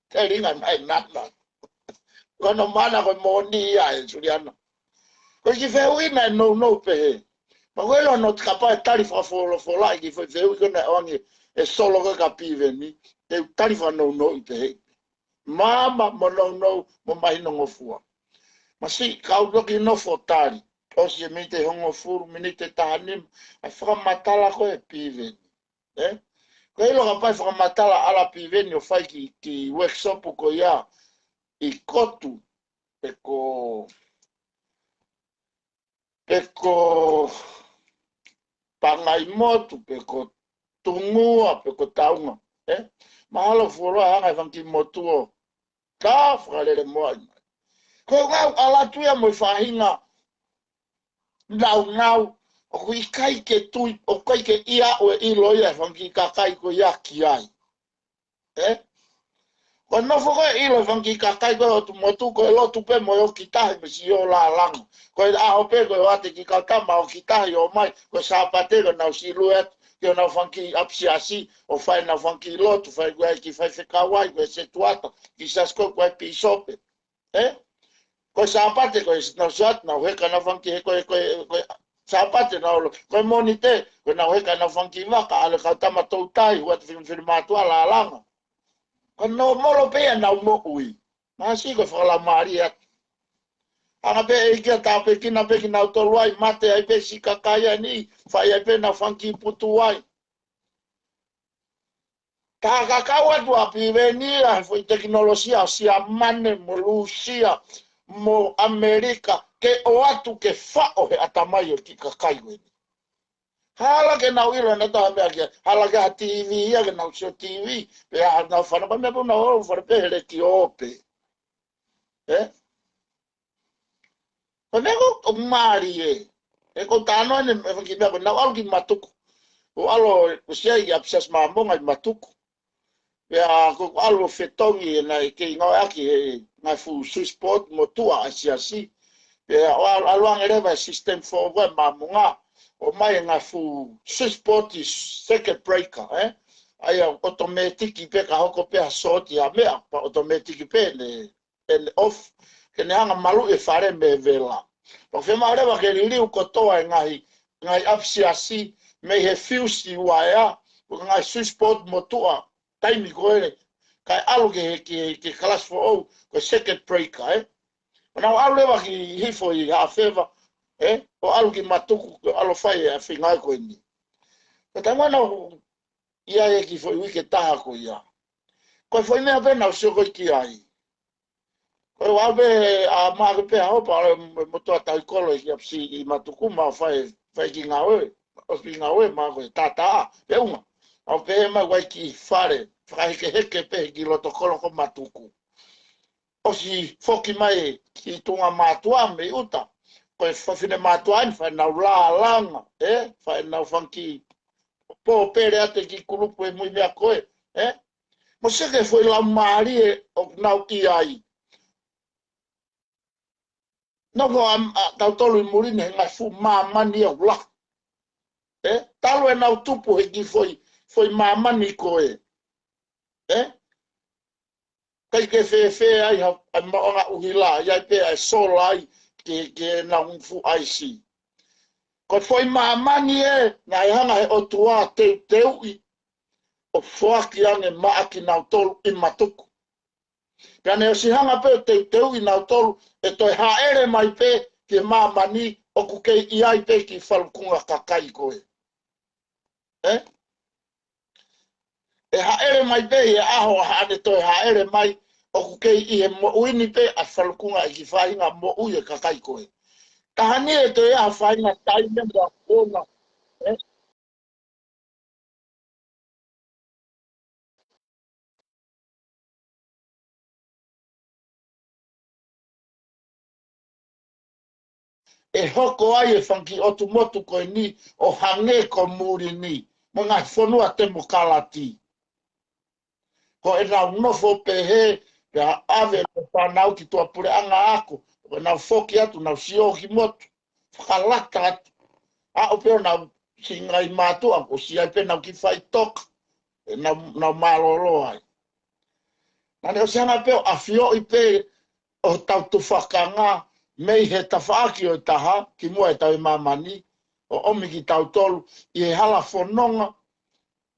telinga mai nana. Ko hono mana ko e moʻoni ia ē Suliana. Ko e kiʻi fehuʻi naʻe nounou pehē. Pea ko e lo no te kapa e tali fakafolofola e kiʻi foʻi fehuʻi ko ē naʻe ʻoange ʻe Solo ko ē kia Piveni, te u tali fakanounou ʻi pehē. Maama mo nounou mo mahinongofua. Masiʻi kau toki nofo tali. ʻOsi e miniti ʻe hongofulu, miniti ʻe tahanima, ʻa e fakamatala ko ē ʻa Piveni. Ē? Ko e ʻilo kapau ʻe fakamatala ʻa Piveni ʻo fai ki, ki workshop ko ia ʻi Kotu, pe ko, pe ko Pangaimotu, pe ko Tungua, pe ko Taunga. Ē? Mahalo fuoloa hanga e fanga kiʻi motu ʻo tā fakalele moa mai. Ko e ngau ʻalu atu ia mo e faʻahinga naunau, ʻoku ʻikai ke tui, ʻoku ʻikai ke ʻi ai ʻa e ʻilo ia e fanga kiʻi kakai ko ia ki ai. Ē? Ko e nofo ko ē ʻilo e fanga kiʻi kakai ko ē ʻo tu motu ko e lotu pē mo e ʻoku tahi mo e sio lālanga. Ko e ʻaho pē ko e ʻoatu e kiʻi kau tama ʻoku tahi ʻo mai, ko e Sāpate ko ʻenau siʻi lue atu ki honau fanga kiʻi ʻapisiasi, ʻo fai ʻenau fanga kiʻi lotu, fai ko e kiʻi faifekau ai, ko e setuata, kiʻi siasi ko ē, ko e pīsope. Ē? Ko e Sāpate, ko ʻenau sio atu, nau heka ʻenau fanga kiʻi, ko e, ko e, ko e Sāpate nau lo, ko e Mōnite, ko ʻenau heka ʻenau fanga kiʻi vaka, ʻalu e kau tama toutai, hū atu filimfili mātuʻa lālanga. Ko e nōmolo pē ia ʻenau moʻui. Mahalo ko e fakalaumālie atu. Hanga pē ʻEiki ʻo tāpuekina pē kinautolu ai, mate ai pē siʻi kakai ʻa eni, fai ai pē ʻenau fanga kiʻi putu ai. Ka kakau atu ʻa Piveni ʻa e foʻi tekinolosia ʻa Siamane mo Lūsia mo ʻAmelika ke ʻoatu ke faʻo he ʻatamai ʻo e kiʻi kakai ko eni. Hala ke nau ʻilo naʻa tau ha meʻa ki ai, hala ke ha TV ia ke nau sio TV, pe ha nau fana pa meʻa pau nau ō fale pē he lekiō pē. Ē? Ko e meʻa ko ē ʻoku mālie. He ko e talanoa ʻeni, e fanga kiʻi meʻa ko ē, naʻá ku ʻalu ki Matuku. ʻO ʻalu ʻo sio ai ki ʻapisiasi Māmonga ʻi Matuku. Pea ko ʻeku ʻalu ʻo fetongi ʻena ʻe kei ngāueʻaki he ngaahi fuʻu switchboard motuʻa ʻa e siasi. Pea ʻalu, ʻalu ange leva e system foʻou ko ē Māmonga ʻo ʻomai e ngaahi fuʻu switchboard circuit breaker, ē? ʻA ia ʻotomētiki pē ka hoko pē ha sōti ha meʻa, pea ʻotomētiki pē ʻene ʻene off, ke ne hanga maluʻi e fale mei he vela. Pea ʻoku fiemaʻu leva ke liliu kotoa e ngaahi, ngaahi ʻapisiasi mei he fuse ʻi uaea, ko e ngaahi switchboard motuʻa, taimi ko ē, kae ʻalu ki he, ki he, ki he kalasi foʻou, ko e circuit breaker, ē. ʻO nau ʻalu leva ki Hifo ʻi Haʻafeva, ē, ʻo ʻalu ki Matuku, ʻo ʻalu fai e ʻapi ngāue ko eni. Ko e taimi naʻa ku ʻi ai he kiʻi foʻi uike ʻe taha ko ia. Ko e foʻi meʻa pē naʻa ku sio ko ē ki ai. Ko e ʻalu pē ʻa Maʻake pē ʻa hopa, ʻalu mo e motuʻa tauhi kolo ʻi he ʻapisi ʻi Matuku, ma fai, fai e kiʻi ngāue, ʻosi pē ngāue, ma ko e tātā, pea ʻunga. ʻAlu pē mai ki he fale, fakahekeheke pē he kiʻi loto kolo ko Matuku. ʻOsi foki mai ki tuʻunga mātuʻa mei ʻuta. Ko e fafine mātuʻa eni, fai ʻenau lālanga, ē? Fai ʻenau fanga kiʻi pōpele atu e kiʻi kulupu ʻi mui meʻa ko ē, ē? Mou sio ki he foʻi laumālie ʻoku nau ʻi ai. Nofo ʻa, ʻa tautolu ʻi muli ni he ngaahi fuʻu māmani ʻoku lahi. Ē? Talu ʻenau tupu he kiʻi foʻi, foʻi māmani ko ē. Ē? ʻIkai ke fēfē ai ha, ʻa e maʻuʻanga ʻuhila, ʻi ai pē ʻa e sola ai ke, ke nau fuʻu ʻaisi. Ko e foʻi māmani ē, naʻe hanga he ʻOtua ʻo teuteuʻi, ʻo foaki ange maʻa kinautolu ʻi Matuku. Pea ne ʻosi hanga pē ʻo teuteuʻi nautolu, ʻe toe hāʻele mai pē ki he māmani ʻoku kei ʻi ai pē kiʻi falukunga kakai ko ē. Ē? ʻE hāʻele mai pē ʻi he ʻaho ʻa haʻane toe hāʻele mai, ʻoku kei ʻi he moʻui ni pē ʻa e falukunga ʻe kiʻi faʻahinga moʻui e kakai ko ē. Taha ni ʻe toe ʻi ai ha faʻahinga taimi mo e kuonga. Ē? ʻE hoko ai e fanga kiʻi ʻotu motu ko eni ʻo hangē ko muli ni, mo e ngaahi fonua temokalati. Ko ʻenau nofo pehē, pea ʻave ʻenau fānau ki tuʻapuleʻanga ako, ko ʻenau foki atu, nau sio ki motu, fakalata atu. ʻAʻu pē ʻo nau singai mātuʻa, ʻoku ʻosi ʻi ai pē ʻenau kiʻi faʻitoka, ʻenau, nau mālōlō ai. Naʻa ne ʻosi hanga pē ʻo ʻafioʻi pē ʻo tau tufakanga mei he tafaʻaki ʻo e taha, kimuʻa ʻetau ʻi māmani, ʻo ʻomi kitautolu ʻi he hala fononga,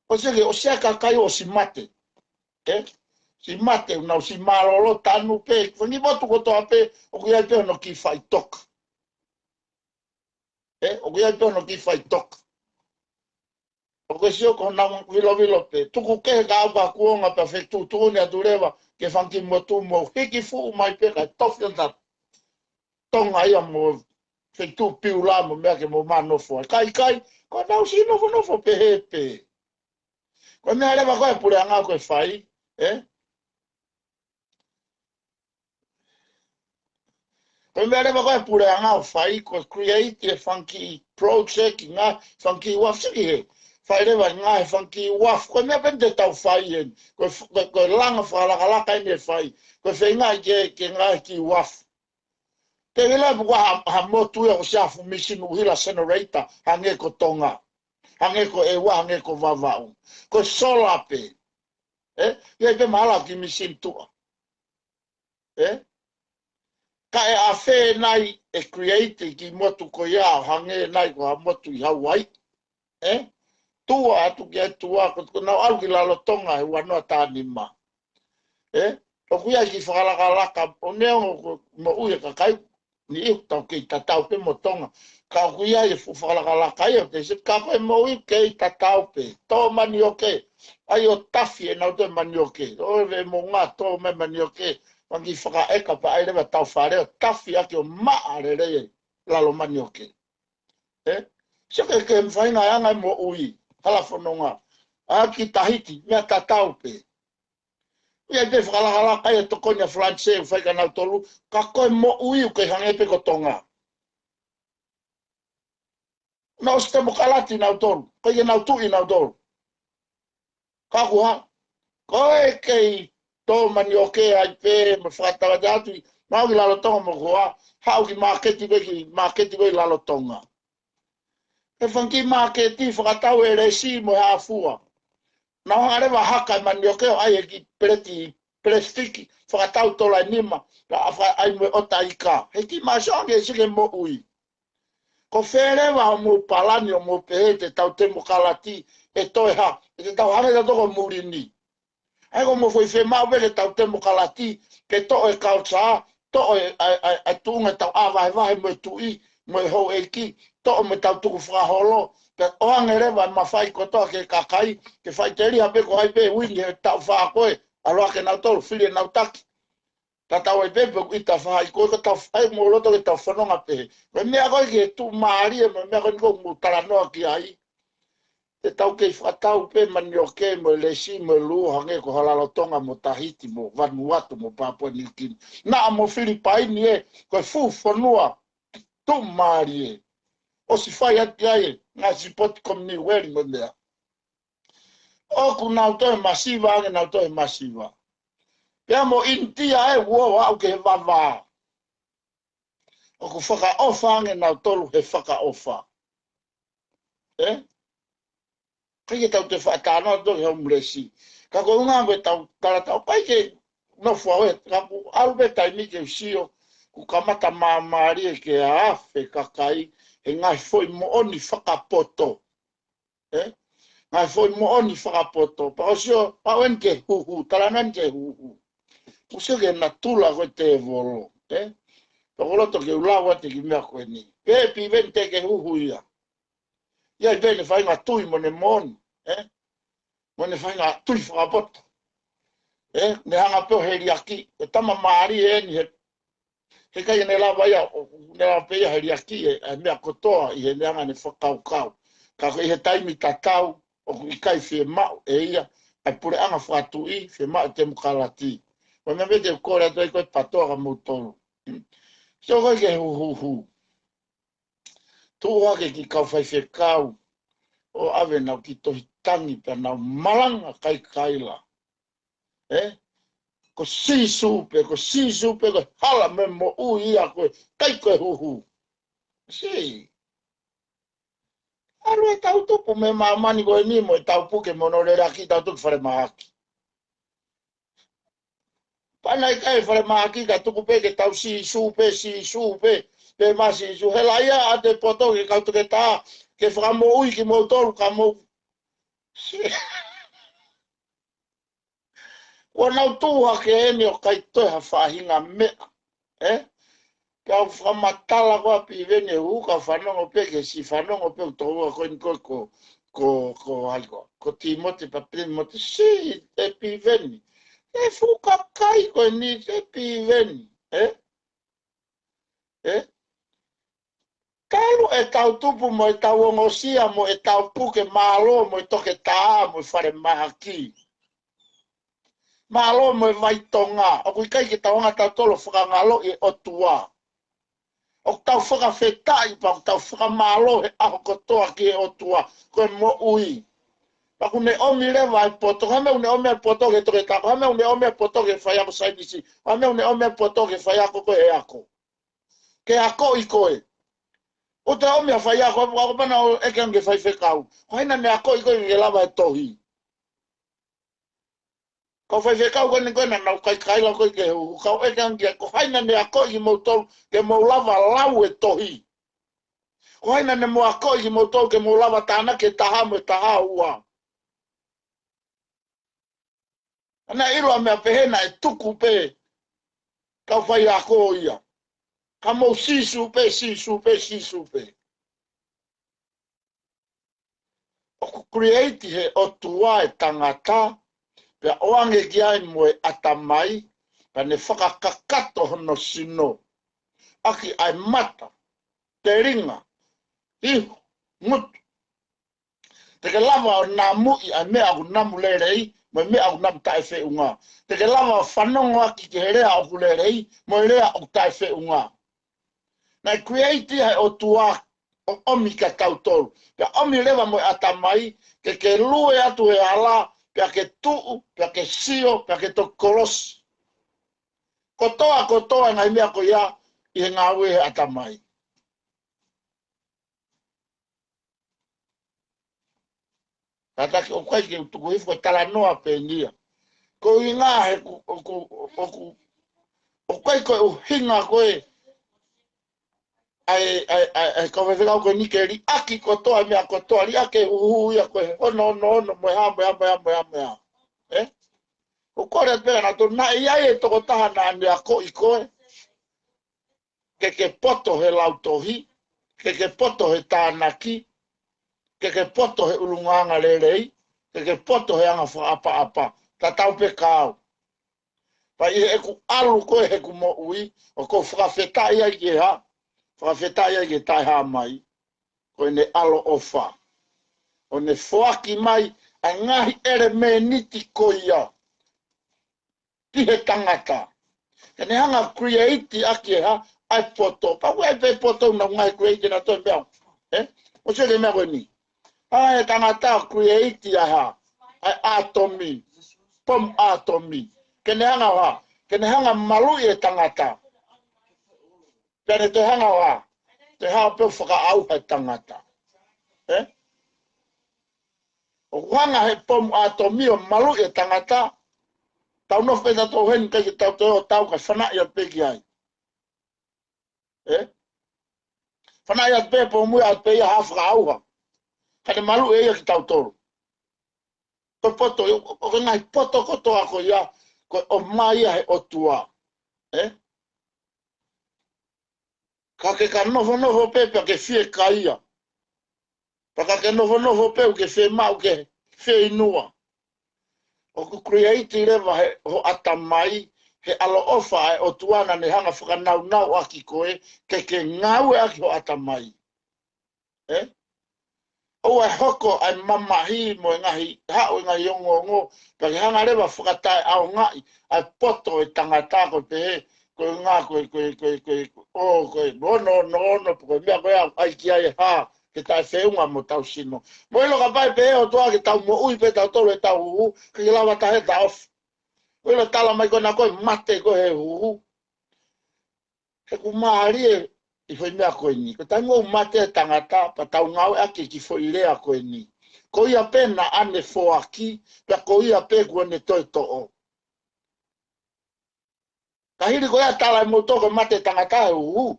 ʻosi ke, ʻosi ʻa e kakai ʻosi mate. Ē? ʻOsi mate, nau ʻosi mālōlō tanu pē, fanga kiʻi motu kotoa pē, ʻoku ʻi ai pē hono kiʻi faʻitoka. Ē? ʻOku ʻi ai pē hono kiʻi faʻitoka. ʻOku ke sio ko honau vilovilo pē. Tuku kehe ka ʻalu ka kuonga pea fetuʻutuʻuni atu leva, ki he fanga kiʻi motu mou hiki fuʻu mai pē kae tofi ʻo ta Tonga ia mo feituʻu Piula mo meʻa ke mou manofo ai. Ka ʻikai, ko ʻenau ʻosi nofonofo pehē pē. Ko e meʻa leva ko ē puleʻanga ko e fai, ē? Ko e meʻa leva ko e puleʻanga ʻoku fai, ko e create e fanga kiʻi project, ngaahi fanga kiʻi uafu siki he. Fai leva ngaahi fanga kiʻi uafu, ko e meʻa pē eni te tau fai eni. Ko e f-, ko e, ko e langa fakalakalaka eni ʻe fai. Ko e feinga ke, ke ngaahi kiʻi uafu. Te vila pukua ha, ha motu ia ʻoku ʻosi ʻi ai ha fuʻu misini ʻuhila generator, hangē ko Tonga. Hangē ko ʻEua, hangē ko Vavaʻu. Ko e sola pē. Ē? ʻI ai pē mahalo ha kiʻi misini tuʻa. Ē? Ka ʻe ʻafē nai ʻe create e kiʻi motu ko ia ʻo hangē nai ko ha motu ʻi Hawaii. Ē? Tuʻa atu ki ai tuʻa, ko, ko ʻenau ʻalu ki Lalotonga he ua noa taha nima. Ē? ʻOku ʻi ai e kiʻi fakalakalaka, ʻo neongo ko e moʻui e kakai, ni ʻi ai ʻoku tau kei tatau pē mo Tonga. Ka ʻoku ʻi ai e fuʻu fakalakalaka ia, te se ka ko e moʻui kei tatau pē. Tō manioke, ʻai ʻo tafi ʻenau tō manioke. ʻO e moʻunga tō mai manioke, fanga kiʻi fakaʻeka pea ʻai leva tau fale ʻo tafi ʻaki ʻo maʻa lelei e lalo manioke. Ē? Sio ki he, ki he faʻahinga anga e moʻui, hala fononga. ʻA ki Tahiti, meʻa tatau pē. ʻI ai pē fakalakalaka ia ʻe tokoni ʻa Falanisē ʻoku fai kia nautolu, ka ko e moʻui ʻoku kei hangē pē ko Tonga. Nau ʻosi temokalati nautolu, ʻikai ke nau tuʻi nautolu. Ka ko e hā, ko e kei tō manioke ai pē, mo fakatauʻatāina atu, mau ki Lalotonga mo koa, haʻu ki māketi ko ē, ki māketi ko ē ʻi Lalotonga. He fanga kiʻi māketi fakatau e lesi mo e hāfua. Nau hanga leva haka e manioke ʻo ʻai e kiʻi peleti, pelesitiki, fakatau tola ʻe nima, pea ʻai mo e ʻota ika. He kiʻi māsio ange sike moʻui. Ko fē leva hoʻomou palani ʻo mou pehē te tau temokalati ʻe toe hā, ʻe te tau hangē tautolu ko muli ni. ʻAi ko mo fai fiemaʻu pē ke tau temokalati, ke toʻo e culture, toʻo e, ʻa e, ʻa e, ʻa e tuʻunga ʻetau ʻā vahevahe mo e tuʻi, mo e houʻeiki, toʻo mo ʻetau tukufakaholo, Pea ʻoange leva e mafai kotoa ki he kakai, ke faʻiteliha pē ko hai pē uini he taʻu fā ko ē, ʻalu hake nautolu, fili ʻenau taki. Tatau ai pē pe ʻoku ʻita fai ko ē, ka tau fai mo loto ke tau fononga pē. Ko e meʻa ko ē ki he tuʻumālie, mo e meʻa ko eni ʻoku mou talanoa ki ai. Te tau kei fakatau pē manioke mo e lesi mo e lū hangē ko Lalotonga mo Tahiti mo Vanuatu mo Papua Niukini. Naʻa mo Filipaini ē, ko e fuʻu fonua tuʻumālie. ʻOsi fai atu ai e ngaahi sipoti Commonwealth mo e meʻa. ʻOku nau toe masiva ange, nau toe masiva. Pea mo ʻInitia ē, ʻoku ō ʻo aʻu ki he vavā. ʻOku fakaʻofa ange nautolu he fakaʻofa. Ē? ʻIkai ke tau toe faʻa talanoa atu ki he homeless. Ka ko e ʻuhinga ko ʻetau tala tau ʻikai ke nofo au ē, ka ʻoku ʻalu pē taimi ke u sio, kuo kamata māmālie ke afe kakai he ngaahi foʻi moʻoni fakapoto. Ē? Ngaahi foʻi moʻoni fakapoto. Pea u sio, pea u ʻeni ke huhu, talanoa ʻeni ke huhu. Kuo u sio ki he natula ko e tēvolo. Ē? Pea ko e loto ke u lau atu e kiʻi meʻa ko eni. Pea Piveni te ke huhu ia. ʻI ai pē ʻene faʻahinga tui mo ʻene moʻoni. Ē? Mo ʻene faʻahinga tui fakapoto. Ē? Ne hanga pē ʻo heliaki. E tama mālie ʻeni he He ʻikai ke ne lava ia, ʻo, ne lava pē ia heliaki e, e meʻa kotoa ʻi heʻene anga ʻene fakakaukau. Ka ko e ʻi he taimi tatau, ʻoku ʻikai fiemaʻu ʻe ia ʻa e puleʻanga fakatuʻi, fiemaʻu e temokalati. Ko e meʻa pē te u kole atu ai ko e PATOA kia moutolu. Sio ko ē ki he huhuhu. Tuʻu hake e kiʻi kau faifekau ʻo ʻave ʻenau kiʻi tohi tangi pea nau malanga kaikaila. Ē? Ko Sīsū pē, ko Sīsū pē, ko e hala mo e moʻui ia ko e ʻikai ko e huhu. Sī. ʻAlu e tau tupu mei māmani ko eni mo e tau puke mo hono leleaki tau tuku falemahaki. Pea naʻe ʻikai falemahaki ka tuku pē ke tau Sīsū pē, Sīsū pē, pē mā Sīsū. Hela ia ʻa e poto ke kau tuku e tā, ke fakamoʻui kimoutolu ka mou. Sī. Kuo nau tuʻu hake ʻeni ʻo ʻikai toe ha faʻahinga meʻa. Ē? Kau fakamatala ko ē Piveni ʻoku ou fanongo pē ke si fanongo pē ʻoku toua ko eni ko, ko, ko, ko ai ko. Ko Tīmote pea Tīmote sī ē Piveni. E fuʻu kakai ko eni ē Piveni. Ē? Ē? Talu e tau tupu mo e tau ongosia mo e tau puke mālō mo e toketā mo e falemahaki. Mālō mo e vai Tonga. ʻOku ʻikai ke tau hanga tautolu ʻo fakangaloʻi e ʻOtua. ʻOku tau fakafetaʻi pea ʻoku tau fakamālō he ʻaho kotoa ki he ʻOtua. Ko e moʻui. Pea ʻoku ne ʻomi leva e poto. Ko e hā e meʻa ʻoku ne ʻomi e poto ki he toketā. Ko e hā e meʻa ʻoku ne ʻomi e poto ki he faiako saienisi. Ko e hā e meʻa ʻoku ne ʻomi e poto ki he faiako ko e ako. Ke akoʻi koe. ʻOku te ʻomi ʻa e faiako, ʻa e ako pea nau ʻeke ange ki he faifekau. Ko hai naʻa ne akoʻi koe ke lava e tohi. Kau faifekau ko eni ko ē naʻa nau kaikaila koe ke hu-, kau ʻeke ange ki ai, ko hai naʻa ne akoʻi kimoutolu ke mou lava lau e tohi. Ko hai naʻa ne mou akoʻi kimoutolu ke mou lava tānaki e taha mo e taha ua. Ana ʻilo ʻa e meʻa pehē naʻe tuku pē kau faiako ia. Ka mou Sīsū pē, Sīsū pē, Sīsū pē. ʻOku create he ʻOtua e tangata, pea ʻoange ki ai mo e ʻatamai, pea ne fakakakato hono sino. ʻAki ʻa e mata, telinga, ihu, ngutu. Te ke lava ʻo namuʻi ʻa e meʻa ʻoku namu lelei, mo e meʻa ʻoku namu taʻefeʻunga. Te ke lava ʻo fanongoaki ki he lea ʻoku lelei, mo e lea ʻoku taʻefeʻunga. Naʻe create ia he ʻOtua ʻo ʻomi kia tautolu. Pea ʻomi leva mo e ʻatamai, ke ke lue atu he hala, pea ke tuʻu, pea ke sio, pea ke toki kolosi. Kotoa, kotoa e ngaahi meʻa ko ia ʻi he ngāue he ʻatamai. Kātaki ʻoku ʻikai ke u tuku hifo e talanoa pē eni ia. Ko e ʻuhinga he ʻoku, ʻoku, ʻoku, ʻoku ʻikai ko e ʻuhinga ko ē ʻa e, ʻa e, ʻa e, ʻa e kau faifekau ko eni ke liʻaki kotoa e meʻa kotoa, liʻaki e huhu ia ko e hono, hono, hono, mo e hā, mo e hā, mo e hā, mo e hā, mo e hā. Ē? ʻOku kole atu pē naʻa tō naʻe ʻi ai e tokotaha naʻa ne akoʻi koe. Ke ke poto he lautohi, ke ke poto he tānaki, ke ke poto he ʻulungaanga lelei, ke ke poto he anga fakaʻapaʻapa, tatau pē kia au. Pea ʻi heʻeku ʻalu ko ē heʻeku moʻui, ʻoku ou fakafetaʻi ai ki he hā, fakafetaʻi ai ki he Taʻehāmai, ko ʻene ʻaloʻofa. ʻO ne foaki mai ʻa e ngaahi ʻelemēniti ko ia ki he tangata. Ke ne hanga ʻo create ʻaki e hā, ʻa e poto. Pea ʻoku ʻi ai pē poto ʻoku nau ngaahi create ʻenautolu e meʻa. Ē? ʻO sio ki he meʻa ko eni. Hanga ʻe he tangata ʻo create ʻa e hā, ʻa e ʻātomi. Pomu ʻātomi. Ke ne hanga ʻo hā, ke ne hanga ʻo maluʻi e tangata. Pea ne toe hanga ʻo hā, toe hā pē ʻo fakaʻauha e tangata. Ē? ʻOku hanga ʻe he pomu ʻātomi ʻo maluʻi e tangata. Tau nofo pē tautolu heni ʻikai ke tau toe ō ʻo tau kae fanaʻi atu pē ki ai. Ē? Fanaʻi atu pē pomu ia atu pē ia ha fakaʻauha. Kae ne maluʻi ʻe ia kitautolu. Ko e poto, ʻo, ʻo, ʻo e ngaahi poto kotoa ko ia, ko e ʻomai ia ʻe he ʻOtua. Ē? Ka ke ka nofonofo pē pea ke fiekaia. Pea ka ke nofonofo pē ʻoku ke fiemaʻu ke fieinua. ʻOku create leva ʻe ho ʻatamai, he ʻaloʻofa ʻa e ʻOtua naʻa ne hanga ʻo fakanaunau ʻaki koe, ke ke ngāueʻaki ho ʻatamai. Ē? ʻOua ʻe hoko ʻa e mamahi mo e ngaahi, haʻu e ngaahi ongoongo, pea ke hanga leva ʻo fakataʻeʻaongaʻi ʻa e poto ʻo e tangata ko e pehē, ko e ngā, ko e, ko e, ko e, ko e, ʻo, ko e, ono, ono, ono, ko e meʻa ko ē ʻoku ʻai ki ai e hā, ke taʻefeʻunga mo hotau sino. Mou ʻilo kapau ʻe pehē ʻe he ʻOtua ke tau moʻui pē tautolu ʻi heʻetau huhu, ʻikai ke lava taha ʻe taʻofi. Mou ʻilo tala mai ko ena ko e mate ko ē he huhu. He ʻoku mālie ʻi he foʻi meʻa ko eni. Ko e taimi ʻoku mate e tangata, pea tau ngāueʻaki e kiʻi foʻi lea ko eni. Ko ia pē naʻa ne foaki, pea ko ia pē kuo ne toe toʻo. Ka hili ko ia tala ʻe moutolu ko e mate e tangata he huhu.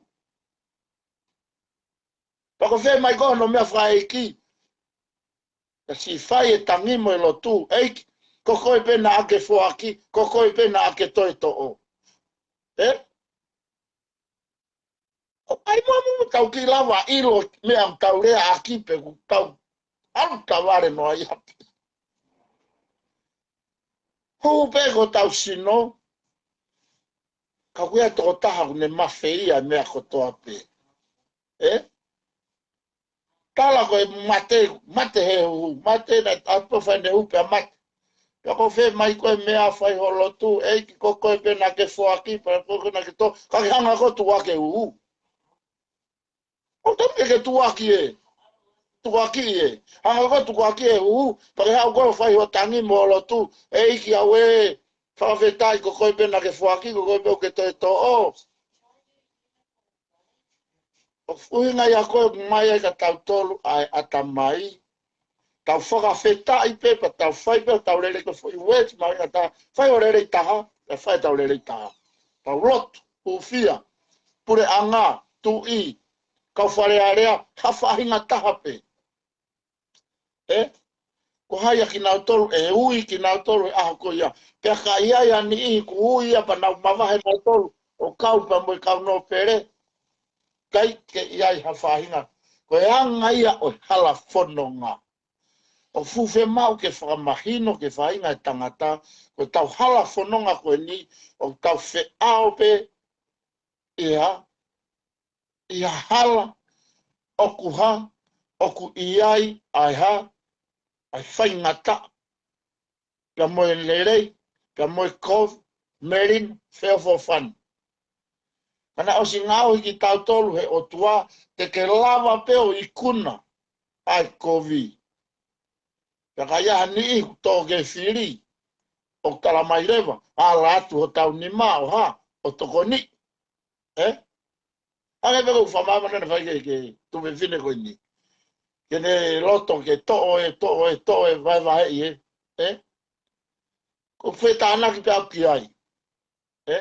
Pea ko e fēmai ko hono meʻa fakaʻeiki. Ka siʻi fai e tangi mo e lotu, ʻEiki, ko koe pē naʻa ke foaki, ko koe pē naʻa ke toe toʻo. Ē? ʻOku ʻai muʻa mo tau kiʻi lava ʻilo meʻa ʻoku tau leaʻaki pe ʻoku tau ʻalu tavale noa ia pē. Huhu pē ko hotau sino, ka ʻoku ʻi ai e tokotaha ʻoku ne mafeia e meʻa kotoa pē. Ē? Tala ko e mate, mate he huhu, mate naʻe ʻalu pē ʻo fai ʻene huhu pea mate. Pea ko e fēmai ko e meʻa fai ho lotu, ʻEiki ko koe pē naʻa ke foaki, pea ko koe naʻa ke toʻo, ka ke hanga koe ʻo tukuakiʻi e huhu. ʻOku tau ke tukuakiʻi ē, tukuakiʻi ē. Hanga koe ʻo tukuakiʻi e huhu, pea ke haʻu koe ʻo fai ho tangi mo ho lotu, ʻEiki ʻauē, fakafetaʻi ko koe pē naʻa ke foaki, ko koe pē ʻoku ke toe toʻo. ʻOku ʻuhinga ia ko ē ʻoku ʻomai ai kia tautolu ʻa e ʻatamai. Tau fakafetaʻi pē, pea tau fai pē, tau lele ko e foʻi ueti, mahuʻinga taha, fai ho lelei taha, pea fai ʻetau lelei taha. Tau lotu, hūfia, puleʻanga, tuʻi, kau Fale Alea, ha faʻahinga taha pē. Ē? Ko hai ʻa kinautolu, ʻe ui kinautolu he ʻaho ko ia. Pea ka ʻi ai ha niʻihi kuo ui ia pea nau mavahe nautolu, ʻo kau pea mo e kau nōpele. ʻIkai ke ʻi ai ha faʻahinga. Ko e anga ia ʻo e hala fononga. ʻOku fuʻu fiemaʻu ke fakamahino ki he faʻahinga ʻo e tangata, ko ʻetau hala fononga ko eni, ʻoku tau feʻao pē ʻi ha, ʻi ha hala, ʻoku hā, ʻoku ʻi ai, ʻa e hā, ʻa e faingataʻa, pea mo e lelei, pea mo e kovi, melino, feʻofoʻofani. Ka naʻe ʻosi ngaohi kitautolu he ʻOtua, te ke lava pē ʻo ikuna ʻa e kovi. Pea ka ʻi ai ha niʻihi kuo tō ki he fili, ʻoku tala mai leva, ala atu hotau nima ʻo hā, ʻo tokoniʻi. Ē? Hangē pē ko e fakamāmani naʻe fai ki he, ki he tuofefine ko eni. Ke ne loto ke toʻo ē, toʻo ē, toʻo ē, vahevaheʻi ē. Ē? ʻOku fetānaki pē au ki ai. Ē?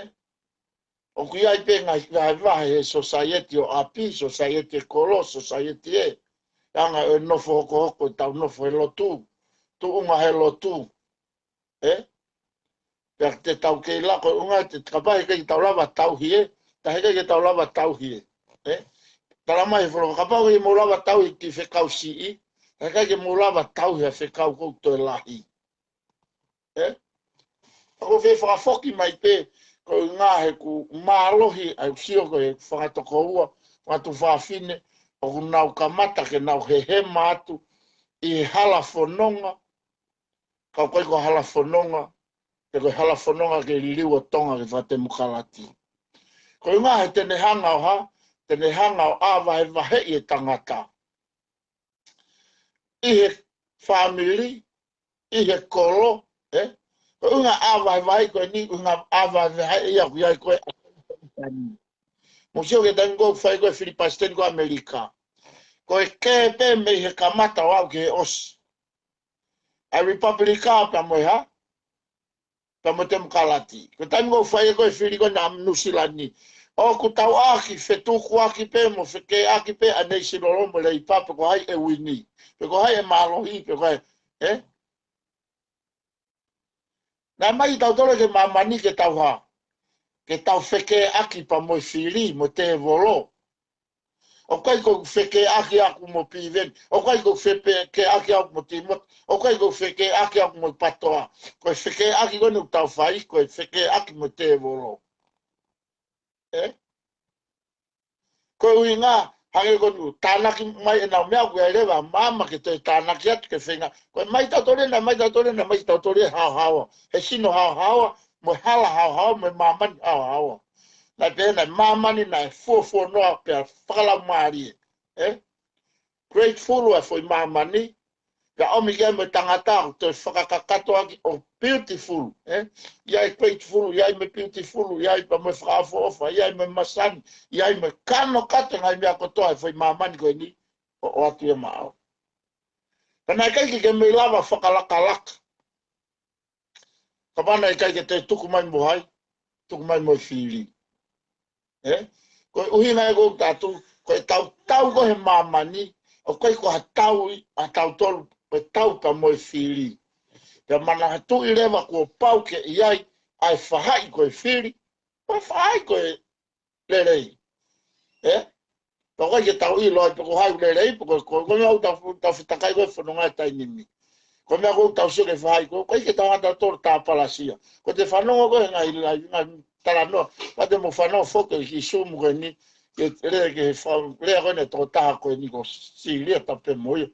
ʻOku ʻi ai pē ngaahi vahevahe he society ʻo ʻapi, society ʻo e kolo, society ē. Anga ʻo e nofo hokohoko, tau nofo he lotu. Tuʻunga he lotu. Ē? Pea te tau kei lava ko e ʻuhinga te kapau heʻikai ke tau lava tauhi ē, ta heʻikai ke tau lava tauhi ē. Ē? Tala mai he folofola kapau ʻe mou lava tauhi e kiʻi fekau siʻi, ʻIkai ke mou lava tauhi ʻa e fekau ʻoku toe lahi. ʻE? ʻOku ou fie fakafoki mai pē, ko e ʻuhinga he ʻoku mālohi, ʻa e sio ko e fanga tokoua, fanga tuofāfine, ʻoku nau kamata ke nau hehema atu ʻi he hala fononga, ka ʻoku ʻikai ko e hala fononga, pe ko e hala fononga ke liliu ʻo Tonga ke fakatemokalati. Ko e ʻuhinga he te ne hanga ʻo hā, te ne hanga ʻo ʻā vahevaheʻi e tangata ʻi he fāmili, ʻi he kolo, ʻe? Ko e ʻuhinga ʻā vahevahe ko eni, ʻuhinga ʻā vahevahe ia ʻoku ʻi ai ko e. Mou sio ki he taimi ko ē ʻoku fai ko ē fili palesiteni ko ē ʻAmelika. Ko e kē pē mei he kamata ʻo aʻu ki he ʻosi. ʻA e Lipapilika pea mo e hā? Pea mo e temokalati. Ko e taimi ko ē ʻoku fai ko ē fili ko ē ʻa Nuʻusila ni. ʻOku tau ʻaki, fetukuaki pē mo fekeʻaki pē ʻa Neisi Lolo mo Leipa pe ko hai ʻe wini. Pe ko hai ʻe mālohi, pe ko hai, ʻe? Naʻe ʻomai kitautolu ki māmani ke tau hā. Ke tau fekeʻaki pea mo e fili, mo e tēvolo. ʻOku ʻikai ko e fekeʻaki ʻaʻaku mo Piveni. ʻOku ʻikai ko e fekeʻaki ʻaʻaku mo Timote. ʻOku ʻikai ko e fekeʻaki ʻaʻaku mo Patoa. Ko e fekeʻaki ko eni ʻoku tau fai, ko e fekeʻaki mo e tēvolo. ʻE? Ko e ʻuhinga, hangē ko eni ʻoku tānaki mai ʻenau meʻa ʻoku ʻi ai leva maama ke toe tānaki atu ke feinga. Ko e ʻomai kitautolu ena, ʻomai kitautolu ena, ʻomai kitautolu e haohaoa. He sino haohaoa, mo e hala haohaoa, mo e māmani haohaoa. Naʻe pehē naʻe māmani naʻe fuofuanoa pea fakalaumālie. ʻE? Grateful ʻa e foʻi māmani, pea ʻomi ki ai mo e tangata ʻoku toe fakakakato ʻaki ʻo beautiful, ʻe? ʻI ai grateful, ʻi ai mo e beautiful, ʻi ai pea mo e fakaʻofoʻofa, ʻi ai mo e masani, ʻi ai mo e kano kakato e ngaahi meʻa kotoa he foʻi māmani ko eni, ʻo, ʻoatu ia maʻau. Pea naʻe ʻikai ke ke mei lava fakalakalaka. Ka mana ʻikai ke te tuku mai mo hai, tuku mai mo e fili. ʻE? Ko e ʻuhinga ē ʻoku ou tala atu, ko e tau, tau ko ē he māmani, ʻoku ʻikai ko ha tau ʻi, ʻa tautolu, ko e tau pea mo e fili. Pea manatuʻi leva kuo pau ke ʻi ai, ʻa e faʻahi ko e fili, ko e faʻahi ko e lelei. ʻE? Pea ʻoku ʻikai ke tau ʻilo ai pe ko hai ʻoku lelei, pe ko, ko, ko e meʻa ʻoku tau, tau fetakai ko ē fononga he taimi ni. Ko e meʻa ʻoku tau sio ki he faʻahi ko ē, ʻoku ʻikai ke tau hanga tautolu ʻo tāpalasia. Ko ʻete fanongo ko ē he ngaahi, ngaahi, ngaahi talanoa, pea te mou fanongo foki ki he Zoom ko eni, ke lea ki he fa-, lea ko eni ʻa e tokotaha ko eni ko Silia Tapemoia.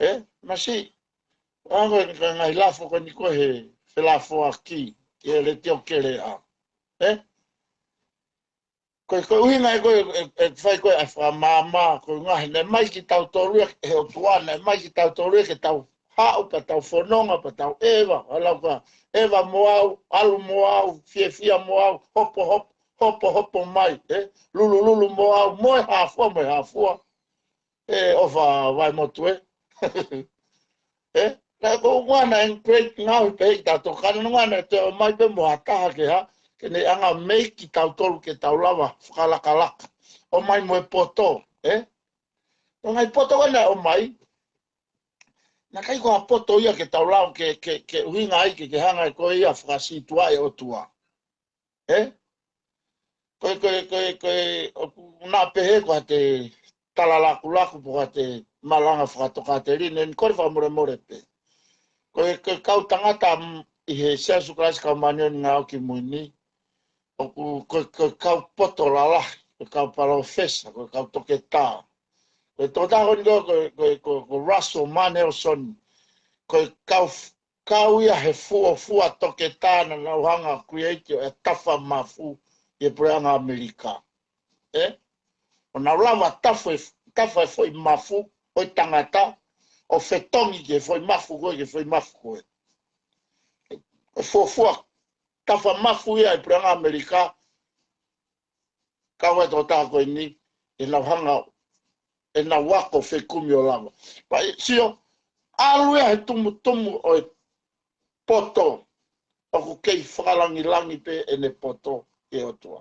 ʻE? Masiʻi, ʻa ko e ngaahi lafo ko eni ko ē he felafoaki, ki he Letiō Keleʻa. ʻE? Ko e, ko e ʻuhinga ē ko ē, ʻe, ʻe fai ko ē ʻa e fakamaama, ko e ʻuhinga he naʻe ʻomai kitautolu ia ʻe he ʻOtua, naʻe ʻomai kitautolu ia ke tau haʻu, pea tau fononga, pea tau ʻeva, ʻa lau ka, ʻeva mo au, ʻalu mo au, fiefia mo au, hopo, hopo, hopo, hopo mai, ʻe? Lulu, lulu mo au, mo e hā fua, mo e hā fua. ʻE, ʻofa Vaimotu ē. ʻE, naʻe ko e ʻuhinga naʻe great ngāue pē ʻi tautolu ka naʻe ʻuhinga naʻe toe ʻomai pē mo ha taha ke hā, ke ne hanga ʻo meiki tautolu ke tau lava fakalakalaka. ʻOmai mo e poto, ʻe? Ko e ngaahi poto ko ē naʻe ʻomai, naʻe ʻikai ko ha poto ia ke tau lau ke, ke, ke ʻuhinga ai ke, ke hanga ʻe koe ia ʻo fakasītuʻaʻi e ʻOtua. ʻE? Ko e, ko e, ko e, ko e, ʻoku na pehē ko ʻete tala lakulaku pe ko ʻete malanga fakatokāteline, ʻeni ko e fakamolemole pē. Ko e, ko e kau tangata, mm, ʻi he Siasi ʻo Kalaisi Kau Māʻoniʻoni ʻi he Ngaahi ʻAho Kimui ni, ʻoku, ko e, ko e kau poto lalahi, ko e kau palōfesa, ko e kau toketā. Ko e tokotaha ko eni ko, ko, ko, ko, ko Russell M Nelson, ko e kau f-, kau ia he fuofua toketā naʻa nau hanga ʻo create ʻo e tafa mafu ʻi he puleʻanga ʻAmelika. ʻE? ʻO nau lava tafa e, tafa e foʻi mafu ʻo e tangata, ʻo fetongi ki he foʻi mafu ko ē, ki he foʻi mafu ko ē. Ko e fuofua tafa mafu ia ʻi he puleʻanga ʻAmelika, kau ai e tokotaha ko eni, ʻenau hanga, ʻenau ako fekumi ʻo lava. Pea sio, ʻalu ia he tumutumu ʻo e poto, ʻoku kei fakalangilangi pē ʻene poto ki he ʻOtua.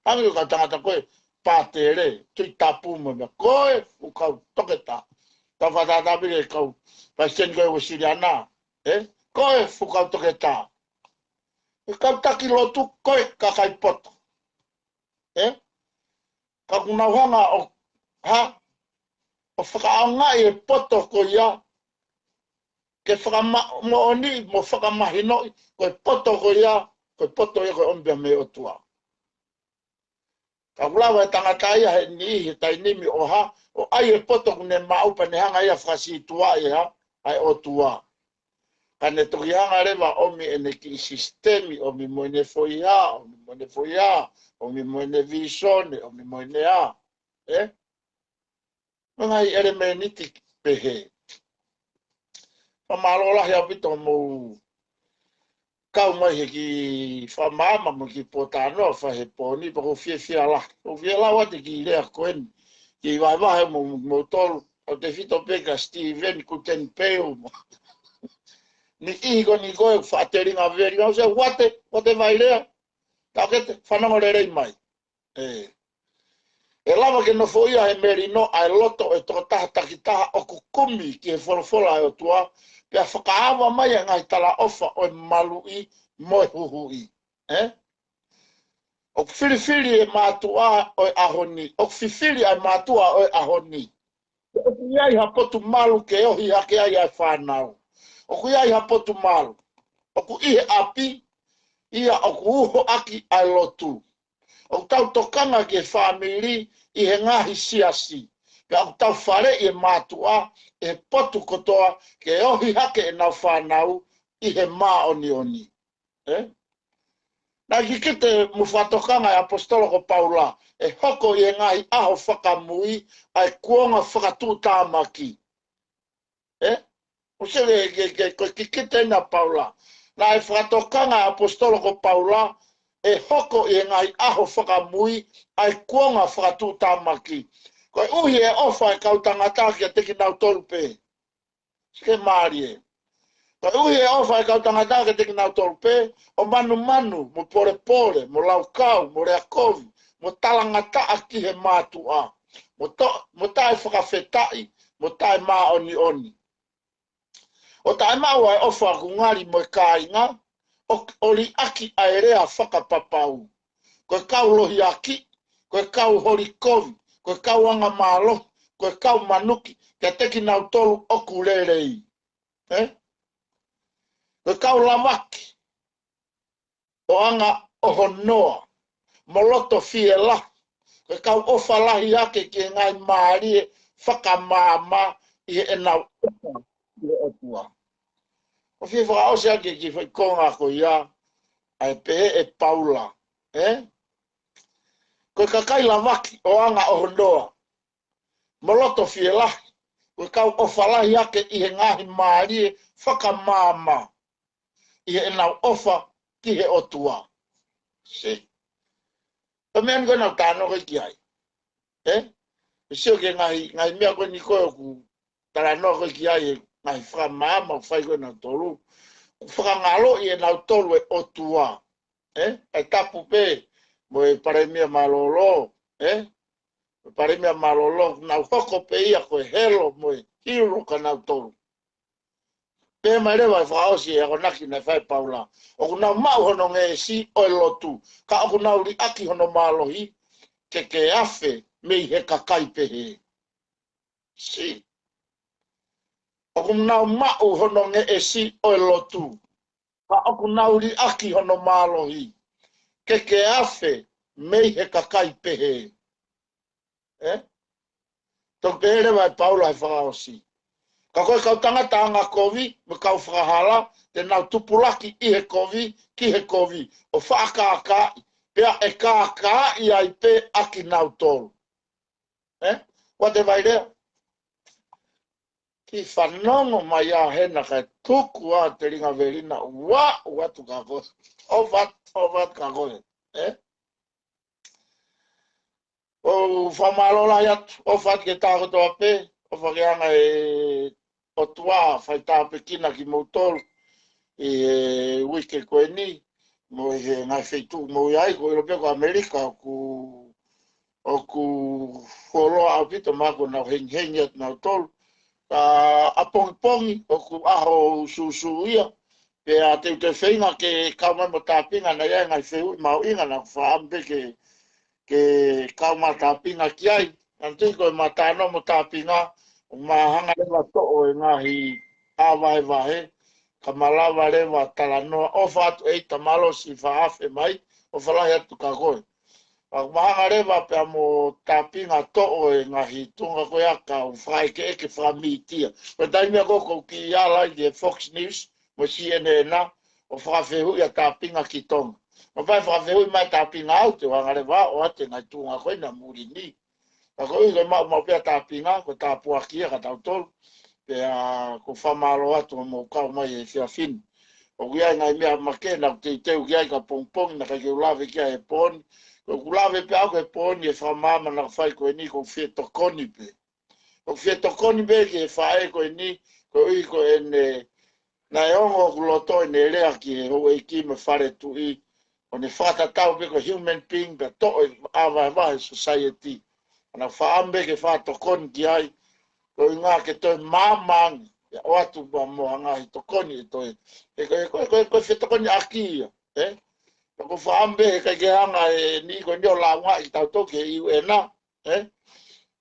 Hangē ko e kau tangata ko ē, Pātele, Tuʻi Tapu mo e meʻa, ko e fuʻu kau toketā. Tau fakatātā pē ki he kau palesiteni ko ē Uēsiliana, ʻe? Ko e fuʻu kau toketā. E kau taki lotu ko e kakai poto. ʻE? Ka ʻoku nau hanga ʻo, hā? ʻo fakaʻaongaʻi e poto ko ia, ke fakamoʻoniʻi mo fakamahinoʻi, ko e poto ko ia, ko e poto ia ko e ʻomi pē mei he ʻOtua. Ka ʻoku lava e tangata ia he niʻihi he taimi ni ʻo hā, ʻo ʻai e poto ʻoku ne maʻu pea ne hanga ia ʻo fakasītuʻaʻi ʻa e ʻOtua. Ka ne toki hanga leva ʻo ʻomi ʻene kiʻi sisitemi, ʻomi mo ʻene foʻi hā, ʻomi mo ʻene foʻi hā, ʻomi mo ʻene vīsone, ʻomi mo ʻene hā. ʻE? Mo e ngaahi ʻelemēniti pehē. Fakamālō lahi ʻaupito hoʻomou kau mai he kiʻi fakamaama mo e kiʻi pōtalanoa fai he pō ni, pea ʻoku ou fiefia lahi. ʻOku ou fie lau atu e kiʻi lea ko eni, kiʻi vahevahe mo, mo tolu, ʻo tefito pē kia Stephen Kutenpeu. Niʻihi ko eni ko e faʻa telinga veli, ngau se, what e, what e vai lea. Taukete, fanongo lelei mai. ʻE. ʻE lava ke nofoʻia he melino ʻa e loto ʻo e tokotaha takitaha ʻoku kumi ki he folofola ʻa e ʻOtua, pea fakaava mai ʻa e ngaahi talaʻofa ʻo e maluʻi mo e huhuʻi. ʻE? ʻOku filifili e mātuʻa ʻo e ʻaho ni, ʻoku fifili ʻa e mātuʻa ʻo e ʻaho ni. ʻOku ʻi ai ha potu malu ke ohi hake ai ʻa e fānau. ʻOku ʻi ai ha potu malu. ʻOku ʻi he ʻapi, ia ʻoku uho ʻaki ʻa e lotu. ʻOku tau tokanga ki he fāmili ʻi he ngaahi siasi. Pea ʻoku tau faleʻi e mātuʻa ʻe he potu kotoa ke ohi hake ʻenau fānau ʻi he māʻoniʻoni. ʻE? Naʻe kikite mo fakatokanga e ʻapositolo ko Paula, ʻe hoko ʻi he ngaahi ʻaho fakamui ʻa e kuonga fakatuʻutāmaki. ʻE? ʻOku se ke, ke, ke, ko e kikite ʻena ʻa Paula. Naʻe fakatokanga e ʻapositolo ko Paula, ʻe hoko ʻi he ngaahi ʻaho fakamui ʻa e kuonga fakatuʻutāmaki. Koeʻuhi e ʻofa e kau tangata kiate kinautolu pē. Sike mālie. Koeʻuhi e ʻofa e kau tangata kiate kinautolu pē, ʻo manumanu, mo polepole, mo laukau, mo lea kovi, mo talangataʻa ki he mātuʻa, mo to-, mo taʻefakafetaʻi, mo taʻemāʻoniʻoni. ʻO taʻemaʻu ʻa e ʻofa ʻoku ngali mo e kāinga, ʻo, ʻo liʻaki ʻa e lea fakapapau. Ko e kau lohiakiʻi, ko e kau holi kovi, ko e kau angamālohi, ko e kau manuki, kiate kinautolu ʻoku lelei. ʻE? Ko e kau lavaki, ʻo anga ʻohonoa, mo loto fielahi, ko e kau ʻofa lahi hake ki he ngaahi mālie fakamaama ʻi heʻenau ʻofa ki he ʻOtua. ʻOku ou fie fakaʻosi ʻaki e kiʻi foʻi konga ko ia, ʻa e pehē ʻe Paula, ʻe? Ko e kakai lavaki ʻo anga ʻohonoa, mo loto fielahi, ko e kau ʻofa lahi hake ʻi he ngaahi mālie fakamaama, ʻi heʻenau ʻofa ki he ʻOtua. See. Ko e meʻa ni ko ē naʻa ku talanoa ko ē ki ai. ʻE? ʻE sio ki he ngaahi, ngaahi meʻa ko eni ko ē ʻoku talanoa ko ē ki ai, e ngaahi fakamaama ʻoku fai ko ē ʻe nautolu. ʻOku fakangaloʻi ʻe nautolu e ʻOtua. ʻE? ʻE tapu pē mo e palēmia mālōlō. ʻE? Mo e palēmia mālōlō, nau hoko pē ia ko e helo mo e hilo kia nautolu. Pehē mai leva e fakaʻosi e akonaki naʻe fai ʻe Paula. ʻOku nau maʻu hono ngeʻesi ʻo e lotu, ka ʻoku nau liʻaki hono mālohi ke ke afe mei he kakai pehē. See. ʻOku nau maʻu hono ngeʻesi ʻo e lotu, ka ʻoku nau liʻaki hono mālohi ke ke afe mei he kakai pehē. ʻE? Toki pehē leva ʻe Paula he fakaʻosi. Ka ko e kau tangata angakovi, mo e kau fakahala, te nau tupulaki ʻi he kovi, ki he kovi, ʻo faʻa kākaaʻi, pea ʻe kākaaʻi ai pē ʻa kinautolu. ʻE? What e vai lea? Kiʻi fanongo mai ā hena kae tuku ā telinga veli na ua, ua tu ka ko. ʻOfa atu, ʻofa atu ka ko. ʻE? ʻOku ou fakamālō lahi atu, ʻofa atu ki he taha kotoa pē, ʻofa ke ʻoange ʻe he ʻOtua fai tāpuekina kimoutolu ʻi he uike ko eni, mo e ngaahi feituʻu ʻoku mou ʻi ai, ʻoku ou ʻilo pē ko ʻAmelika, ʻoku, ʻoku fuoloa ʻaupito mahalo kuo nau hengihengi atu nautolu. Ka ʻapongipongi, ʻoku ʻaho sūsū ia, pea te u toe feinga ke kau mai mo Tāpinga, naʻe ʻi ai e ngaahi fehuʻi mahuʻinga naʻa ku fakaʻamu pē ke ke kau mai Tāpinga ki ai. Naʻa ku tui ko e matānoa mo Tāpinga, ʻOku ma hanga leva ʻo toʻo e ngaahi ʻā vahevahe, ka ma lava leva ʻo talanoa. ʻOfa atu ʻEita, mālō siʻi fakaafe mai, ʻofa lahi atu kia koe. ʻOku ma hanga leva pea mo tāpinga ʻo toʻo e ngaahi tuʻunga ko ia ka u fakaʻekeʻeke fakamītia. Ko e taimi ko ē ʻoku ou kiʻi ala ai ki he Fox News mo C N N ʻo fakafehuʻi ʻa e tāpinga ki Tonga. Ma pehē fakafehuʻi mai e tāpinga, au te u hanga leva ʻo ʻoatu e ngaahi tuʻunga ko ena muli ni. Ka koeʻuhi ko e maʻu maʻu pē ʻa e tāpinga, ko e tāpuaki ia kia tautolu. Pea ʻoku ou fakamālō atu hoʻomou kau mai he efiafi ni. ʻOku ʻi ai e ngaahi meʻa makehe naʻa ku teuteu ki ai ka pongipongi, naʻe ʻikai ke u lave ki ai he pō ni. ʻOku ou lave pē au ki he pō ni he fakamaama naʻa ku fai ko eni, ʻoku ou fie tokoni pē. ʻOku ou fie tokoni pē ki he faʻē ko eni, koeʻuhi ko ʻene, naʻe ongo hoku loto ʻene lea ki he houʻeiki mo e fale tuʻi, ʻo ne fakatatau pē ko e human being pea toʻo e ʻā vahevahe ʻo e society. Naʻa ku faʻa ʻamu pē ke fakatokoni ki ai, koeʻuhi ke toe maama ange, pea ʻoatu pea mo ha ngaahi tokoni ʻe toe. He ko e, ko e, ko e, ko e fetokoniʻaki ia, ē? Pea ʻoku ou faʻa ʻamu pē he ʻikai ke hanga ʻe he niʻihi ko eni ʻo lāungaʻi kitautolu ki he U N, ē?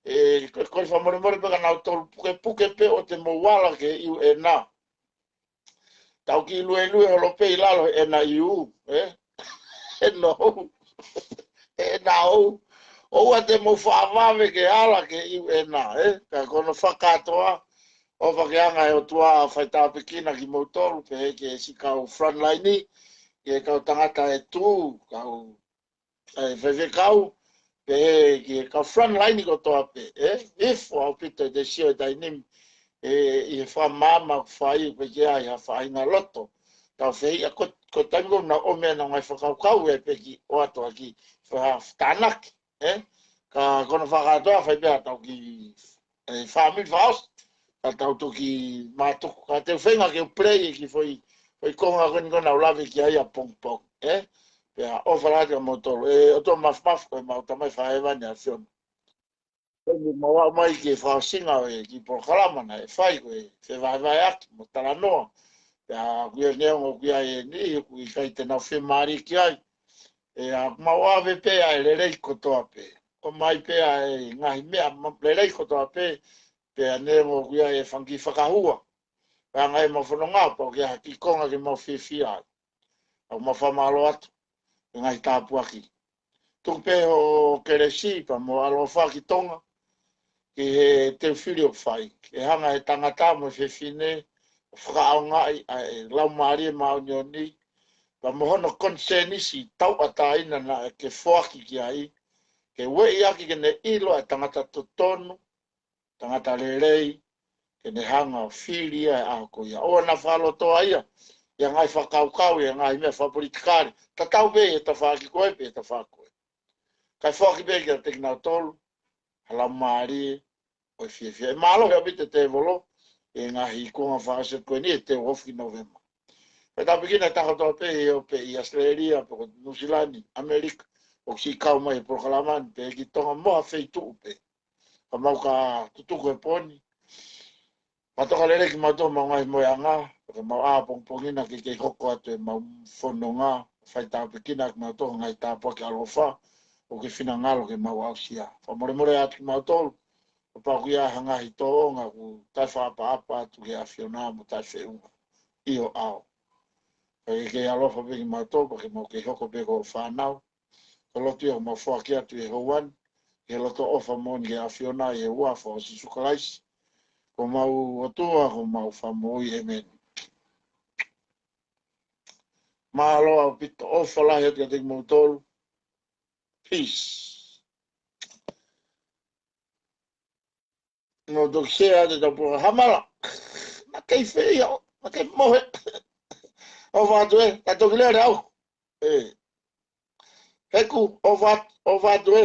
ʻE, ko, ko e fakamolemole pē kia nautolu pukepuke pē ʻoua te mou ala ki he U N. Tau kiʻi luelue holo pē ʻi lalo he N I U, ē? He no. He no. ʻOua te mou faʻa vave ke ala ki he U N, ē? Ka ko hono fakakātoa, ʻofa ke hanga ʻe he ʻOtua ʻo faitāpuekina kimoutolu, pehē ki he siʻi kau frontline, ki he kau tangata ʻe tū, kau ʻa e faifekau, pehē ki he kau frontline kotoa pē, ē? Ifo ʻaupito ʻete sio he taimi ni, ē, ʻi he fakamaama ʻoku fai, pe ke ʻi ai ha faʻahinga loto. Tau fehiʻa ko, ko e taimi ko ē naʻa nau ʻomai ʻenau ngaahi fakakaukau ē pē ke ʻoatu ʻaki ha tānaki, ē? Ka ko hono fakakātoa fai pē ʻetau kiʻi ʻe fāmili fakaʻosi, ka tau toki mātuku, ka te u feinga ke u play e kiʻi foʻi, foʻi konga ko eni ko ē naʻa ku lave ki ai ʻapongipongi, ē? Pea ʻofa lahi atu kia moutolu, ē, ʻOtua Mafimafi ko ʻemau Tamai Fakahēvani ʻa e ʻAfiona. Ko eni mau aʻu mai ki he fakaʻosinga ʻo e kiʻi polokalama naʻe fai ko e fevahevaheʻaki mo talanoa. Pea ʻoku ʻi ai neongo ʻoku ʻi ai e niʻihi ʻoku ʻikai te nau fiemālie ki ai. ʻE, ʻa, mau ʻave pē ʻa e lelei kotoa pē. ʻOmai pē ʻa e ngaahi meʻa ma-, lelei kotoa pē, pea neongo ʻoku ʻi ai e fanga kiʻi fakahua. Pea ngaahi mau fononga, pea ʻoku ʻi ai ha kiʻi konga ke mau fiefia ai. ʻOku mau fakamālō atu he ngaahi tāpuaki. Tuku pē hoʻo kelesi pea mo e ʻaloʻofa ki Tonga, ki he teu fili ʻoku fai. Ke hanga ʻe he tangata mo e fefine ʻo fakaʻaongaʻi ʻa e Laumālie Māʻoniʻoni, pea mo hono konisēnisi tauʻatāina naʻe ke foaki ki ai, ke ueʻi ʻaki ke ne ʻilo ʻa e tangata totonu, tangata lelei, ke ne hanga ʻo fili ia he ʻaho ko ia. ʻOua naʻa fakalotoa ia ʻi he ngaahi fakakaukau, ʻi he ngaahi meʻa fakapolitikale. Tatau pē he tafaʻaki ko ē pe he tafaʻaki ko ē. Kae foaki pē kiate kinautolu ha laumālie ʻo e fiefia. ʻE mālohi ʻaupito e tēvolo he ngaahi kuonga fakaʻosi ko eni he teu ofi ki Nōvema. Pea tāpuekina e taha kotoa pē ʻi ʻIo pē ʻi ʻAositelēlia, pe ko Nuʻusila ni, ʻAmelika, ʻoku siʻi kau mai he polokalama ni, pe ki Tonga mo ha feituʻu pē. Ka mau ka tutuku he pō ni. Fakatoka lelei kimautolu mo e ngaahi mohenga, pea ke mau ʻā pongipongina ke kei hoko atu ʻemau fononga, fai tāpuekina kimautolu he ngaahi tāpuaki ʻaloʻofa ʻoku ke finangalo ke mau aʻusia. Fakamolemole atu kimautolu, kapau ʻoku ʻi ai ha ngaahi tōʻonga ʻoku taʻefakaʻapaʻapa atu ki he ʻAfiona mo taʻefeʻunga ʻi ho ʻao. Kae kei ʻaloʻofa pē kimautolu, pea ke mau kei hoko pē ko hoʻo fānau. Ko e lotu ia ʻoku mau foaki atu ʻi he houa ni, ʻi he loto ʻofa moʻoni ki he ʻAfiona, ʻi he huafa ʻo Sīsū Kalaisi, ko homau ʻOtua, ko homau Fakamoʻui, ʻēmeni. Mālō ʻaupito, ʻofa lahi atu kiate kimoutolu. Peace. Mo toki share atu ʻetau polokalama. Hamala. Naʻa ke feia, naʻa ke mohe. ʻOfa atu ē, ka toki lele au. ʻE. Heku, ʻofa at-, ʻofa atu ē.